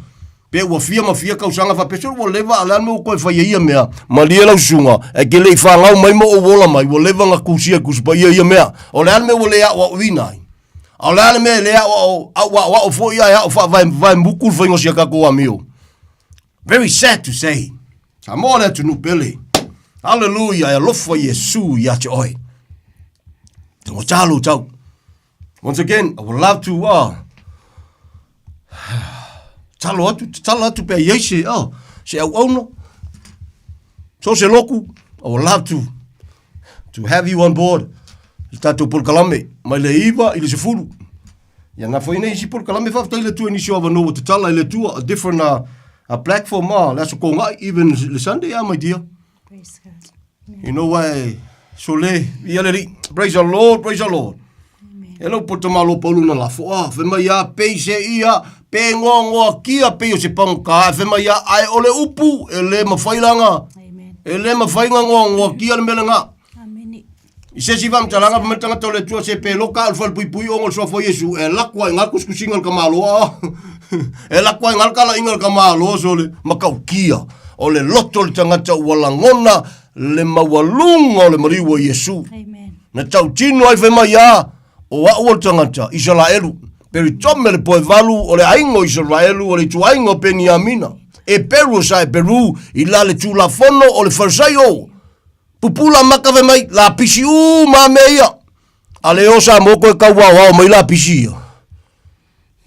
Pe ua fia ma fia tausaga faapea, sole ua leva a le a le mea ua toe fai ai ia mea, malie lau susuga, e te le i fanau mai ma ou ola mai, ua leva na tusia e Tusi Paia ia mea. O le a le mea ua le aoaoina ai? A o le a le mea e le aoao, auaoao foi ae ao faavae muku le faiga o si a tatou amio? Very sad to say. Samoa le atunuu pele. Hallelujah, e alofa Iesu ia te oe. Tangata lou tau. Once again, I would love to uh, talo atu, talo atu pe iai se, oh, se auauna. So se loku, I would love to, to have you on board. I tātou polokalame, mai le iwa i le sefulu. Ia ngā whai nei isi polokalame whawhetai le tua nisi o awanoa o te tala i le tua, a different uh, a platform, ah, le aso kōngai, even le Sunday, ah, my dear. Praise God. You know why? Sole, ia le ri. Praise the Lord, praise the Lord. E lau poto malo paulu na lafo a, fe mai a pei se ia, pe ngoa ngoa kia pei o se pango ka, fe mai a ai ole upu, e le mawhai langa. Amen. E le mawhai nga ngoa ngoa kia le mele nga. Amen. I se si whamtalanga pa matanga tau le tua se pe loka al fal pui pui ongo soa fo Yesu e lakua i ngā kuskusinga le kamaloa. e lakua i ngā kala inga le kamaloa so le makaukia. O le loto le tangata ua langona le maualuga o le maliu o Iesu. Amen. Na tautino ai fai mai a, o a'u o le tagata, Isaraelu, Peritome le poevalu o le aiga o Isaraelu o le ituaiga o Peniamina, e Peru sa e Peru i la le tulafono o le Farisaio. Pupula maka fai mai, lapisi uma mea ia. A le o Samoa koe kau aoao mai lapisi ia.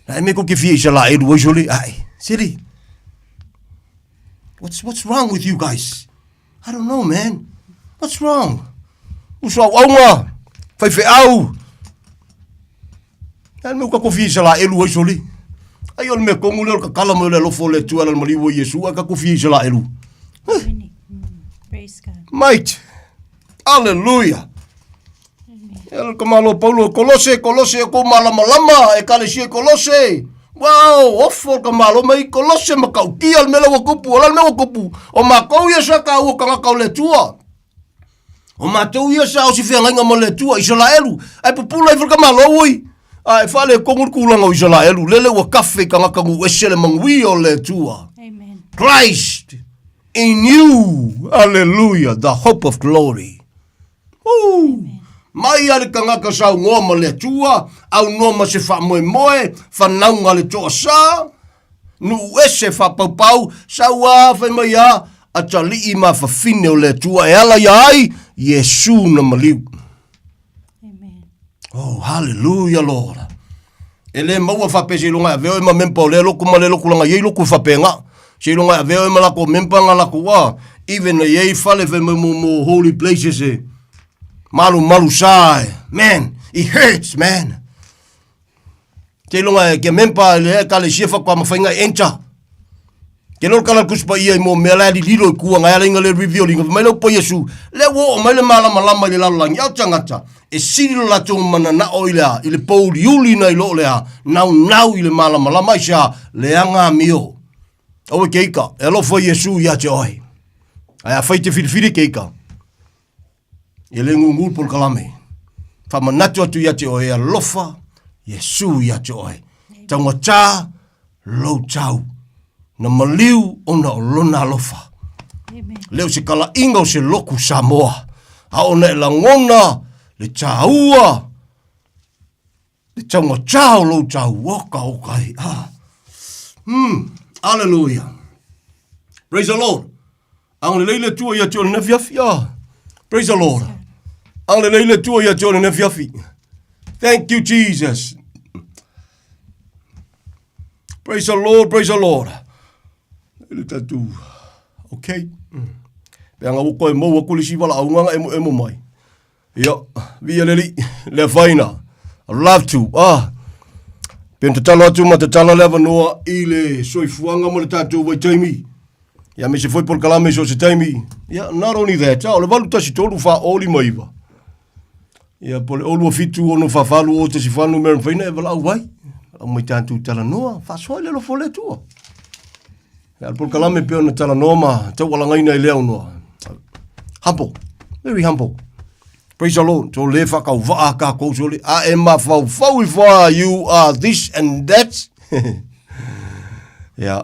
Na e me ko ke fia Isaraelu ai sole, ai, sili. What's, what's wrong with you guys? I don't know, man. What's wrong? Uso au aunga, whai wheau. Nā me uka kofi Isaraelu ai soli. Ai o le mea kongu leo ka kala mai o le alofa o le Atua la maliu o Iesu ai ka kofi Isaraelu. Praise God. Mate. Hallelujah. E le ka malo Paulo Kolose, Kolose o kou malamalama, e kalesia i Kolose. Wow, ofo ka malo mai Kolose ma kautia le mea ua kupu, o la le mea ua kupu. O makou ia sa ka ua kangaka o le Atua. O matou ia sa o si feagaiga ma le Atua, Isaraelu, ae pupula ifo le ka malo oi. A e whale kongu le kūlanga o Isaraelu, lele ua kafe i kangaka ngu ese le manuia o le Atua. Amen. Christ in you, hallelujah, the hope of glory. Woo! Mai a le tagata saunoa ma le Atua, aunoa ma se faamoemoe, whanaunga le toasā, nuu ese whaapaupau, sau a fai mai a, atalii ma fafine o le Atua e ala ia ai, Iesu na maliu. Amen. Oh, hallelujah, Lord. E le maua whape se ilonga e aveo e ma mempa o le loku ma le loku langa iei loku e whapenga. Se ilonga e aveo e ma lako mempa nga lako wa. Even na iei fale fe mo mo mo holy places e. Malu malu sa e. Man, it hurts, man. Te ilonga e ke mempa le e kale sia whakwa ma whainga e enter. Ke lolo kala kusi pa ia i mo mea la li lilo i kua ngai ala inga le review linga mai le upo Yesu le wo o mai le malama lama i le lalolagi au tangata e sili lo latou mananao i le a i le pouliuli na i loo le a naunau i le malamalama i se a leaga amio aua ke ika e alofa Iesu ia te oe ae afai te filifili ke ika E le gugu le polokalame. Faamanatu atu ia te oe e alofa Iesu ia te oe. Taugata lou tau. Na maliu ona o lona alofa. Amen. Le o se kalaiga o se loku Samoa. A ona e lagona le taua Le taugata o lou tau, oka oka e. Ah. Hmm. Hallelujah. Praise the Lord. Agalelei le Atua ia te oe i lenei afiafi. Ah. Praise the Lord. Agalelei le Atua ia te oe i lenei afiafi. Thank you, Jesus. Praise the Lord, praise the Lord. Le tatou. Okay. Pe aga ua koe maua atu le isi valaauga na emoemo mai. Ia, viia le Alii, le afaina. I'd love to. Ah. Pe na tatalo atu ma tatala le avanoa i le soifuaga ma le tatou vaitaimi. Ia me se foi polokalame so se taimi. Ia, not only that, ah, o le 813 459. Ia, po le 27 6 48 o tasi whanu mea mawhaina e walau ai. Au mai tātou talanoa, whasoa i le lofo le atua. Ia, le polokalame pe ona talanoa ma taualagaina i le aunoa. Humble, very humble. Praise the Lord. So le whakauvaa kākou so le, a e mafaufau i wha, you are this and that. Ia.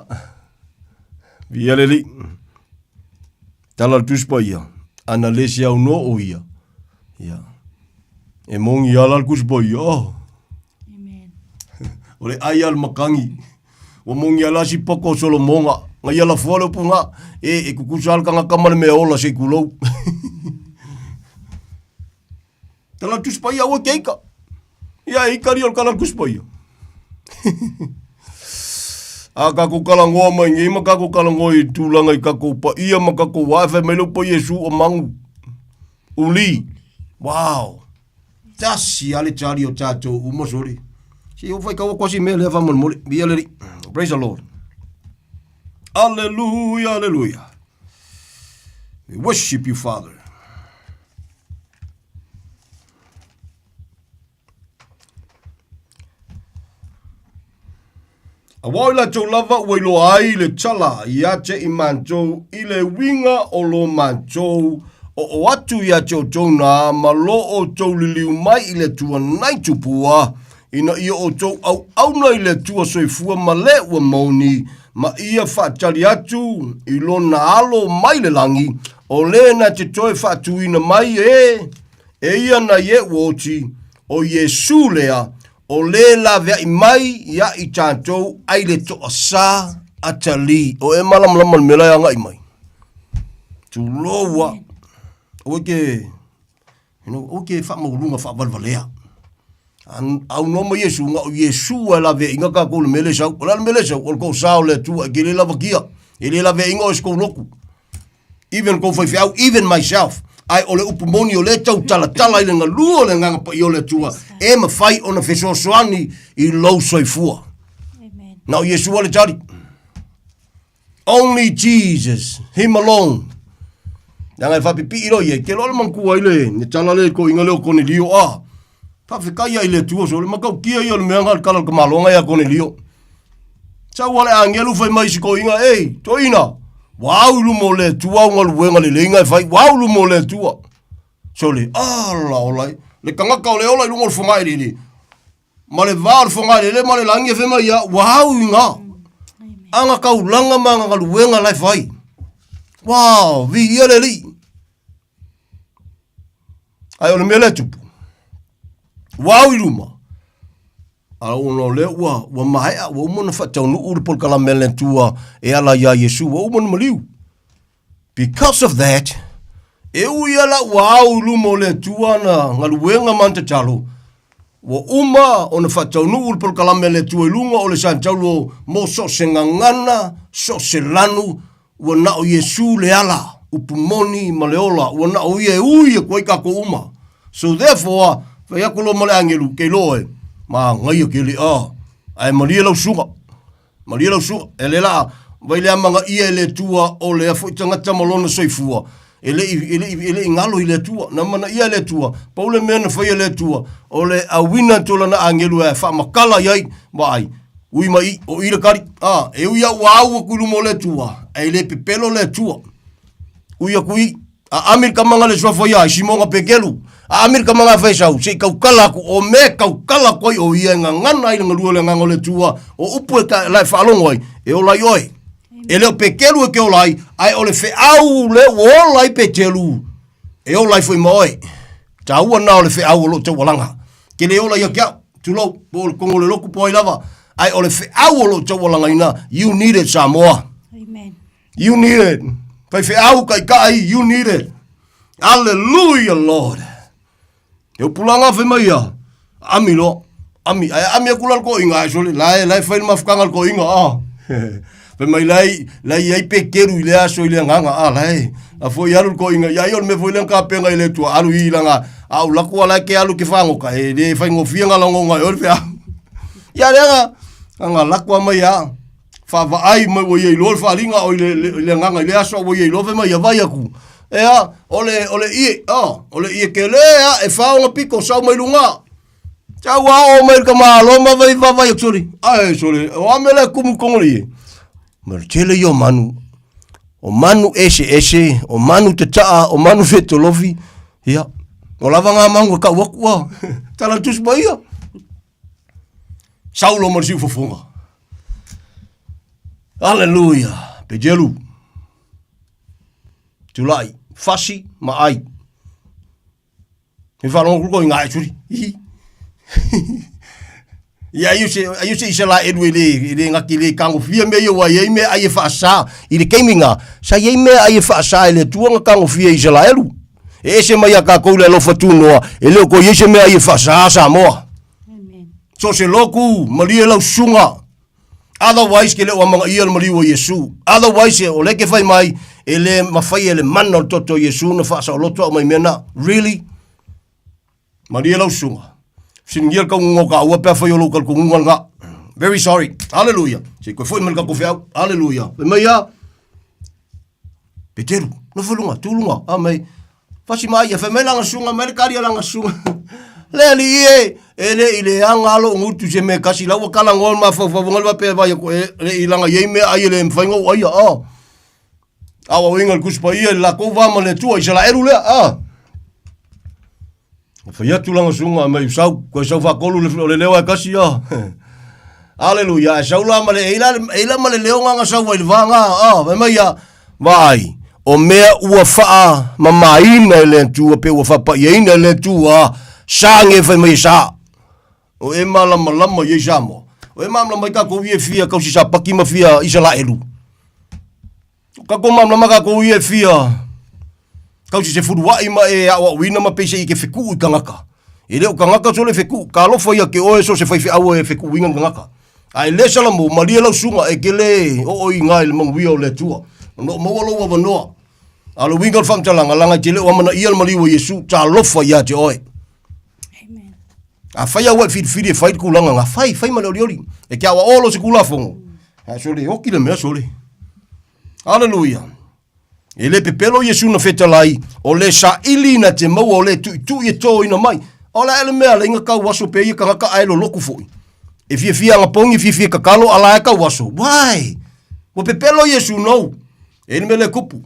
Via le li. Tala le Tusi Paia, ana le se aunoa o ia. Ia. E mongi ala le Tusi Paia. Oh. Amen. O le ai al makangi. Ua mongi ala si poko o Solomonga. Ngai ala fua le upunga. E, e kukusa al kanga kama le mea ola se kulou. Tala le Tusi Paia ua keika. Ia e ikari o le kala le Tusi Paia. A kākou kalangoa mai nei ma kākou kalangoa i tulaga i kākou paia ma kākou wā e fai mai le upu a Iesu o mangu. Uli. Wow. Tasi a le tali o tātou uma soli. Si o fai kaua kosi mea lea faamolemole. Viia le Alii. Praise the Lord. Hallelujah, hallelujah. We worship you, Father. Aua o i latou lava ua iloa ai le tala ia te i matou i le uiga o lo matou oo atu ia te outou na ma lo outou liliu mai i le Atua nai tupua, ina ia outou auauna i le Atua soifua ma le ua moni, ma ia faatali atu i lona alo mai le lagi, o le na te toe faatuina mai e e ia nai e ua oti, o Iesu lea, o le laveai mai ia i tatou ai le toasā atalii. O e malamalama le mea la e agai mai. Tulou a. Aua ke, you know, aua ke faamaualuga faavalevalea. Au noa ma Iesu, nga o Iesu e laveaiga kākou le mea le sau. O le a le mea le sau? O le toasā o le Atua e ke le lavakia. E le laveaiga o e se kou lotu. Even kou faifeau, even myself. Ae o le upu moni o lea e tautalatala i le galue o le Agaga Paia o le Atua, e mafai ona fesoasoani i lou soifua. Amen. Na o Iesu a le tali. Only Jesus, Him alone. Leaga e faapipii loa ia, e te loa le manatua ai le, le tala lea i le toeaina lea o Konelio, a, faafetai ai i le Atua, sole matautia ia o le mea na le tala o le tamaloga ia Konelio. Sau a le agelu fai mai i si toeaina, ei, toeaina, ua au i luma o le Atua au galuega lelei na e fai, ua au i luma o le Atua. Sole, ala ola e, le tagata o le ola i luga o le fogaeleele, ma le va o le fogaeleele ma le lagi e fai mai ia, ua au i ina. Ana taulaga ma ana galuega la e fai. Wow, viia le Alii. Ae o le mea lea e tupu, ua au i luma, A ona o lea ua, ua maea, ua uma ona faataunuu le polokalame a le Atua e ala iā Iesu, ua uma ona maliu. Because of that, e ui lava la ua ao i luma o le Atua ana galuega ma ana tatalo, ua uma ona faataunuu le polokalame a le Atua i luga o le Sanitaulo mo so o se gagana, so o se lanu, Ua na o Iesu le ala, upu moni ma le ola, ua na o ia e ui aku ai kakou uma. So therefore, fai aku loa ma le agelu, kei loa e, manaia ke le a, ae malie lau suga, malie lau suga, e le la, vai le amanaia e le Atua o lea foi tagata ma lona soifua, e le i, e le i, e le i galo i le Atua, na amanaia e le Atua, pau le mea na faia e le Atua, o le auina atu o lana agelu e faamatala i ai, vaai, Ui mai i, o i le kari, a, e ui au ua au aku i luma o le Atua, ae le pepelo le Atua. Ui aku i, a ami le kamaga le suafa ia, i Simoga Pekelu, a ami le kamaga e fai sau, se i kaukala aku, o me kaukala aku ai o ia e gagana ai le galue o le Agaga o le Atua, o upu e ka, la e faalogo ai, e ola ai oe. E le o Pekelu e ke ola ai, ae o le feau le ua ola ai Petelu, e ola ai foi ma oe. Taua na o le feau o loo taualaga. Ke le ola ia ke au, tulou, po o le kongo o le loku po ai lava, ae o le feau o loo taualagaina, you need it Samoa. Amen. You need it. Faifeau kaikai, you need it. Hallelujah, Lord. E upulaga fai mai ia, ami loa, ami, ae ami aku la le toeaina, ae sole, la e, la e fai le mafutaga a le toeaina, ah. Fai mai lai, lai i ai Peteru i le aso i le agaga, a lai, a foi alu le toeaina ia ia o le mea foi lea na tapenga i le Atua, alu i lana, a ou lako a la e te alu e te fagota, e le faigofie na lagona e oe le feau. Ia leaga, ana lako a mai a, faavaai mai ua ia iloa le faaaliga o i le, le, le agaga i le aso a ua ia iloa fai mai ia vai atu. Ea, o le, o le ie, oh, o le ie tele a, e fa ona pito sau mai luga. Sau a oo mai le tamālo ma vai vaavaai atu sole, ae sole, o a mea la e kumu i totonu o le ie? Ma le tele ia o manu, o manu eseese, o manu tataa, o manu fetolofi, ia, o lava ngā manu e kau aku a, tala le Tusi Paia. Saulo ma le siufofoga. Aleluia, Peteru, tulai, fasi ma ai. He wharongo kuru ko i ngā e turi. Ihi. Ia ai o se, ai o se Isaraelu e le, e le ngaki le kangofia mea ia ua iai mea ai e whaasa. I le keimi ngā, sa iai mea ai e whaasa e le Atua nga kangofia Isaraelu. E ese mai a kākou le alofa tūnoa, e leo ko iai se mea ai e whaasa Samoa. Amen. So se loku, malie lau susuga. Otherwise, ke le o amanaia le maliu o Iesu. Otherwise, o le ke whai mai, e le mawhai e le mana o le toto o Iesu na whaasaoloto au mai mea na. Really? Malie lau susuga. Fesilingia le kaugunga o ka ua pe afai o lou talitonuga lena. Very sorry. Hallelujah. Se i koe foi mai le tatou feau. Hallelujah. Fai mai a. Peteru, nofo i luga, tu luga, a mai, fasi mai ia, fai mai lana susuga, mai le kali a lana susuga. Le alii e, e le i leaga lou gutu i se mea e tasi, la ua talanoa le mafaufauga le faapea e vaai atu, e le i laga i ai mea ai e le mafai ona ou aia, a. Aoaoina le Tusi Paia i le latou va ma le Atua, Isaraelu lea, a. Na fai atu lana susuga mai sau, koe sau faatolu le o le leo ae tasi a. Aleluia, ae sau la ma le, e i la, e i la ma le leo na na sau ai le va na, a, fai mai ia, vaai, o mea ua faamamaina e le Atua pe ua faapaiaina e le Atua, sa ge fai mai e sa. O e malamalama i ai Samoa. O e malamalama ai tatou ia e fia kausi sapaki ma fia Isaraelu. O tatou malamalama tatou ia e fia kausi se fuluai ma e aoaoina ma peiseai e ke fekuu i tagata. E le o tagata sole fekuu, talofa ia ke oe so se faifeau e fekuuina le tagata. A e le Salamo, malie lau susuga e ke le oo i ina i le manuia o le Atua. Ona o maua lou avanoa. A o le uiga o le faamatalaga, leaga e te le o amanaia le maliu o Iesu, talofa ia te oe. Amen. Afai lava ua e filifili e fai le tulaga na, fai, fai ma le olioli. E te aoao lo se Tulafono. Ae sole, oki le mea sole. Aleluia. E le pepelo Iesu na fetalai, o le saili na te maua, o le tuitui e tōina mai. O le a le mea, le inga kau aso pe ia kangaka ae loloku foi. E fiafia anga pongi, fiafia kakalo, ala e kau aso. Why? Ua pepelo Iesu, no. E le mea le kupu.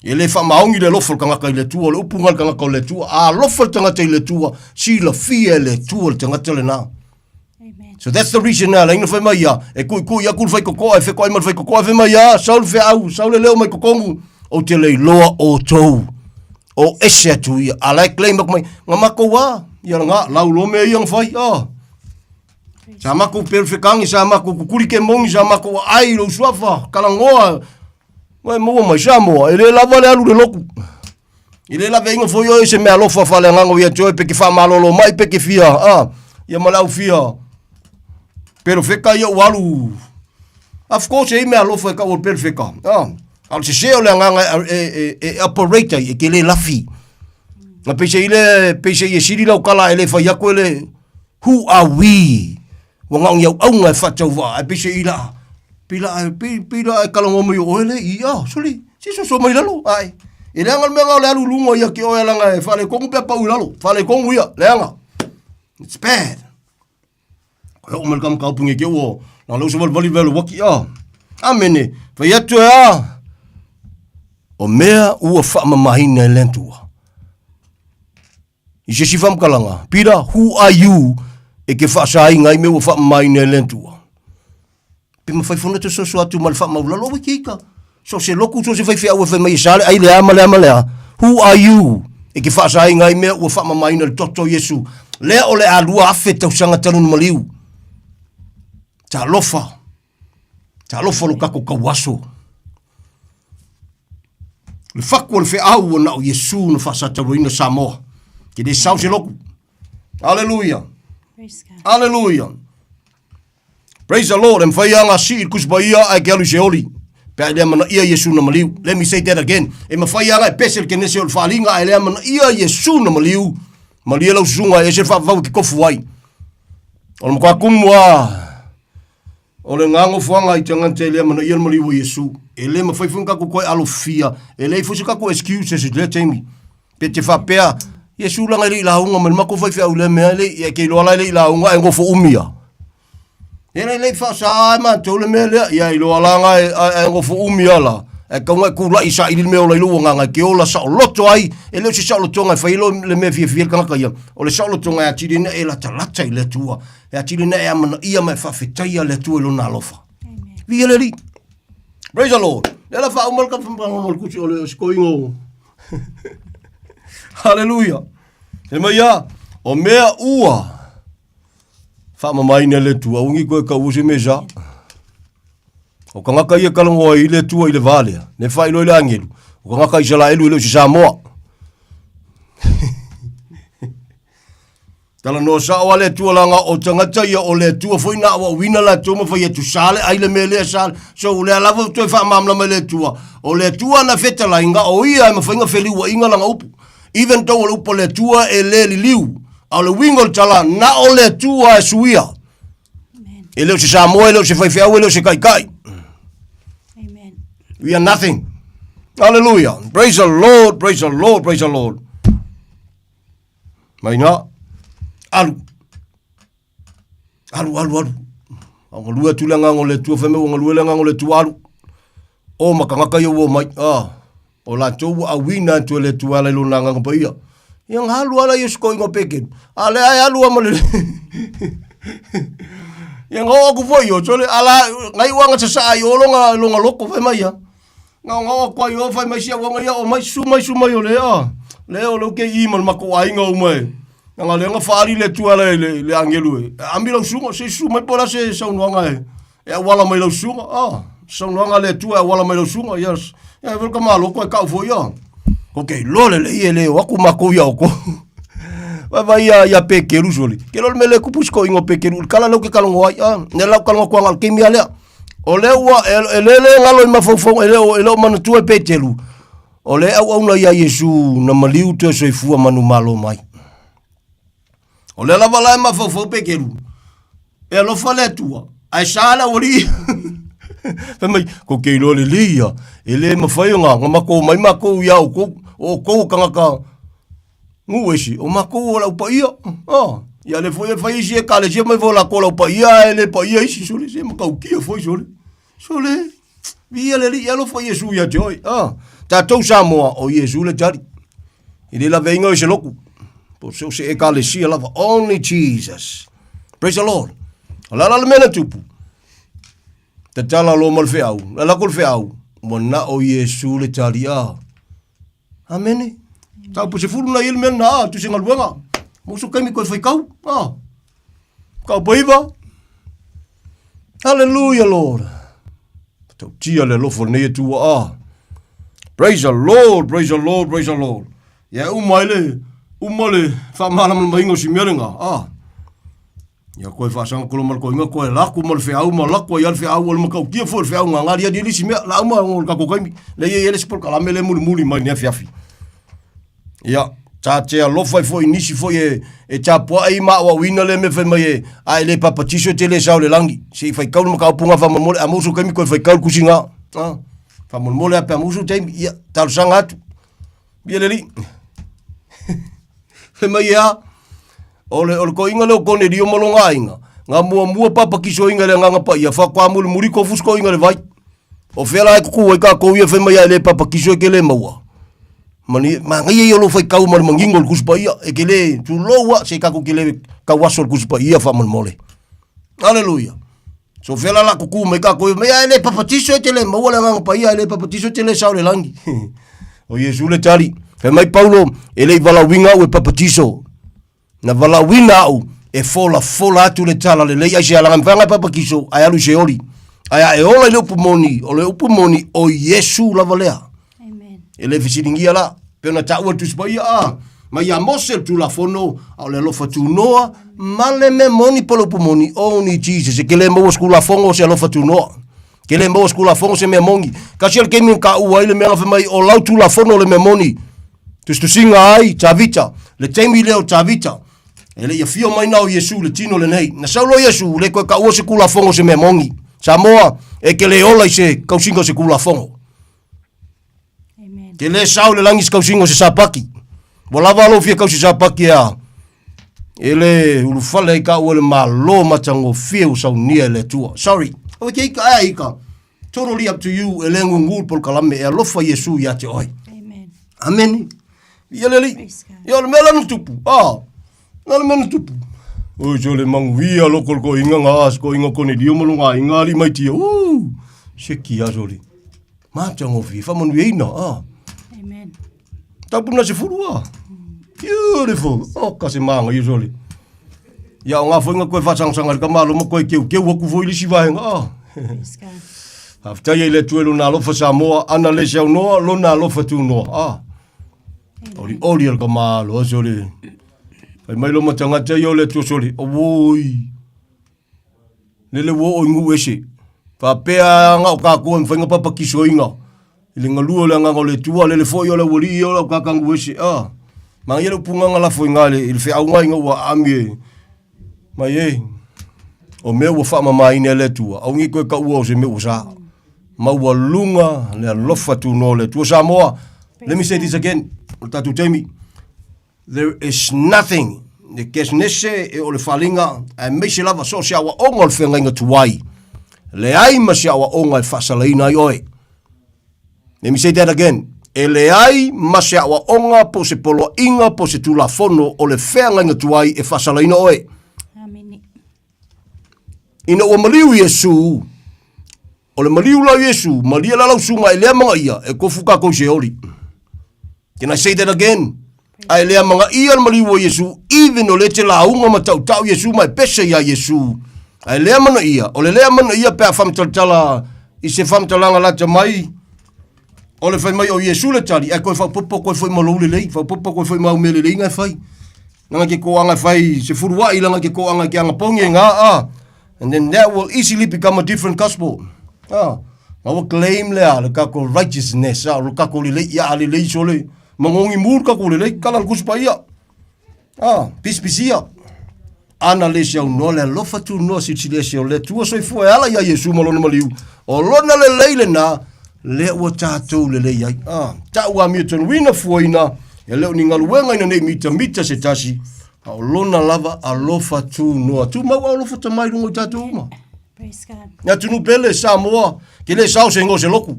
E le faamaoni le alofa o le tagata i le Atua, o le upu lena le tagata o le Atua. A alofa le tagata i le Atua, silafia e le Atua le tagata lena. Amen. So that's the reason na laina fai mai ia, e kuikui aku le faikokoa, e fekoai ma le faikokoa, fai mai ia, sau le feau, sau le leo mai totonu, ou te le iloa outou. O ese atu ia, a la e claim aku mai, nga makou a, ia nga, lau loa mea ia na fai, ah. Sa makou pelefekangi, sa makou kukuli ke mongi, sa makou aai i lou suafa, kalagoa, Ua e maua mai Samoa, e le lava le alu i le lotu. E le laveaiga foi oe i se meaalofa faaleagaga o ia te oe pe ke faamalolo mai pe ke fia, a, ia ma le au fia pelofeka ia ua alu. Of course, e i ai meaalofa e tau o le pelofeka, a, a o le sese o le agaga e, e, e, e operate ai, e te le lafi. Na peiseai le, peiseai e sili lau tala e le fai atu e le, who are we? Ua na o ni auauna e faatauvaa, ae peiseai la, pei la, pei, pei la e talanoa mai o oe le i, ah, sole, se soso mai lalo, ae. E leaga le mea na o le alu i luga ia ke oe leaga e faaletonu pe a pau i lalo, faaletonu ia, leaga. It's bad. Koe oo mai le kamukaupu nei te ua, na leu se valivali vele waki, ah. Amene, fai atu e a, o mea ua faamamaina e le Atua. I se isi faamatalaga, Peter, who are you e ke faasaina ai mea ua faamamaina e le Atua? Pe mafai foi ona toe soso atu ma le faamaulalo, aua ke ika. So se lotu, so se faifeau e fai mai e sa le ai le a ma le a ma le a. Who are you e ke faasaina ai mea ua faamamaina e le toto o Iesu, lea o le a 2000 tausaga talu ona maliu? Talofa. Talofa lo tatou tauaso. Le fatu o le feau ua na o Iesu na faasataluaina Samoa. Ke le sao se loku. Aleluia. Praise God. Aleluia. Praise the Lord, e mafai lava ona sii le Tusi Paia ae ke alu i Seoli, pe a e le amanaia Iesu na maliu. Let me say that again. E mafai lava ona e pese le kenese o le faaaliga ae le amanaia Iesu na maliu, malie lau susuga e ese le faavavau e te tofu ai. O le matua tumu lava o le gagofoaga i tagata e le amanaia le maliu o Iesu. E le mafai foi ona tatou toe alofia, e leai foi se tatou excuses i lea taimi. Pe te faapea, Iesu leaga e le i lauga mai le matou faifeau i lea mea, e le i, e te iloa la e le i lauga ae nofo umi lava. E le i faasaā e matou le mea lea, ia iloa la na ae nofo umi lava la, ae tatau ona e tulai e saili le mea ola i lou agaga e te ola saoloto ai, e le o se saolotoga e fai ai le mea fiafia ai le tagata ia, o le saolotoga e atili ai ona e latalata i le Atua, e atili ai ona e amanaia ma e faafetaia le Atua i Lona alofa. Viia le Alii. Praise the Lord. Lea la faauma le faamatalaga o le tusi o le sikoiga o Hallelujah. E mai a, o mea ua faamamaina e le Atua, aua ne i toe taua se mea sa. O tagata ia e talanoa ai le Atua i le va lea, le faailoa i le agelu, o tagata Isaraelu e le o se Samoa. Talanoa sao a le Atua leaga o tagata ia o le Atua foi na auauina latou ma fai atu sa le ai le mea lea sa so o lea lava toe faamalamalama e le Atua o le Atua na fetalaiga o ia e mafai na feliuaiga lana upu even though o le upu a le Atua e le liliu a o le uiga o le tala na o le Atua e suia e le o se Samoa e le o se faifeau e le o se taitai Amen. We are nothing. Hallelujah. Praise the Lord, praise the Lord, praise the Lord. Mai nā, alu, alu, alu, alu. A galue atu le agaga o le Atua, fai mai ua galue le agaga o le Atua, alu. O ma tagata ia ua omai, a, o latou ua auina atu e le Atua e ala i lona agaga paia. Ia na alu lava lea i osikoiga o Petelu, a o lea e alu lava ma le Ia na oo atu foi i o, sole, a la, na iu lava na sasaa i o lona, lona loto, fai mai ia. Gaogao atu ai o fai mai si auauna ia o mai su mai su mai o le a le o le ke i ma le matou aiga uma e na le na faali le tua le le, le angelu e ami lau suga se su mai po la se saunoaga e e auala mai lau suga ah saunoaga le tua e auala mai lau suga ia ia vel ka malo ko e kau foi ia Ok, lo le lei e le o aku makou ia oko. Vai vai ia ia Pekeru soli. Ke lo le mele kupu siko ingo Pekeru. Kala leu ke kalongo ai. Ah, ne lau kalongo kuanga le keimi alea. O lea ua e lele galo i mafaufauga, e le o, e le o manatua e Peteru, o le auauna iā Iesu na maliu toe soifua manumalo mai. O lea lava la e mafaufau Peteru, e alofa le Atua, ae sa le aualii. Fai mai, ko ke iloa lelei ia, e le mafai ona na matou omai matou iā outou, o outou o tagata Nuu esi, o makou o le au paia. Ah, ia le foi e fai isi ekalesia mai foi lakou o le au paia ae le paia isi sole, se matautia foi sole. Sole, viia le Alii, alofa Iesu ia te oe. Ah, tatou Samoa, o Iesu le tali. E le laveaiga o se lotu. Po o se ekalesia lava. Only Jesus. Praise the Lord. O le ala le mea na tupu. Tatala loa ma le feau. Le lako le feau. Ua na o Iesu le tali. Ah. Amene. Tau po sefulu na i le mea na a, tu se galuega. Mo so kaimi koe whaikau. Ah. Kau paiva. Hallelujah, Lord. Tau tia le alofa nei e tua a. Praise the Lord, praise the Lord, praise the Lord. Ia uma le, uma le whaamalamalamainga o si mea lenga. Ah. Ia koe faasaga kolo ma le koiga koe lako ma le feau ma lako ai a le feau o le matautia foi o le feau nga aliali ai le isi mea la uma o le tatou taimi lea e i ai le isi polokalame lea e mulimuli mai lenei afiafi. Ia, ta te alofa ai foi i nisi foi e, e tapuai ma aoaoina lea mea fai mai e, a e le papatiso e te le sao i le lagi. Se i faitau le mataupu nga faamolemole, a maua sou taimi koe faitau le tusi nga. Ah, faamolemole a pe a maua sou taimi, ia, talosaga atu. Ia le alii. Fai mai e a? O le, o le toeaina lea o Konelio ma lona aiga, na muamua papatisoina i le Agaga Paia, faatoa mulimuli tofu toeaina i le vai. O fea la e tutu ai tatou ia fai mai a e le papatiso e te le maua. Mani, manaia ia o lou faitau ma le manino o le Tusi Paia, e te le tulou a, se tatou te le tauaso i le Tusi Paia faamolemole. Aleluia. So fea la la kuku mai tatou mai a e le papatiso e te le maua le Agaga Paia, e le papatiso e te le sao i le lagi. O Iesu le tali. Fai mai Paulo, e le i valaauina au e papatiso. Na valaauina au e folafola atu le tala lelei ai se alaga mafai ona e papatiso ae alu i Seoli. Ae a e ola i le upu moni, o le upu moni o Iesu lava lea. Amen. E le fesiligia la, pe ona taua le Tusi Paia, a. Mai ia Mose le Tulafono, a o le alofa tunoa ma le mea moni po o le upu moni, only Jesus. E ke le maua se Tulafono o se alofa tunoa. Ke le maua se Tulafono se mea moni. Kasi o le taimi na taua ai le mea na fai mai, o lau Tulafono le mea moni. Tusitusiga ai Tavita, le taimi lea o Tavita, e le i afio mai na o Iesu i le tino lenei. Na sau loa Iesu, le toe taua se Tulafono se mea moni. Samoa, e te le ola i se kausiga o se Tulafono. Amen. Te le sao le lagi se kausiga o se sapaki. Ua lava lou fia kausi sapaki a e le ulufale ai ka ua le malo matagofie ua saunia e le Atua. Sorry. Aua te ika ae ika. Totally up to you e le ngungu le polokalame e alofa Iesu ia te oe. Amen. Amene. Ia le alii. Praise God. Ia o le mea la na tupu. Ah. Na le mea na tupu. Oi so le manguia loko le koinga nga as koinga Konelio ma longa inga ali mai tia. Uh. Seki a soli. Matagofie faamanuiaina. Ah. Amen. Tapuna se furu ah. Beautiful. Oh, ka se manga ia soli. Ia o ngā whainga koe whaasangasanga le kamalo ma koe keu keu aku foi lisi vaenga. Ah. Praise God. Faafetai ai le Atua i lona alofa Samoa, ana le se aunoa, lona alofa tunoa. Ah. Oli oli al kamalo, asole. Fai mai lo matangata ia o le Atua sole. Oi. Lele ua oo i nuu ese. Faapea nga o kākou e mawhai nga papakisoinga. I le galue o le Agaga o le Atua, lele foi o le aualii ia o le au kākā nuu ese. Ah. Manaia le upu nganga lafo i ngā le, i le feauga ina ua aami e. Mai e. O mea ua faamamaina e le Atua, aua ne i toe taua o se mea ua sa. Maualuga le alofa tunoa o le Atua. Samoa, let me say this again, o le tatou taimi. There is nothing le kesenese e o le faaaliga aemaise lava so o se aoaoga o le feagaiga tuai. Leai ma se aoaoga e faasalaina ai oe. Let me say that again. E leai ma se aoaoga po o se poloaiga po o se tulafono o le feagaiga tuai e faasalaina oe. Amene. Ina ua maliu Iesu, o le maliu la o Iesu, malie la lau suga e lea magaia, e kofu kākou i se oli. Can I say that again? A e lea magaia le maliu o Iesu, even o le te lauga ma tautau Iesu ma e pese iā Iesu. A e lea manaia, o le lea manaia pe a whamtalatala i se whamtalanga lata mai, o le whai mai o Iesu le tali, e koe whaupopo koe whai ma lou lelei, whaupopo koe whai ma au mea lelei ngai whai. Langa ke koanga whai se furuai, langa ke koanga ke anga pongi e ngā, ah. And then that will easily become a different gospel. Ah. Nga ua claim le a, le kako righteousness, ah, le kako lelei, ia a lelei sole. Mangongi mu le kako lelei, kala le kusi paia. Ah, pisipisia. Ana le se au noa le alofa tu noa silisili ese o le Atua soifua e ala iā Iesu ma lona maliu. O lona lelei lena, lea ua tatou lelei ai. Ah, ta'u amio tonuina fuaina, e le o ni galuega ina nei mitamita se tasi, a o lona lava alofa tu noa. Tumau a alofa tamai lunga i tatou uma. Praise God. Le atunuu pele, Samoa, ke le sao se igoa o se lotu.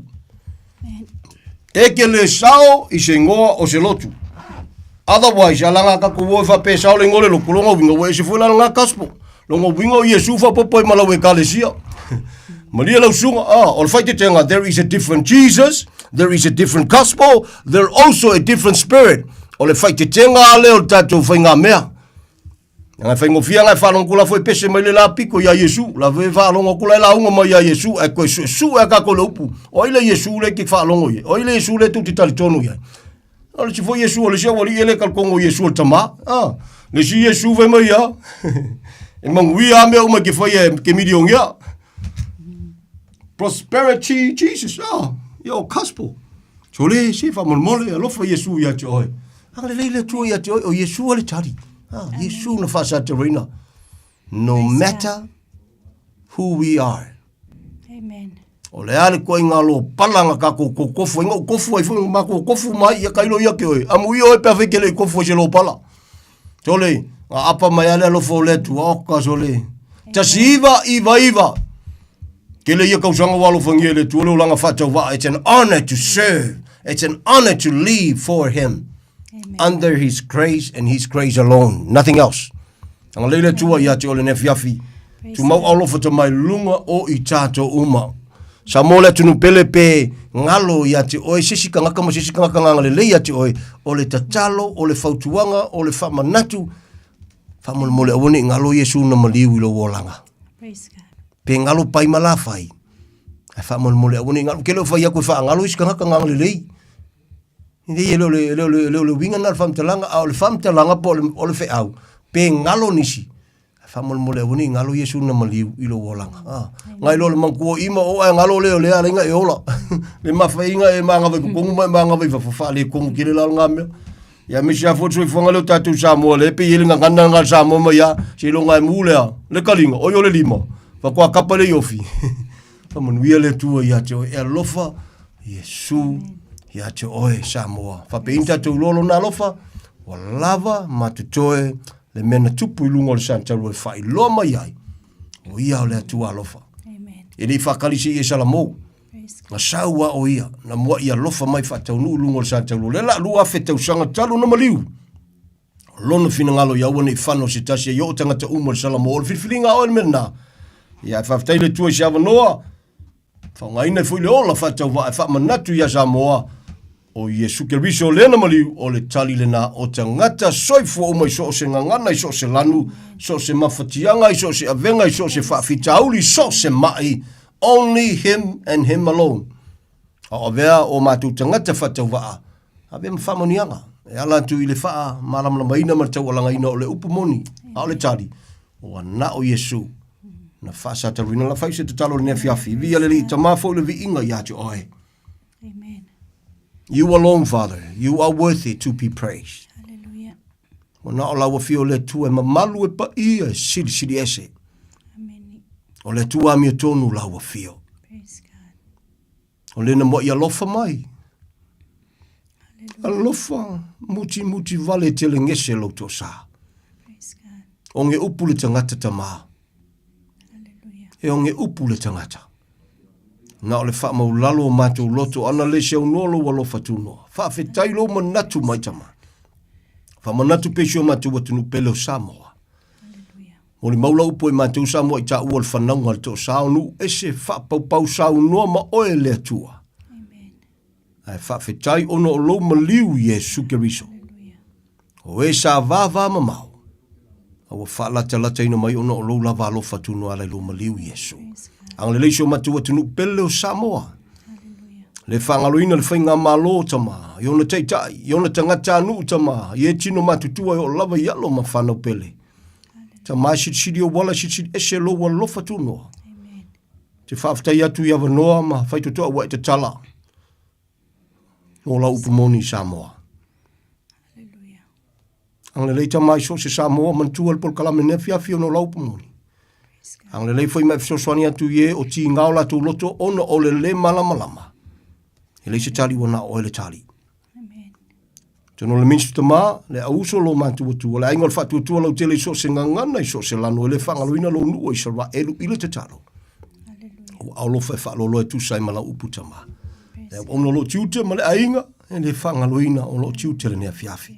E ke le sao i se igoa o se lotu. Otherwise, ala ngā kakou o e whape sao le igoa le lotu, longa uiga ua ese foi la ngā gospel. Longa uiga o Iesu whapopo e malau ekalesia. Malia lau suga, ah, o le whaitetenga, there is a different Jesus, there is a different gospel, there also a different spirit. O le whaitetenga ale o le tatou whai ngā mea. Ngai whaingofie ngai whaalongo kula foi pese mai le la piko ia Iesu. La foi whaalongo kula e launga mai ia Iesu. E koe sue sue a kako le upu. O ai le Iesu le ki whaalongo ia. O ai le Iesu le tu te tali tonu ia. O le si foi Iesu o le sia wali ele kalkongo Iesu o le tama. Ah, le si Iesu vai mai ia. E manguia a mea uma ke whai e ke miliongia. Prosperity Jesus. Ah, ia o gospel. Sole se whamolmole alofa Iesu ia te oe. Agalelei le Atua ia te oe, o Iesu a le tali. Ah, Iesu na whaasataraina. No matter who we are. Amen. O le a le koe ngā lo pala ngā kako ko kofu, ai ngau kofu ai fo ma ko kofu mai ia kailo ia ke oe. Amu ia oe pe awhi ke le kofu ai se lo pala. Sole, ngā apa mai ale alofa o le Atua, o ka sole. Tasi iva, iva, iva. Ke le ia kausaga ua alofagia e le Atua le olaga faatauvaa. It's an honor to serve. It's an honor to live for him. Amen. Under his grace and his grace alone. Nothing else. Agalelei le Atua ia te ole nefiafi. Tumau alofa ta mai lunga o i tātou uma. Samoa le atunuu pele pe ngalo ia te oe, se isi tagata ma se isi tagata agalelei ia te oe, o le tatalo, o le fautuaga, o le faamanatu, faamolemole aua ne i ngalo Iesu na maliu i lou olaga. Praise God. Pe ngalo pai ma la fai, ae faamolemole aua ne i ngalo. Ke le o fai aku e faangalo isi tagata agalelei. E le o le, le o le, le o le uiga lena o le faamatalaga, a o le faamatalaga po o le, o le feau, pe galo nisi, ae faamolemole aua ne i galo Iesu na maliu i lou olaga. A, ngai loa le mantua ima o ae galo lea o lea alaiga e ola. Le mafaiga e magava i totonu ma e magava i fafo, faaletonu tele la lena mea. Ia aemaise lava foi le soifuaga lea o tatou Samoa lea e pei e i ai le gagana lena a le Samoa mai a, seiloga e mu le a, le kaliga, oi o le lima, faatoa kapa lea i ofi. Faamanuia le Atua ia te oe, e alofa Iesu ia te oe Samoa. Faapei tatou iloa lona alofa, ua lava ma totoe le mea na tupu i luga o le satalu e faailoa mai ai, o ia o le Atua alofa. Amen. E le i faakali se i e Salamou. Praise God. Na sau a o ia, na muai alofa mai faataunuu i luga o le satalu. O lea la 2000 tausaga talu ona maliu. O lona finagalo ia aua ne i fano se tasi ai oo tagata uma i le Salamou. O le filifiliga a oe le mea lena. Ia, ae faafetai le Atua i se avanoa. Faaaogaina ai foi le ola faatauvaa e faamanatu iā Samoa, o Iesu Keriso lea na maliu, o le tali lena o tagata soifua uma i so o se gagana, i so o se lanu, so o se mafatiaga, i so o se avega, i so o se faafitauli, i so o se maʻi, only him and him alone. A o avea o matou tagata faatauvaa, avea ma faamanuiaga e ala atu i le faamalamalamaina ma le taualagaina o le upu moni, a o le tali, ua na o Iesu na faasataluina la fai se tatalo i lenei afiafi. Viia le Alii, Tama foi le viiga ia te oe. Amen. You alone, Father, you are worthy to be praised. Hallelujah. Ua na o lau afio o le Atua e mamalu e paia e silisili ese. Amen. O le Atua amiotonu lau afio. Praise God. O le na muaʻi alofa mai. Alofa mutimuti vale tele gese lou toasā. Praise God. Oge upu le tagata tama. Hallelujah. E oge upu le tagata. Na o le faamaulalo o matou loto ana le se aunoa lou alofa tunoa. Faafetai lou manatu mai tama. Faamanatu pea i si o matou atunuu pele o Samoa. Hallelujah. Molimau lau upu e matou Samoa i taua o le fanauga a le toasā o nuu ese faapaupau saunoa ma oe le Atua. Amen. Ae faafetai ona o lou maliu Iesu Keriso. O e sa vava mamao, a ua faalatalataina mai ona o lou lava alofa tunoa ala i lou maliu Iesu. Agalelei si o matou atunuu pele o Samoa. Le faagaloina le faigamalo tama, i ona taitai, i ona tagatanuu tama, i e tino matutua e oo lava i alo ma fanau pele. Tama e silisili ou ala, silisili ese lou alofa tunoa. Te faafetai atu i avanoa ma faitotoa ua e tatala mo lau upu moni i Samoa. Agalelei tama i so o se Samoa manatua le polokalame nei afiafi ona o lau upu moni. Agalelei foi ma e fesoasoani atu i e o tiga o latou loto ona o le le malamalama. E leai se tali ua na o oe le tali. Tonu o le Minista Tama, le auuso lo matou Atua, le aiga o le faatuatua lautele i so o se gagana, i so o se lanu, e le faagaloina lou nuu o Isaraelu i le tatalo. Ua alofa e faaaloalo e tusa ai ma lau upu tama. Le auauna o lou tiute ma le aiga, e le faagaloina o lou tiute lenei afiafi.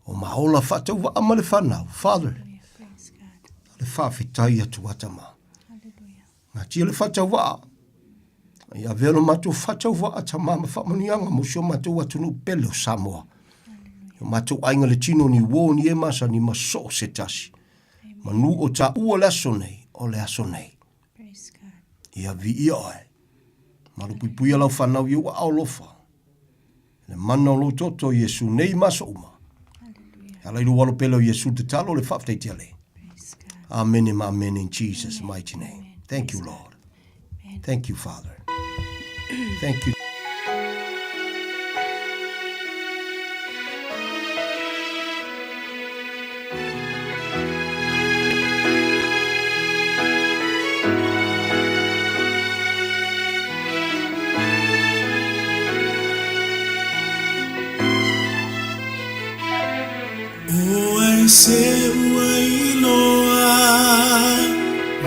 O maola faatauvaa ma le fanau, Father, le faafetai atu a tama. Natia le faatauvaa, ia avea lo matou faatauvaa tama ma faamanuiaga mo si o matou atunuu pele o Samoa. O matou aiga le tino ni uo ni e masani ma so o se tasi. Manu o taua le aso nei, o le aso nei. Ia viia oe. Malupuipuia lau fanau i ou aao alofa. Le mana o lou toto Iesu nei ma aso uma. E ala i lou alo pele o Iesu le tatalo le faafetai tele. Amene ma amene in Jesus mighty name. Thank you Lord. Thank you Father. Thank you. O ai se ua iloa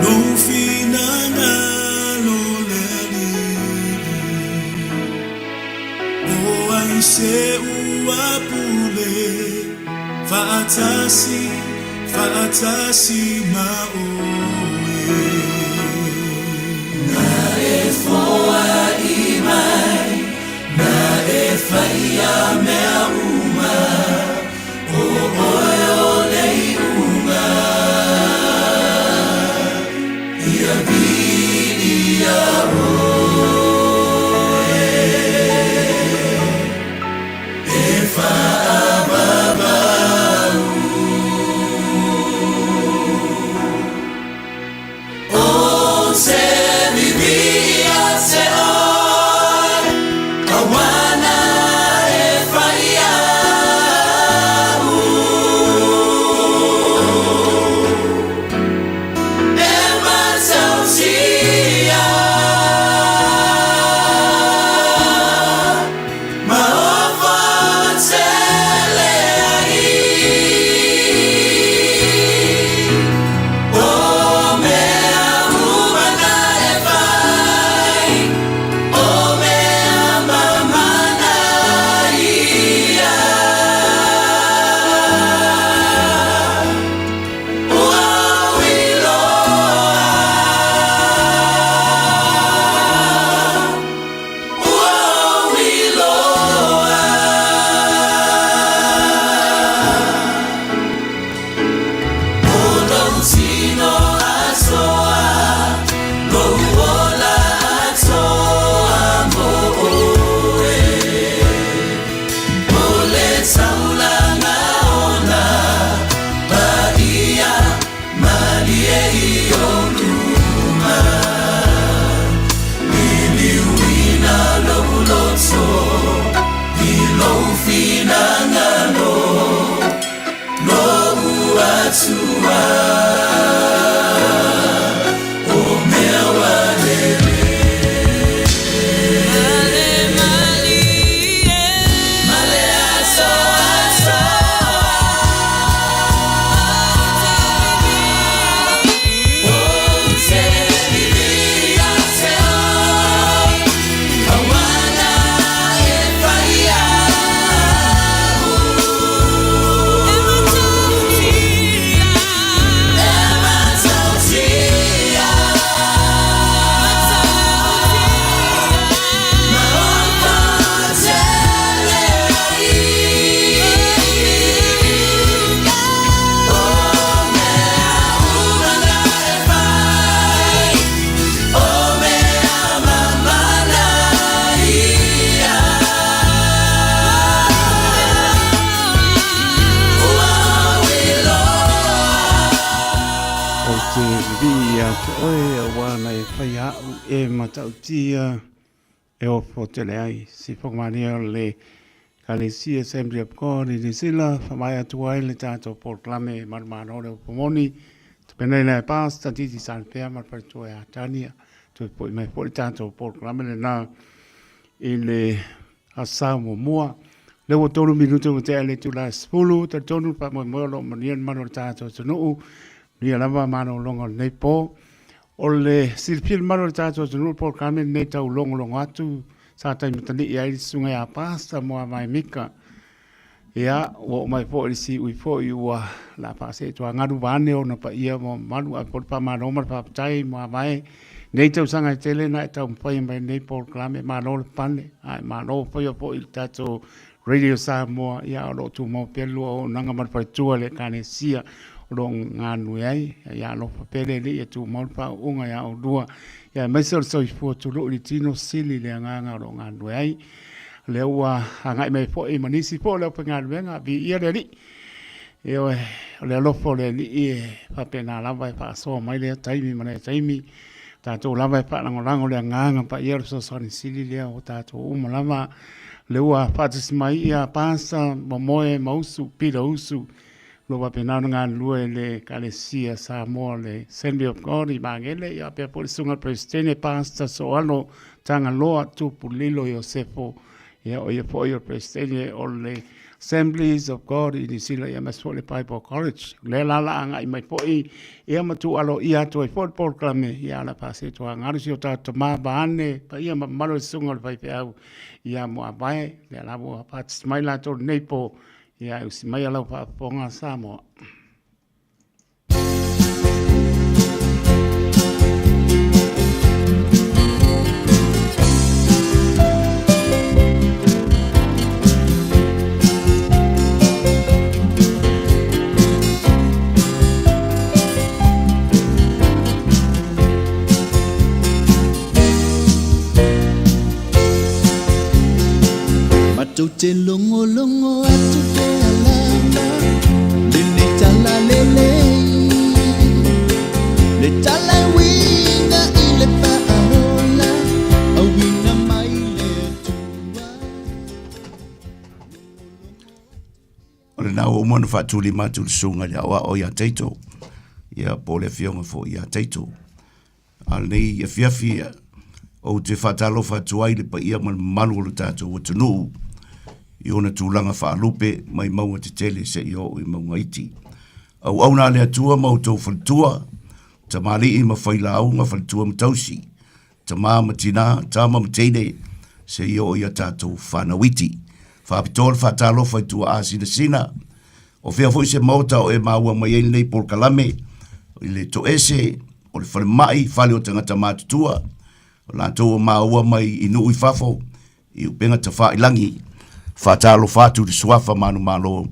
lou finagalo le Alii, O ai se ua pule faatasi, faatasi ma oe. Na e foai mai, na e faia mea uma, o oe o le iuga. Ia viia oe. malie i ou luma Liliuina lou loto i lou finagalo Lou Atua o mea ua lelei Ou te vivii ia te oe auā na e whai au e matautia e ofo tele ai. Si whakamaria o le Kalesia Assembly of God i New Zealand, whamae atu ai le tātou polokalame marumāro reo pomoni. Te penei nei Pastor Titi Sanpea ma le faletua ia Tania. Toe foi mai foi le tātou polokalame lenā i le asa muamua. Lea ua 3 minute ua tea le itula e 10, talitonu le faamoemoe o lo o manuia le mamalu o le tatou atunuu, manuia lava malologa o lenei po. O le silafia le mamalu o le tatou atunuu, le polokalame lenei tau logologo atu sa taimatalii ai le susuga ia Pastor Moavae Mika. Ia, ua oo mai foi le siui foi ua la faaseetuagalu vaeane ona paia ma mamalu, ae foi le faamalo ma le faafetai Moavae. Nei tausaga e tele na e taumafai mai nei polokalame, malo le pale, ae malo faia foi i le tatou Radio Samoa, ia o lo o tumau pea le lua auaunaga ma le faletua i le Ekalesia o lo o galulue ai. Ia alofa pea le Alii e tumau le faauuga ia oulua, ia aemaise o le soifua tuluu i le tino sili le agaga o lo o galulue ai. O lea ua agai mai foi ma nisi foi o le aufaigaluega, viia le Alii. Ioe, o le alofa o le Alii e faapena lava e faasoa mai lea taimi ma lea taimi. Tatou lava e faalagolago le agaga paia o le fesoasoani sili lea o tatou uma lava. Lea ua faatasi mai ia Pasa, Momoe, Mausu, Pita Usu, lo faapena ona galulue i le Ekalesia Samoa le Assembly of God i Magele, ia faapea foi le susuga i le Peresetene Pastor Soalo Tagaloa Tupu Lilo Iosefo, ia o ia foi o le Peresetene o le Assemblies of God i Niu Sila, ia aemaise foi le Bible College. O lea la la agai mai foi ia ma tuualoia atu ai foi le polokalame, ia ala faasetuagalu si o tatou tama vaeane paia ma mamalu o le susuga o le faifeau ia Moavae, lea la ua faatasi mai latou lenei po, ia e usi mai lau faafofoga Samoa. Matou te logologo atu pea lava lenei tala lelei Le tala e uiga i le faaola Auina mai le Atua. O lena ua uma ona faatulima atu le susuga i le aoao ia Taito, ia po o le afioga foi ia Taito. A o lenei afiafi, ou te faatalofa atu ai i le paia ma le mamalu o le tatou atunuu i ona tulaga faalupe mai mauga tetele seia oo i mauga iti. Auauna a le Atua ma outou faletua, tamalii ma failauga, faletua ma tausi, tama ma tina, tama ma teine, seia oo i a tatou fanau iti. Faapitoa le faatalofa i tuaa sinasina, O fea foi se maota o e maua mai ai lenei polokalame i le toese o le falemai, fale o tagata matutua, o latou o maua mai i nuu i fafo, i upega tafailagi, faatalofa atu i le suafa manumalo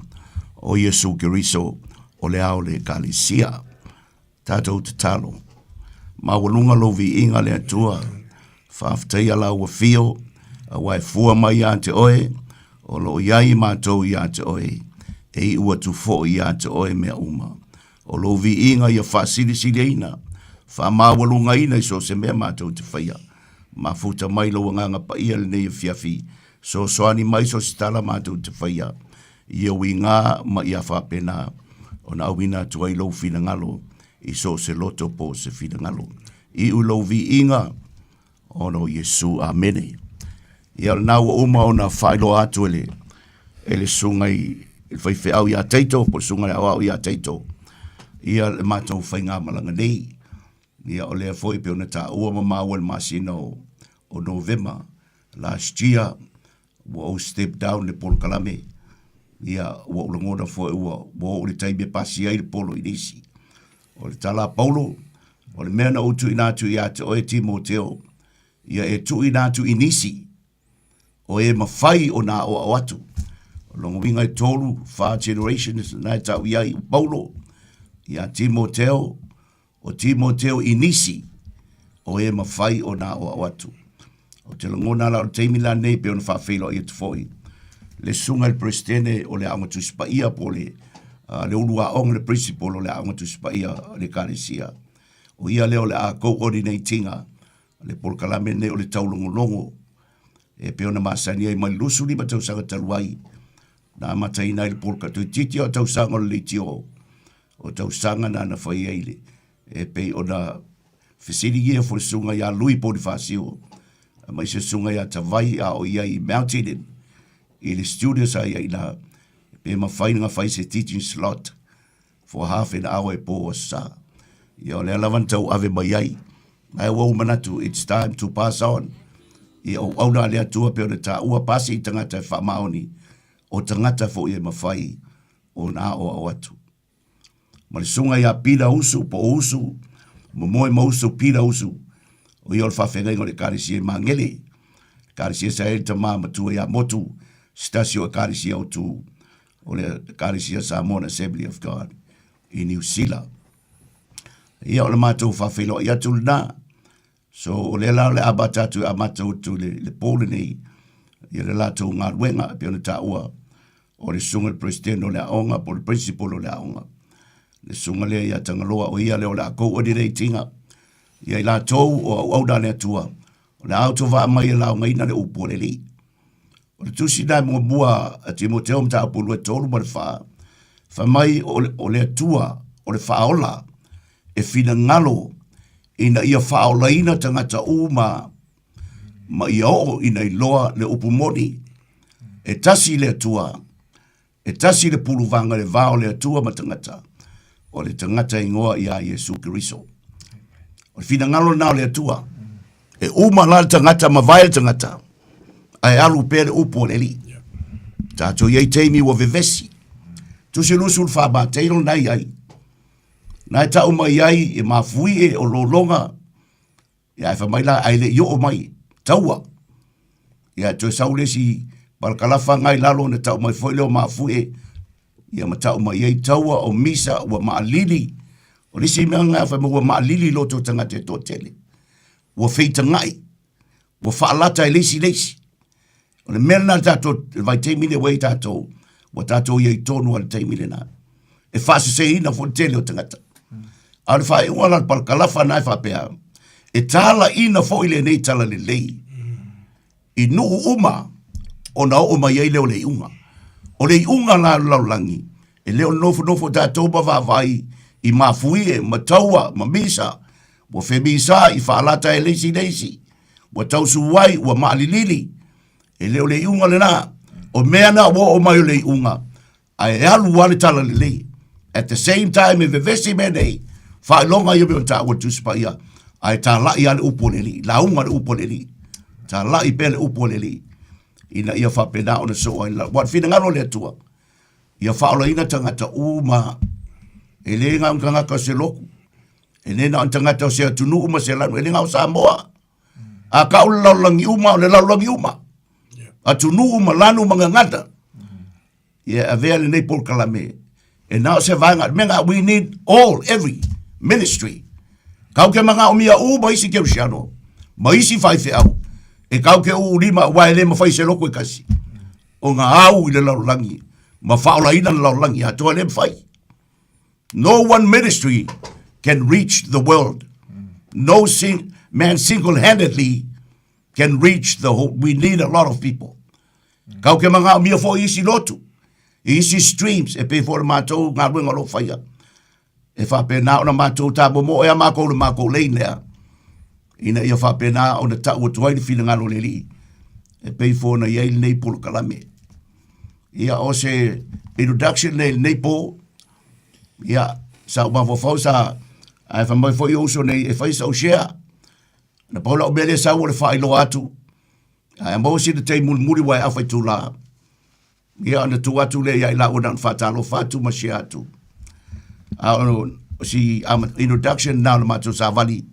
o Iesu Keriso o le ao o le Ekalesia. Tatou tatalo. Maualuga lou viiga le Atua. Faafetaia lau afio, aua e fua mai ia te oe, o lo o i ai matou ia te oe, e iu atu foi ia te oe mea uma. O lou viiga ia faasilisiliaina, faamaualugaina i so o se mea matou te faia. Mafuta mai lou Agaga Paia i lenei afiafi, fesoasoani mai so o se tala matou te faia, ia uiga ma ia faapena ona auina atu ai lou finagalo i so o se loto po o se finagalo. Iu i lou viiga, ona o Iesu. Amene. Ia o lena ua uma ona faailoa atu e le, e le susuga i le faifeau ia Taito, po o le susuga i le aoao ia Taito, ia le matou faigamalaga nei. Ia o lea foi pei ona taua ma maua i le masina o, o Novema last year, ua ou step down le polokalame. Ia ua ou lagona foi ua, ua oo i le taimi e pasi ai le polo i nisi. O le tala a Paulo, o le mea na ou tuuina atu ia te oe Timoteo, ia e tuuina atu i nisi, o e mafai ona aoao atu. O lona uiga e tolu, fa generations na e tau i ai o Paulo, ia Timoteo, o Timoteo i nisi, o e mafai ona aoao atu. Ou te lagona la o le taimi la nei pei ona faafeiloai atu foi le susuga i le Peresetene o le Aoga Tusi Paia po o le, uh, le ulu aoga le principal o le Aoga Tusi Paia o le Ekalesia. O ia lea o le a coordinate-ina le polokalame lenei o le taulogologo e pei ona masani ai mai le 25 tausaga talu ai na amataina ai le polokalame toeitiiti o tausaga o le leitio o tausaga na na fai ai le e pei ona fesiligia foi le susuga ia Lui Ponifasio aemaise le susuga ia Tavai a o i ai i Mount Eden i le studio sa i ai ina pe mafai ona fai se teaching slot for half an hour e po aso Sa. Ia o lea lava na tauave mai ai. Ae ua ou manatu it's time to pass on. Ia auauna a le Atua pei ona taua pasi i tagata e faamaoni o tagata foi e mafai ona aoao atu. Ma le susuga ia Pita Usu po o Usu, Momoe ma Usu, Pita Usu, o ia o le faafeagaiga o le Ekalesia i Magele. Ekalesia sa i ai le tama matua ia Motu, se tasi o Ekalesia o tu o le Ekalesia Samoan Assembly of God i Niu Sila. Ia o le matou faafeiloai atu lena. So o lea la o le amata atu e amata atu i le, le po lenei ia le latou galuega e pei ona taua o le susuga i le President o le aoga po o le Principal o le aoga. Le susuga lea ia Tagaloa o ia lea o le a coordinate ina ia i latou o auauna a le Atua o le a autovaa mai e laugaina le upu a le Alii. O le tusi na e muamua a Timoteo mataupu 2 3 ma le 4, fai mai o le, o le Atua o le faaola e finagalo ina ia faaolaina tagata uma ma ia oo ina iloa le upu moni. E tasi le Atua, e tasi le puluvaga i le va o le Atua ma tagata, o le tagata ingoa ia Iesu Keriso. O le finagalo lena o le Atua. E uma la le tagata ma vae le tagata, ae alu pea le upu a le Alii. Tatou i ai taimi ua vevesi. Tusi lusu le wha na i ai. Na e tau mai ai e mafui e o lologa Ia ae fai mai la, ae le i oo mai, taua. Ia toe sau le isi palakalafa ngai lalo na tau mai foi lea o Mafuie, ia ma tau mai ai taua o misa ua maalili. O le isi mea lena fai mai ua maalili loto o tagata e toatele. Ua feitagai, ua faalata e le isi i le isi. O le mea lena tatou, le vaitaimi lea ua i ai tatou, ua tatou i ai tonu lava i le taimi lena. E faaseseina foi le tele o tagata. A o le faaiuga la o le palakalafa lena e faapea, e talaiina foi lenei talalelei i nuu uma ona oo mai ai lea o le iuga. O le iuga la o le lalolagi, e le o le nofonofo tatou ma vaavaai i mafuie ma taua ma misa, ua femisa i faalata e le isi i le isi, ua tausu ai, ua maalilili. E le o le iuga lena. O mea na ua oo mai o le iuga, ae alu lava le talalelei. At the same time e vevesi mea nei, faailoga ia mea o taua Tusi Paia, ae talai lava le upu a le Alii, lauga le upu a le Alii. Talai pea le upu a le Alii, ina ia faapena ona soo ai. Ua le finagalo o le Atua, ia faaolaina tagata uma, e le na o ni tagata o se lotu, e le na o ni tagata o se atunuu ma se lanu, e le na o Samoa. A kau le lalolagi uma, o le lalolagi uma. Atunuu ma lanu ma gagana. Ia avea lenei polokalame e na o se vaega, le mea lena, we need all, every ministry. Kau ke manaomia uma isi kerisiano ma isi faifeau e kau ke uulima aua e le mafai se lotu e tasi ona au i le lalolagi ma faaolaina le lalolagi atoa e le mafai. No one ministry can reach the world. No sing, man single-handedly can reach the whole. We need a lot of people. Kau ke manga mia fo isi lotu, isi streams, e pe fo le mātou ngā ruenga lo whaia. E whapena ona mātou tā momo e a mākou le mākou lane lea. Ina ia whapena ona tau atu ai le whinangalo le lii. E pei fo na iai lenei polokalame. Ia o se introduction nei lenei pō. Ia, sa u mafaufau sa, ae fai mai foi o uso nei e fai sau share. Na pau lau mea lea sau o le faailoa atu. Ae maua sina taimi mulimuli ua e afa itulā. Ia ona tuu atu lea ia i laua na ona faatalofa atu ma share atu. A o si introduction na o le matou savali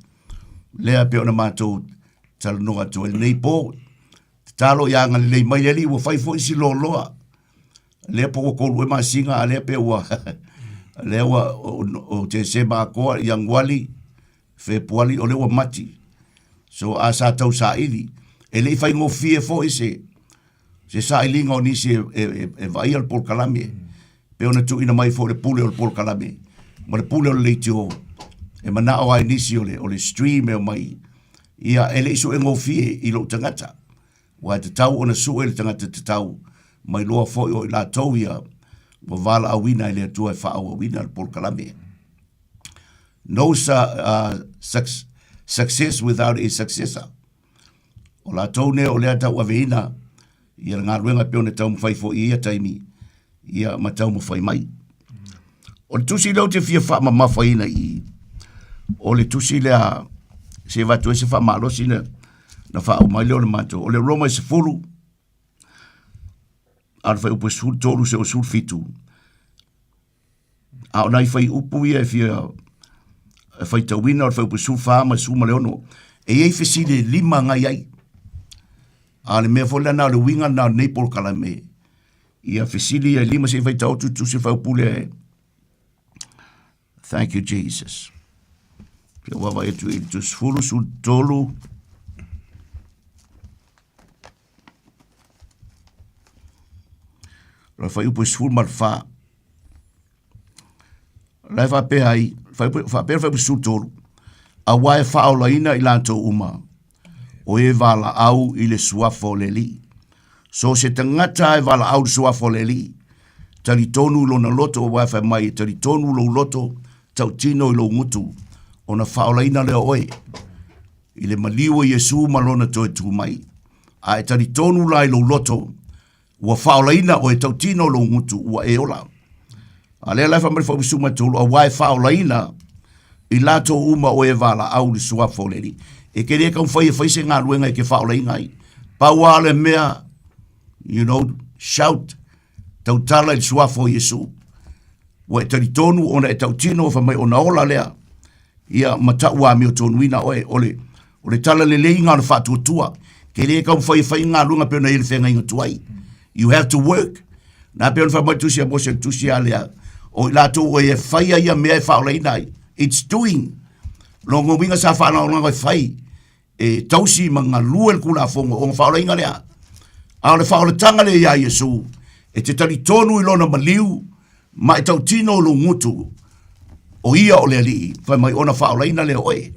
lea pei ona matou talanoa atu ai lenei pō. Tatalo ia agalelei mai le Alii ua fai foi si loaloa. Lea po ua 3 ea masina a lea pe ua lea ua o Tesema atoa, Ianuali, Fepuali o lea ua Mati. So a sa tau saili, e le i faigofie foi se se sailiga o nisi e, e, e, e vaaia le polokalame. Pei ona tuuina mai foi le pule o le polokalame ma le pule o le leitio e manao ai nisi o le, o le stream e omai. Ia, e le i suegofie i lou tagata. Ua e tatau ona sue le tagata tatau, mai loa foi o i latou ia ua valaauina e le Atua e faaauauina le polokalame. No sa, success without a successor. O latou nei o lea tauaveina ia le galuega e pei ona taumafai foi i ia taimi, ia ma taumafai mai. O le tusi lea ou te fia faamamafaina i i, o le tusi lea se avatu ai se faamalosi na, na faauma ai lea o le matou, o le Roma e 10, a o le fuaiupu e 13 seia 17, A o nai fuaiupu ia e fia e faitauina o le fuaiupu 14 ma le 16, e i ai fesili e lima na i ai. A o le mea foi lena o le uiga lena o lenei polokalame, ia fesili ia e lima se i faitau atu tusi fuaiupu lea e Thank you Jesus. Kia vaavaai atu i le tusi 10, 13, O le fuaiupu e 14. La e faapea ai, faapea le fuaiupu 13, auā e faaolaina i latou uma, o e valaau i le suafa o le Alii. So se tagata e valaau i le suafa o le Alii, talitonu i lona loto, aua e fai mai, e talitonu lou loto, tautino i lou gutu, ona faaolaina lea o oe i le maliu o Iesu ma lona toe tu mai. A e talitonu la i lou loto, ua faaolaina oe tautino lou gutu ua e ola. A lea la e fai mai le fuaiupu 13, auā e faaolaina i latou uma o e valaau i le suafa o le Alii. E te le taumafai e fai se galuega e te faaolaina ai. Pau lava le mea, you know, shout, tautala i le suafa o Iesu. Ua e talitonu ona e tautino fai mai ona ola lea. Ia, ma tau amiotonuina oe, o le, o le talaleleiga o le faatuatua. Ke le taumafai e fai galuega pei ona i ai le feagaiga tuai. You have to work. Na pei ona fai mai le tusi a Mose, le tusi a lea, o i latou o e faia ia mea e faaolaina ai. It's doing. Lona uiga sa faalagolago e fai e tausi ma galue le Tulafono, ona faaolaina lea. A o le faaolataga lea iā Iesu, e te talitonu i lona maliu ma e tautino lou gutu, o ia o le Alii, fai mai ona faaolaina lea o oe.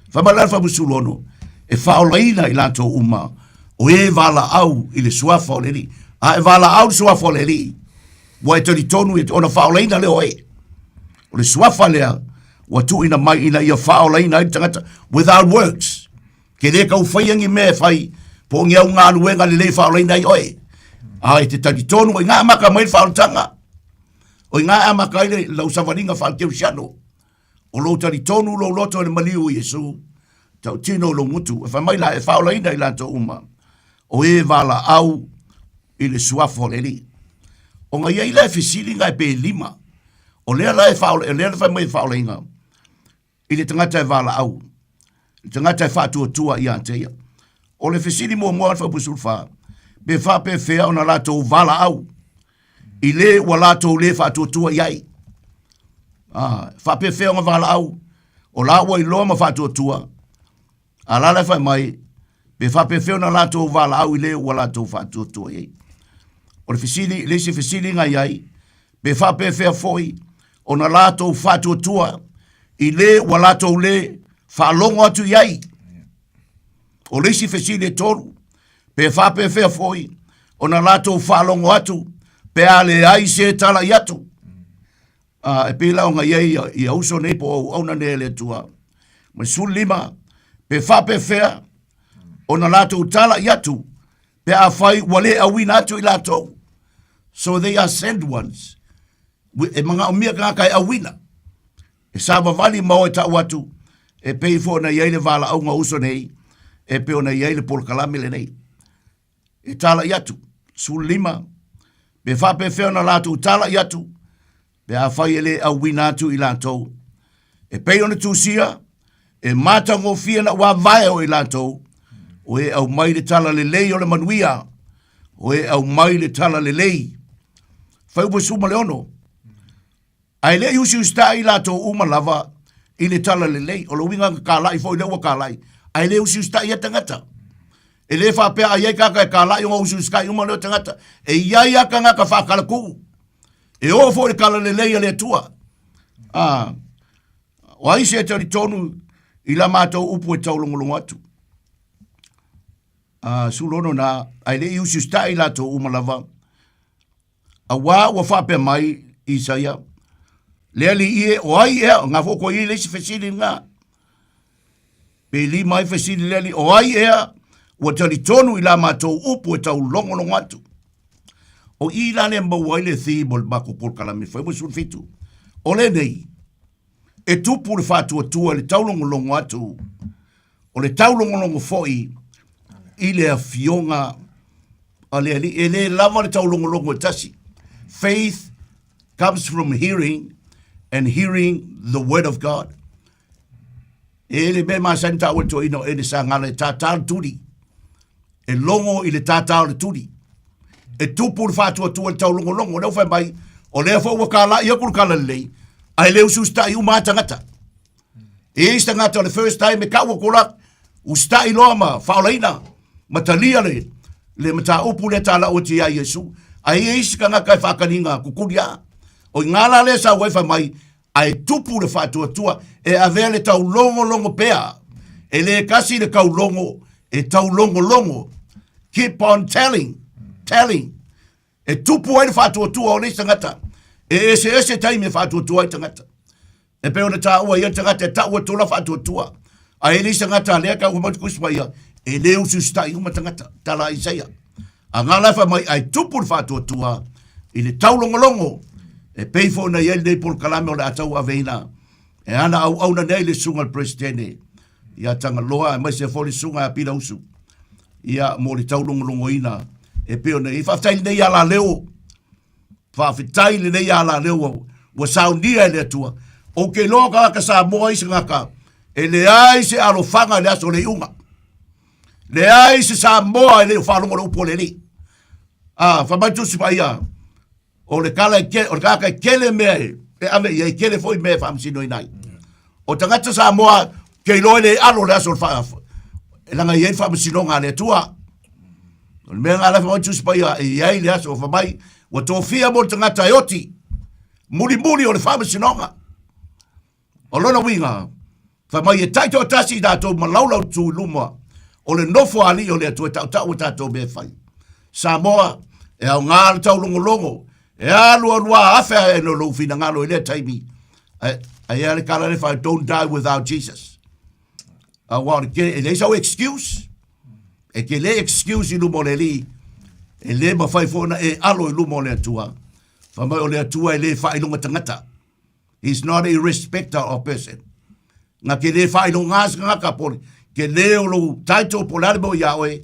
Fai mai la le Faamasuluono, e faaolaina i latou uma o e valaau i le suafa o le Alii. A e valaau i le suafa o le Alii, ua e talitonu ona faaolaina lea o oe. O le suafa lea ua tuuina mai ina ia faaolaina ai le tagata without works. Ke le tau faia ni mea e fai, po o ni au galuega lelei e faaolaina ai oe. A e te talitonu, o i ina e amata mai le faaolataga. O i ina e amata ai le, lau savaliga faakerisiano. O lou talitonu lou loto i le maliu o Iesu, tautino lou gutu. E fai mai la, e faaolaina i latou uma, o e valaau i le suafa o le Alii. Ona i ai la e fesili na e pe lima. O lea la e faaola, o lea la fai mai e faaolaina i le tagata e valaau, le tagata e faatuatua ia te ia. O le fesili muamua a le Fuaiupu 14, pe faapefea ona latou valaau i le ua latou le faatuatua i ai. Ah, faapefea ona valaau, o la ua iloa ma faatuatua, A la la e fai mai, pe faapefea ona latou valaau i le ua latou faatuatua i ai. O le fesili, le isi fesili na i ai, pe faapefea foi ona latou faatuatua i le ua latou lē faalogo atu i ai? O le isi fesili e tolu, pe faapefea foi ona latou faalogo atu pe a leai se tala'i atu? A, e pei la ona i ai ia, ia uso nei po o auauna nei a le Atua. Ma le 15, pe faapefea ona latou tala'i atu pe afai ua le auina atu i latou. So they are sent ones. E manaomia tagata e auina. E savavali ma o e tau atu, e pei foi ona i ai le valaauga o uso nei, e pei ona i ai le polokalame lenei. E tala'i atu, 15, pe faapefea ona latou tala'i atu, pe afai e le auina atu i latou. E pei ona tusia, e matagofie na ua vae o i latou, o e aumai le tala lelei o le manuia, o e aumai le tala lelei. Fuaiupu 16, Ae le i usiusitaʻi latou uma lava i le tala lelei. O le uiga na kalaʻi foi lea ua kalaʻi, ae le usiusitaʻi ia tagata. E le faapea a i ai tagata e kalaʻi ona usiusitaʻi uma lea o tagata. E i ai lava tagata faakalakuu. E oo foi i le tala lelei a le Atua. Ah, o ai se e talitonu i la matou upu e taulogologo atu? Ah, 16 na, ae le i usiusitaʻi latou uma lava. Auā ua faapea mai Isaia, Le Alii e, o ai ea, ngā fo koe i le isi fesili ngā. Pe li mai fesili le Alii, o ai ea, ua talitonu i la matou upu e tau longolongo atu. O i la le maua ai le theme o le matou polokalame fai 17. O lenei, e tupu le faatuatua i le taulogologo atu, o le taulogologo foi i le afioga a le Alii. E le lava le taulogologo e tasi. Faith comes from hearing and hearing the word of God. E le mea masani tāua le toeaina o Ene Sagala e tātā le tuli. E logo i le tātā o le tuli. E tupu le faatuatua i le taulogologo. O lea ua fai mai, o lea foi ua kalaʻi atu le kala lelei, ae le usiusitaʻi uma lava tagata. E i ai se tagata o le first time e kau atu la, usitai loa ma faaolaina ma talia le, le mataupu lea talau atu ia Iesu. Ae i ai isi tagata e faataliga kukuli a. O i ngā la lea sau ai fai mai, ae tupu le faatuatua e avea le taulogologo pea. E le kasi le kaulogo, e taulogologo. Keep on telling, telling. E tupu ai le faatuatua o le isi tagata. E eseese taimi e faatuatua ai tagata. E pei ona taua ia le tagata e tau atu la faatuatua. Ae le isi tagata lea ka ua tusi mai ia, e le usiusitaʻi uma tagata, tala a Isaia. A ngā la e fai mai, ae tupu le faatuatua i le taulogologo, e pei foi ona i ai lenei polokalame o le a tauaveina e ana auauna nei le susuga i le Peresetene ia Tagaloa aemaise foi le susuga ia Pilausu ia mo le taulogologoina e pei ona i ai. Faafetai lenei alaleo, faafetai lenei alaleo ua, ua saunia e le Atua. Ou te iloa tagata Samoa isi tagata e leai se alofaga i le aso o le iuga. Leai se Samoa e le o faalogo le upu o le Alii. Ah, fai mai Tusi Paia, O le kala e ke, o le tagata e kele mea e, e ave i ai, kele foi mea e faamasinoina ai. O tagata Samoa, ke iloa e le alo le aso o le faa, e langa i ai le faamasinoga a le Atua. O le mea ngā la whamai Tusi Paia, e i ai le aso o whamai, ua tofia mo le tagata e oti, mulimuli o le faamasinoga. O lona uiga, fai mai e taitoatasi i tatou ma laulautu i luma o le nofo a alii o le Atua e tautau a tatou mea e fai. Samoa, e aoga le taulogologo, e alu alu a afe ae no lou finagalo i lea taimi. Ae, ae a le kala le fai, don't die without Jesus. Aua o le ke, e leai sau excuse. E te le excuse i luma o le Alii, e le mafai foi ona e alo i luma o le Atua. Fai mai o le Atua e le faailoga tagata. He's not a respecter of person. Nga ke le whailonga se ngaka po ke le o lou title po le ale mo ia oe,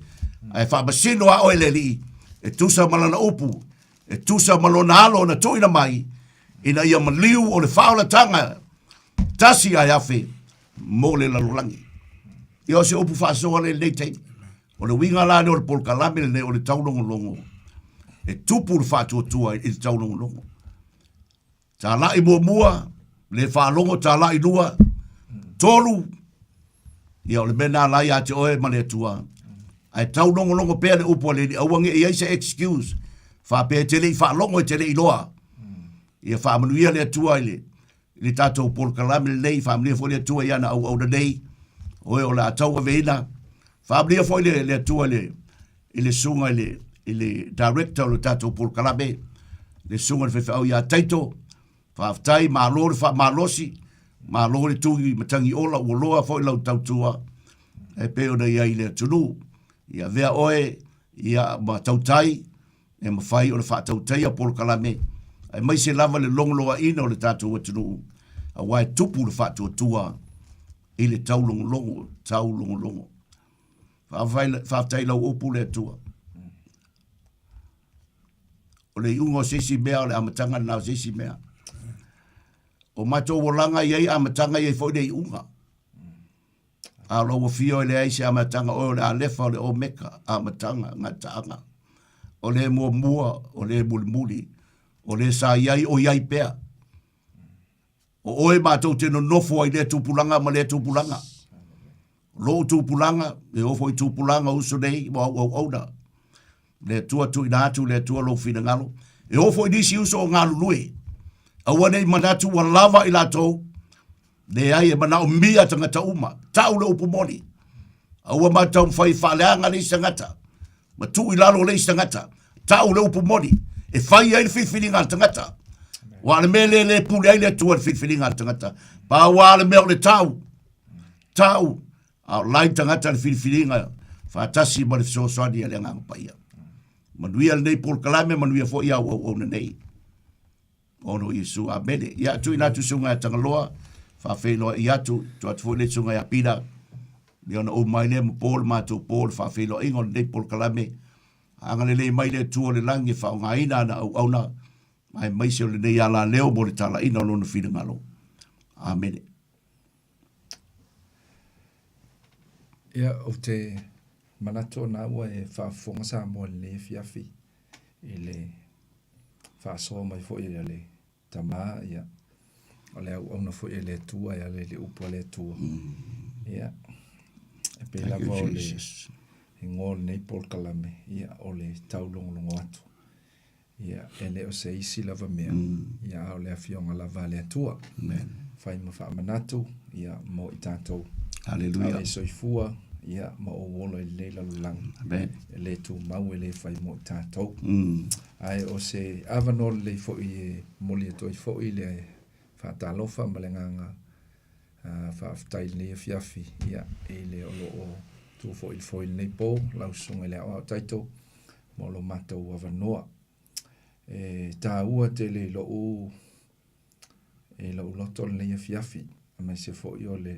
ae whaamasino a oe le alii, e tusa ma lana upu, e tusa ma lona alo na tuuina mai, ina ia maliu o le faaolatanga tasi ae afe mo le lalolagi. Ia o se upu faasoa le lenei taimi. O le uiga la lea o le polokalame lenei o le taulogologo, e tupu le faatuatua i le taulogologo. Talai muamua, le faalogo talai lua, tolu, ia o le mea nā la ia te oe ma le Atua. Ae taulogologo pea le upu a le Alii, aua ne i ai se excuse, faapea e te le i faalogo e te le i iloa. Ia faamanuia le Atua i le. i le tatou polokalame lenei, faamanuia foi le Atua i ana auauna nei, o e o le a tauaveina. Faamanuia foi le, le Atua i le, i le susuga i le, i le director o le tatou polokalame, le susuga i le faifeau ia Taito. Faafetai, malo le faamalosi, malo le tui matagi ola, ua loa foi lau tautua e pei ona i ai i le atunuu. Ia avea oe ia ma tautai e mafai ona faatautaia polokalame, aemaise lava le logoloaina o le tatou atunuu, aua e tupu le faatuatua i le taulogologo, taulogologo. Faafetai i lau upu le Atua. O le iuga o se isi mea, o le amataga lena o se isi mea. O matou olaga e i ai amataga, e i ai foi le iuga. A o lou afio e leai se amataga, oe o le Alefa, o le Omeka, amataga, gataaga. O le muamua, o le mulimuli, o le sa i ai, o i ai pea. O oe matou te nonofo ai lea tupulaga ma lea tupulaga. Lou tupulaga, e oo foi i tupulaga o uso nei ma au auauna. Le Atua tuuina atu, le Atua lou finagalo. E oo foi nisi uso o galulue. Aua ne i manatu ua lava i latou. Leai, e manaomia tagata uma. Tau le upu moni. Aua matou taumafai e faaleaga le isi tagata ma tuu i lalo le isi tagata. Tau le upu moni e fai ai le filifiliga a le tagata. Aua o le mea lea e le pule ai le Atua i le filifiliga a le tagata. Pau lava le mea o le tau. Tau, a o la i tagata le filifiliga faatasi ma le fesoasoani a le Agaga Paia. Manuia lenei polokalame, manuia foi au auauna nei. Ona o Iesu, amene. Ia, tuuina atu susuga ia Tagaloa, faafeiloai atu, tuu atu foi le susuga ia Pita, ia ona ou mai lea ma po le matou po le faafeiloaiga o lenei polokalame. Agalelei mai le Atua o le lagi e faaaogaina ana auauna, aemaise o lenei alaleo mo le talaina o Lona finagalo. Amene. Ia, ou te manatu o na ua e faafofoga Samoa i lenei afiafi i le faasoa mai foi a le tama, ia, o le auauna foi a le Atua e ala i le upu a le Atua. Ia, e pei lava o le igoa o lenei polokalame, ia, o le taulogologo atu. Ia, e le o se isi lava mea, ia, a o le Afioga lava a le Atua. Amen. Fai ma faamanatu, ia, mo i tatou. Hallelujah. A e soifua, ia, ma ou ola i lenei lalolagi. Amen. E le tumau, e le fai mo i tatou. Ae o se avanoa lelei foi e momoli atu ai foi le faatalofa ma le agaga faafetai i lenei afiafi, ia, i le o lo o tu foi i le foe i lenei po, lau Susuga i le Aoao Taito, mo lo matou avanoa. E taua tele i lou, i lou loto lenei afiafi, aemaise foi o le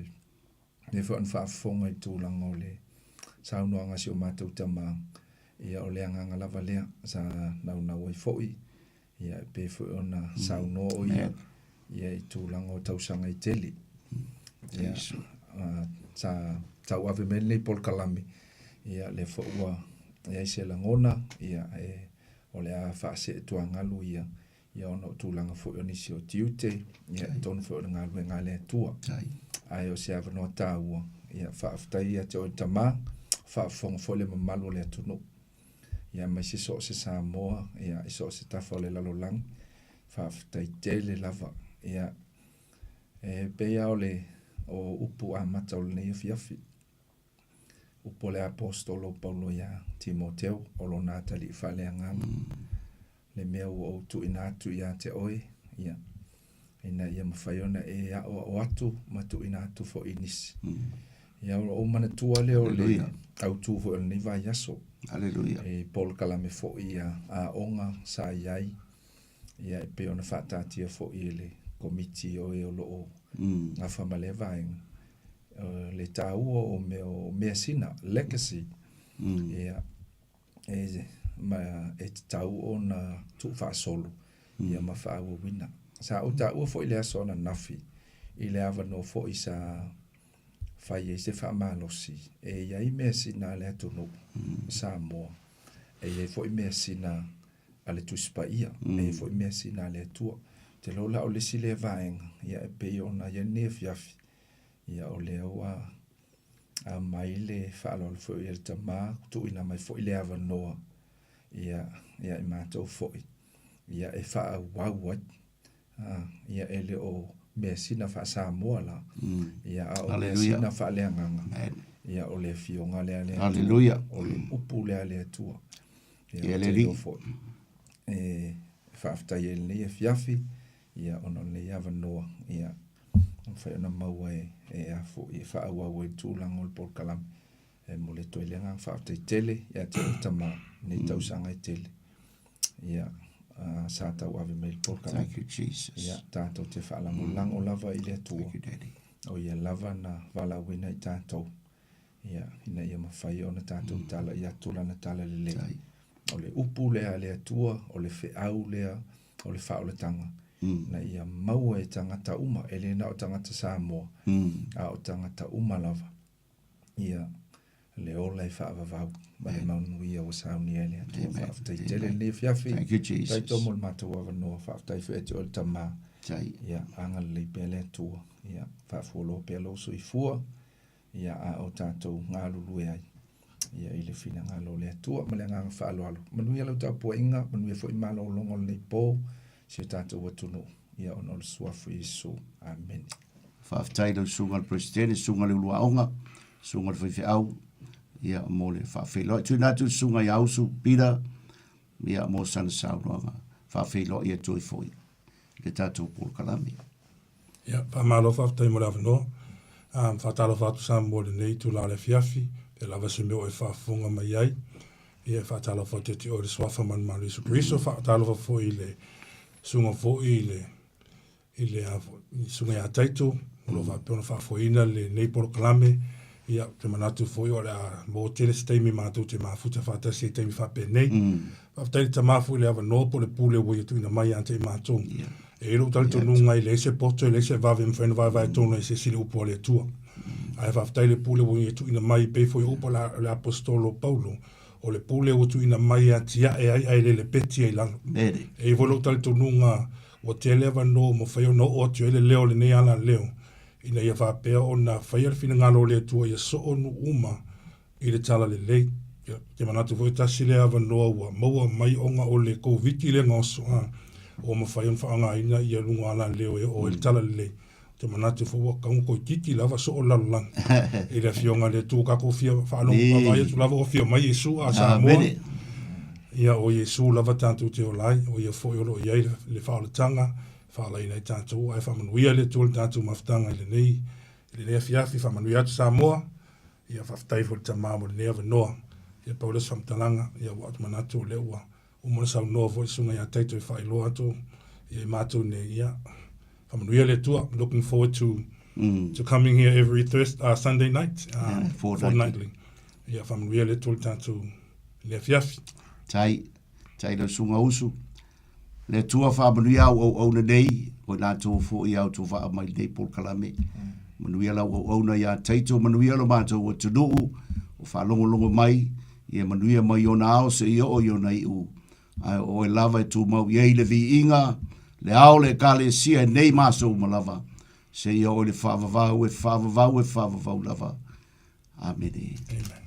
lea foi ona faafofoga i tulaga o le saunoaga a si o matou tama, ia o le agaga lava lea sa naunau ai foi, ia e pei foi ona saunoa o ia, ia i tulaga o tausaga e tele. Ia, sa tauave mai lenei polokalame, ia lea foi ua i ai se lagona, ia e, o le a faaseetuagalu ia, ia ona o tulaga foi o nisi o tiute, ia i totonu foi o le galuega a le Atua. Ae o se avanoa taua, ia faafetai ia te oe tama, faafofoga foi le mamalu o le atunuu. Ia aemaise so o se Samoa, ia i so o se tafa o le lalolagi, faafetai tele lava. Ia e pei lava o le o upu amata o lenei afiafi. Upu a le Aposetolo o Paulo iā Timoteo, o lona atalii faaleagaga, le mea ua ou tuuina atu ia te oe, ia, ina ia mafai ona e aʻoaʻo atu ma tuuina atu foi i nisi. Ia, ona ou manatua lea o le autu foi o lenei vaiaso. Haleluia. I polokalame foi a aoga sa i ai, ia, e pei ona faataatia foi e le Komiti o e o lo o gafa ma lea vaega, le taua o mea o measina, legacy, ia, e, ma e tatau ona tuufaasolo, ia ma faaauauina. Sa ou taua foi i le aso ananafi i le avanoa foi sa fai ai se faamalosi, e i ai measina a le atunuu o Samoa, e i ai foi measina a le Tusi Paia, e i ai foi measina a le Atua. Ou te iloa la o le isi lea vaega, ia e pei ona i ai lenei afiafi, ia o lea ua aumai le faaaloalo foi a le Tama, tuuina mai foi le avanoa ia ia i matou foi, ia e faaauau ai. Ia e le o measina faa-Samoa la, ia, a o measina faaleagaga, ia, o le Afioga lea a le Atua, o le upu lea a le Atua. Ia, ou te iloa foi e faafetai ai i lenei afiafi, ia, ona o lenei avanoa, ia, e mafai ona maua e, e a foi, e faaauau ai le tulaga o le polokalame. E momoli atu ai le agaga faafetai tele ia te oe Tama i nei tausaga e tele. Ia, uh, sa tauave mai le polokalame. Thank you, Jesus. Ia, tātou te faalagolago mm. lava i le Atua. Thank you, Daddy. O ia lava na valaauina i tātou. Ia, ina ia mafai ona tātou mm. tala i atu lana tala lelei. O le upu lea a le Atua, o le feau lea, o le faaolataga. Mm. Na ia maua e tagata uma, e le na o tagata Samoa, mm. a o tagata uma lava. Ia, le ola e faavavau ma le manuia ua saunia e le Atua. Faafetai tele lenei afiafi. Thank you, Jesus. Faafetai tonu mo le matou avanoa. Faafetai foi ia te oe le Tama. Ia, agalelei pea le Atua. Ia, faafualoa pea lou soifua. Ia, a o tatou galulue ai. Ia, i le finagalo o le Atua ma le agaga faaaloalo. Manuia lau tapuaiga, manuia foi malologa o lenei po, si o tatou atunuu. Ia, ona o le Suafa o Iesu. Amene. Faafetai i lau susuga i le Peresetene, susuga i le Uluaoga, susuga i le Faifeau, ia, mo le faafeiloai. Tuuina atu i le susuga ia Usu Peter, ia, mo sana saunoaga faafeiloai atu ai foi i le tatou polokalame. Ia, faamalo faafetai mo le avanoa. Um, faatalofa atu Samoa i lenei itula o le afiafi, pe lava se mea o e faafofoga mai ai. Ia, e faatalofa atu ia te oe i le Suafa malumalu Iesu Keriso, faatalofa foi i le susuga foi i le i le Susuga ia Taito, o lo o faapea ona faafoeina lenei polokalame. Ia, ou te manatu foi o le a maua tele se taimi matou te mafuta faatasi ai i taimi faapenei. Faafetai i le Tama foi i le avanoa po o le pule ua ia tuuina mai ia te i matou. E i ai lou talitonuga e leai se poto, e leai se vave e mafai ona vaevae tonu ai e se isi le upu a le Atua. Ae faafetai i le pule ua ia tuuina mai, e pei foi o upu a le Aposetolo o Paulo, o le pule ua tuuina mai e atiae ai ae le lepeti ai i lalo. E i ai foi lou talitonuga Ua tele avanoa ua mafai ona oo atu ai le leo o lenei alaleo, ina ia faapea ona faia le finagalo o le Atua ia soo nuu uma i le talalelei. Ou te manatu foi tasi lea avanoa ua maua mai ona o le Koviti lea na oso a, ua mafai ona faaaogaina ia luga o alaleo e oo ai le talalelei. Ou te manatu foi ua tatau ona toeitiiti lava soo le lalolagi i le Afioga i le Atua. Tatou fia faalogo vaavaai atu lava o afio mai Iesu a Samoa. Ia o Iesu lava tatou te ola ai, o ia foi o lo o i ai le faaolataga e faalaina ai tatou, ae faamanuia le Atua i le tatou mafutaga i lenei i lenei afiafi, faamanuia atu Samoa. Ia faafetai foi i le Tama mo lenei avanoa. Ia pau lea o se faamatalaga, ia ua ou manatu o lea ua uma ona saunoa foi le Susuga ia Taito e faailoa atu ia i matou nei, ia faamanuia le Atua. Looking forward to mm. to coming here every Thursday, uh, Sunday night, uh, yeah, fortnightly. Ia faamanuia le Atua i le tatou le afiafi. Tai, tai lau susuga usu. Le Atua faamanuia au auauna nei, o i latou foi au tou vaa mai lenei polokalame. Manuia lau auauna ia Taito, manuia lo matou atunuu, o faalogologo mai, ia manuia mai ona ao seia oo i ona iu, ae o oe lava e tumau i ai le viiga, le ao le Ekalesia i nei ma aso uma lava, seia oo i le faavavau e faavavau e faavavau lava. Amene. Amen.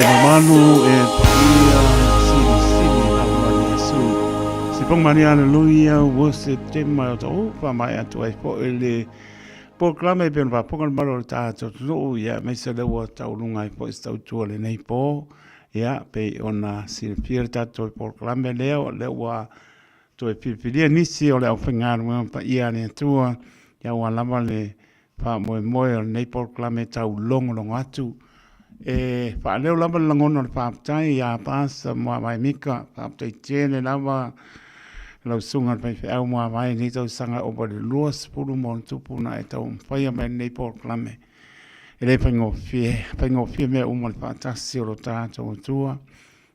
E mamalu e paia silisili lava le Iesu. Sipong mani aleluia ua Setema o tau wha atu ai foʻi le polokalame e pei ona faafofoga le mamalu o le tatou atunuu ia aemaise lea ua tauluga ai foi se tautua i lenei po. Ia pei ona silafia le tatou polokalame lea o lea ua toe filifilia nisi o le aufaigaluega paia a le Atua ia aua lava le faamoemoe o lenei polokalame taulogologo atu. E faaleo lava le lagona o le faafetai ia Pastor Muavae Mika, faafetai tele lava lau susuga i le faifeau Muavae i lenei tausaga ova i le 20 ma ona tupu na e taumafaia mai lenei polokalame. E le faigofie, faigofie mea uma le faatasi o lo tatou Atua.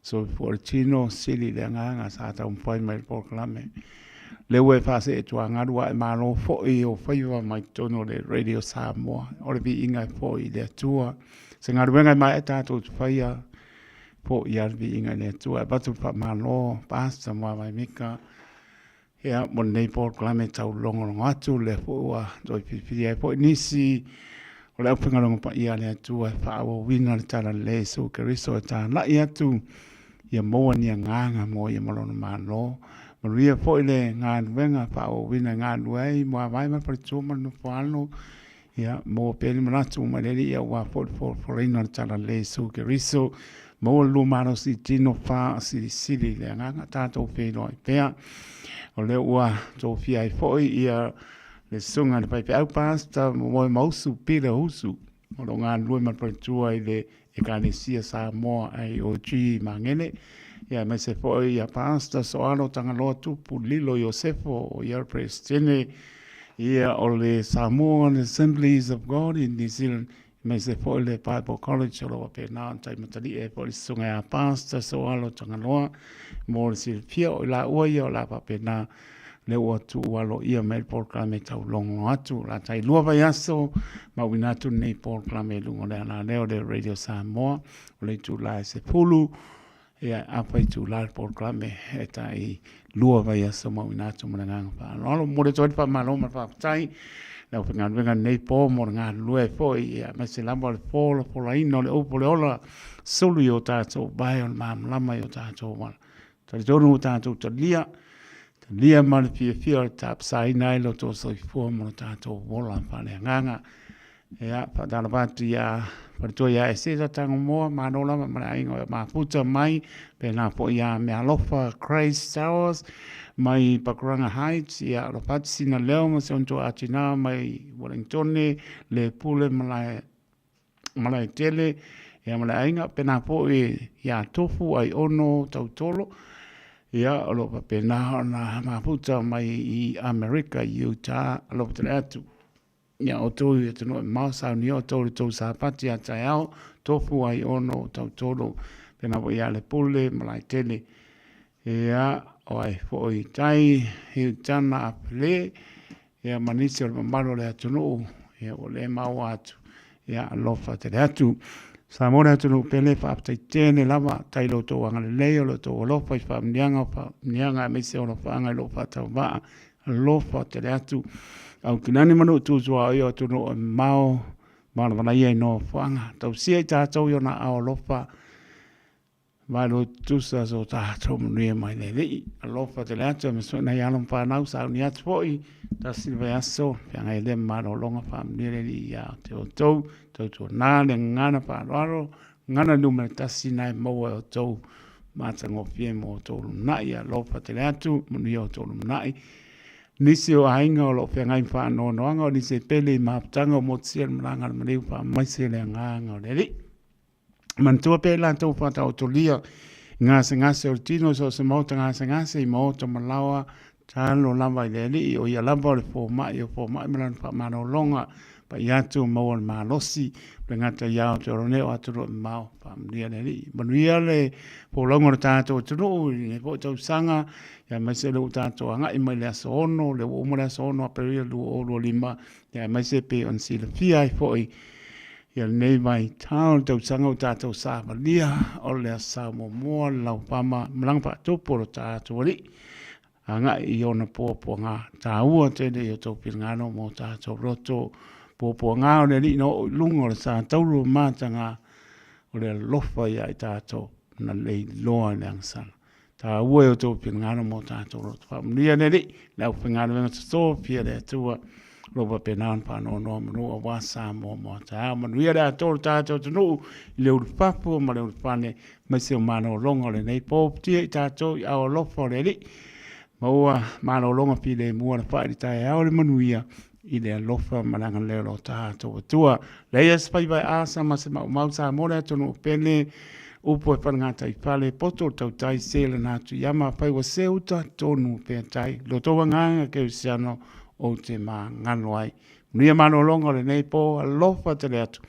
Soifua le tino, sili le agaga sa taumafai mai le polokalame. Lea ua e faaseetuagalu ae malo foi i ou faiva mai totonu o le Radio Samoa. O le viiga e foi i le Atua. Se galuega e maea tatou te faia, Foia le viiga i le Atua. E avatu le faamalo, Pastor Muavae Mika, ia, mo lenei polokalame tau logologo atu, lea foi ua toe filifili ai foi nisi o le aufaigaluega paia a le Atua e faaauauina le Talalelei Iesu Keriso e talai atu ia maua ni agaga mo ia ma lona Malo. Manuia foi le galuega faaauauina e galulue ai Muavae ma le faletua ma le nofoalo Ia, maua pea ni manatu mai le Alii aua foi le folafolaina o le Talalelei Iesu Keriso. Maua le lua malosi i tino faasilisili i le agaga, tatou feiloai pea. O lea ua tofia ai foi ia le susuga i le faifeau pastor Momoemausu Peter Husu o lo o galulue ma le faletua i le Ekalesia Samoa IOG i Magele, ia aemaise foi ia Pastor Soalo Tagaloa Tupu Lilo Iosefo o ia le Peresetene ia o le Samoan Assemblies of God in New Zealand, aemaise foi le Bible College o lo o faapena ona taimatali'i ai foi le susuga ia Pastor Soalo Tagaloa mo le silafia o i laua ia o le a faapena lea ua tuu aloaia mai le polokalame taulogo atu. O le a tailua vaiaso ma uina atu lenei polokalame i luga o le alaleo o le Radio Samoa o le itula e 10 ia afa itula le polokalame e tai lua vaiaso ma uina atu ma le agaga faaaloalo. Momoli atu ai le faamalo ma le faafetai le aufaigaluega i lenei po mo le galulue foi ia aemaise lava o le folafolaina o le upu o le ola sulu i o tatou vae o le malamalama i o tatou ala. Talitonu ua tatou talia, talia ma le fiafia o le tapasaina ai lo outou soifua ma lo tatou ola faaleagaga. Ia, faatalofa atu ia Faletua ia Eseta Tagomoa, malo lava ma le aiga o Mafuta mai, pēlā foi ia Mealofa Grace Towers mai Pakuranga Heights, ia alofa atu sina leo ma si ona tuaatinā mai Wellingtone, le pule malae Malaetele, ia ma le aiga, pēnā foi ia Tofu Aiono Tautolo, ia o lo o faapena ona mafuta mai i Amerika, Utah, alofa tele atu. Ia outou i atunuu e mamao, saunia outou i le tou Sapati a taeao, Tofu Aiono Tautolo, pēnā foi ia Lepule Malaetele, ia o ai foi i tai, Hiutana Apele, ia ma nisi o le mamalu o le atunuu, ia ua le maua atu, ia alofa tele atu. Samoa le atunuu pele, faafetai tele lava, tai lo outou agalelei, o lo outou alofa i faamanuiaga o faamanuiaga aemaise o alofaaga i lou faatauvaa, alofa tele atu. Au kinani ma nuu tutuaoi o atunuu e mamao, malavalaia i nofoaga, tausia i tatou i ona aao alofa, Malo tutusa so tatou manuia mai le Alii. Alofa tele atu e masoe nai alo ma fanau sauni atu foi. Tasi le vaiaso, feagai lea ma malologa faamanuia le Alii ia te outou. Tautuana le gagana faaaloalo, gagana numera tasi na e maua e outou matagofie mo outou lumanai. Alofa tele atu, manuia outou lumanai. Nisi o aiga o lo o feagai ma faanoanoaga o nisi e pele i mafutaga o motusia le malaga a le maliu faamaise le agaga o le Alii. Manatua pea i latou faataotolia i gasegase o le tino i so o se maota gasegase i maota ma laoa, talo lava i le Alii, o ia lava o le fomai o fomai ma lana faamalologa, paia atu maua le malosi, o le gata ia o te olo nei o atunuu e mamao, faamanuia le Alii. Manuia le folauga o le tatou atunuu i lenei foi tausaga, aemaise o lea ua tatou agai mai le aso 6, lea ua uma le aso 6 Aperila 2025, aemaise pei ona silafia ai foi Ia lenei vaitau o le tausaga ua tatou savalia o le Aso Sa muamua le laupama malaga faatupu o lo tatou Alii agai i ona puapuaga taua tele i o outou finagalo ma o tatou loto. Puapuaga o le Alii na oo i luga o le sa taulu o mataga o le alofa ia i tatou na leiloa i le agasala. Taua i o outou finagalo ma o tatou loto. Faamanuia le Alii, le aufaigaluega totofi a le Atua, o lo o faapena ona faanoanoa manu aua Samoa mo a taeao. Manuia le atoa o le tatou atunuu i le ulufafo ma le ulufale, aemaise o malologa o lenei po. Futia i tatou i ao alofa o le Alii, maua malologa filemu alafai i le taeao le manuia i le alofa ma le agalelei o lo tatou Atua. Leia se faiva e asa ma se maumau Samoa le atunuu pele, upu e falegataifale, poto o le tautai se lana atu i ama, fai ua se uta tonu pea tai. Lo tou agaga kerisiano ou te magalo ai. Manuia malologa o lenei po, alofa tele atu.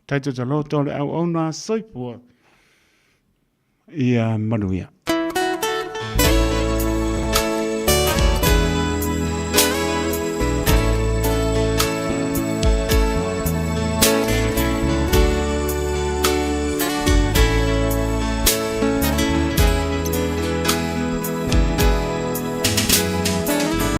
Taito taloto le auauna soifua ia manuia.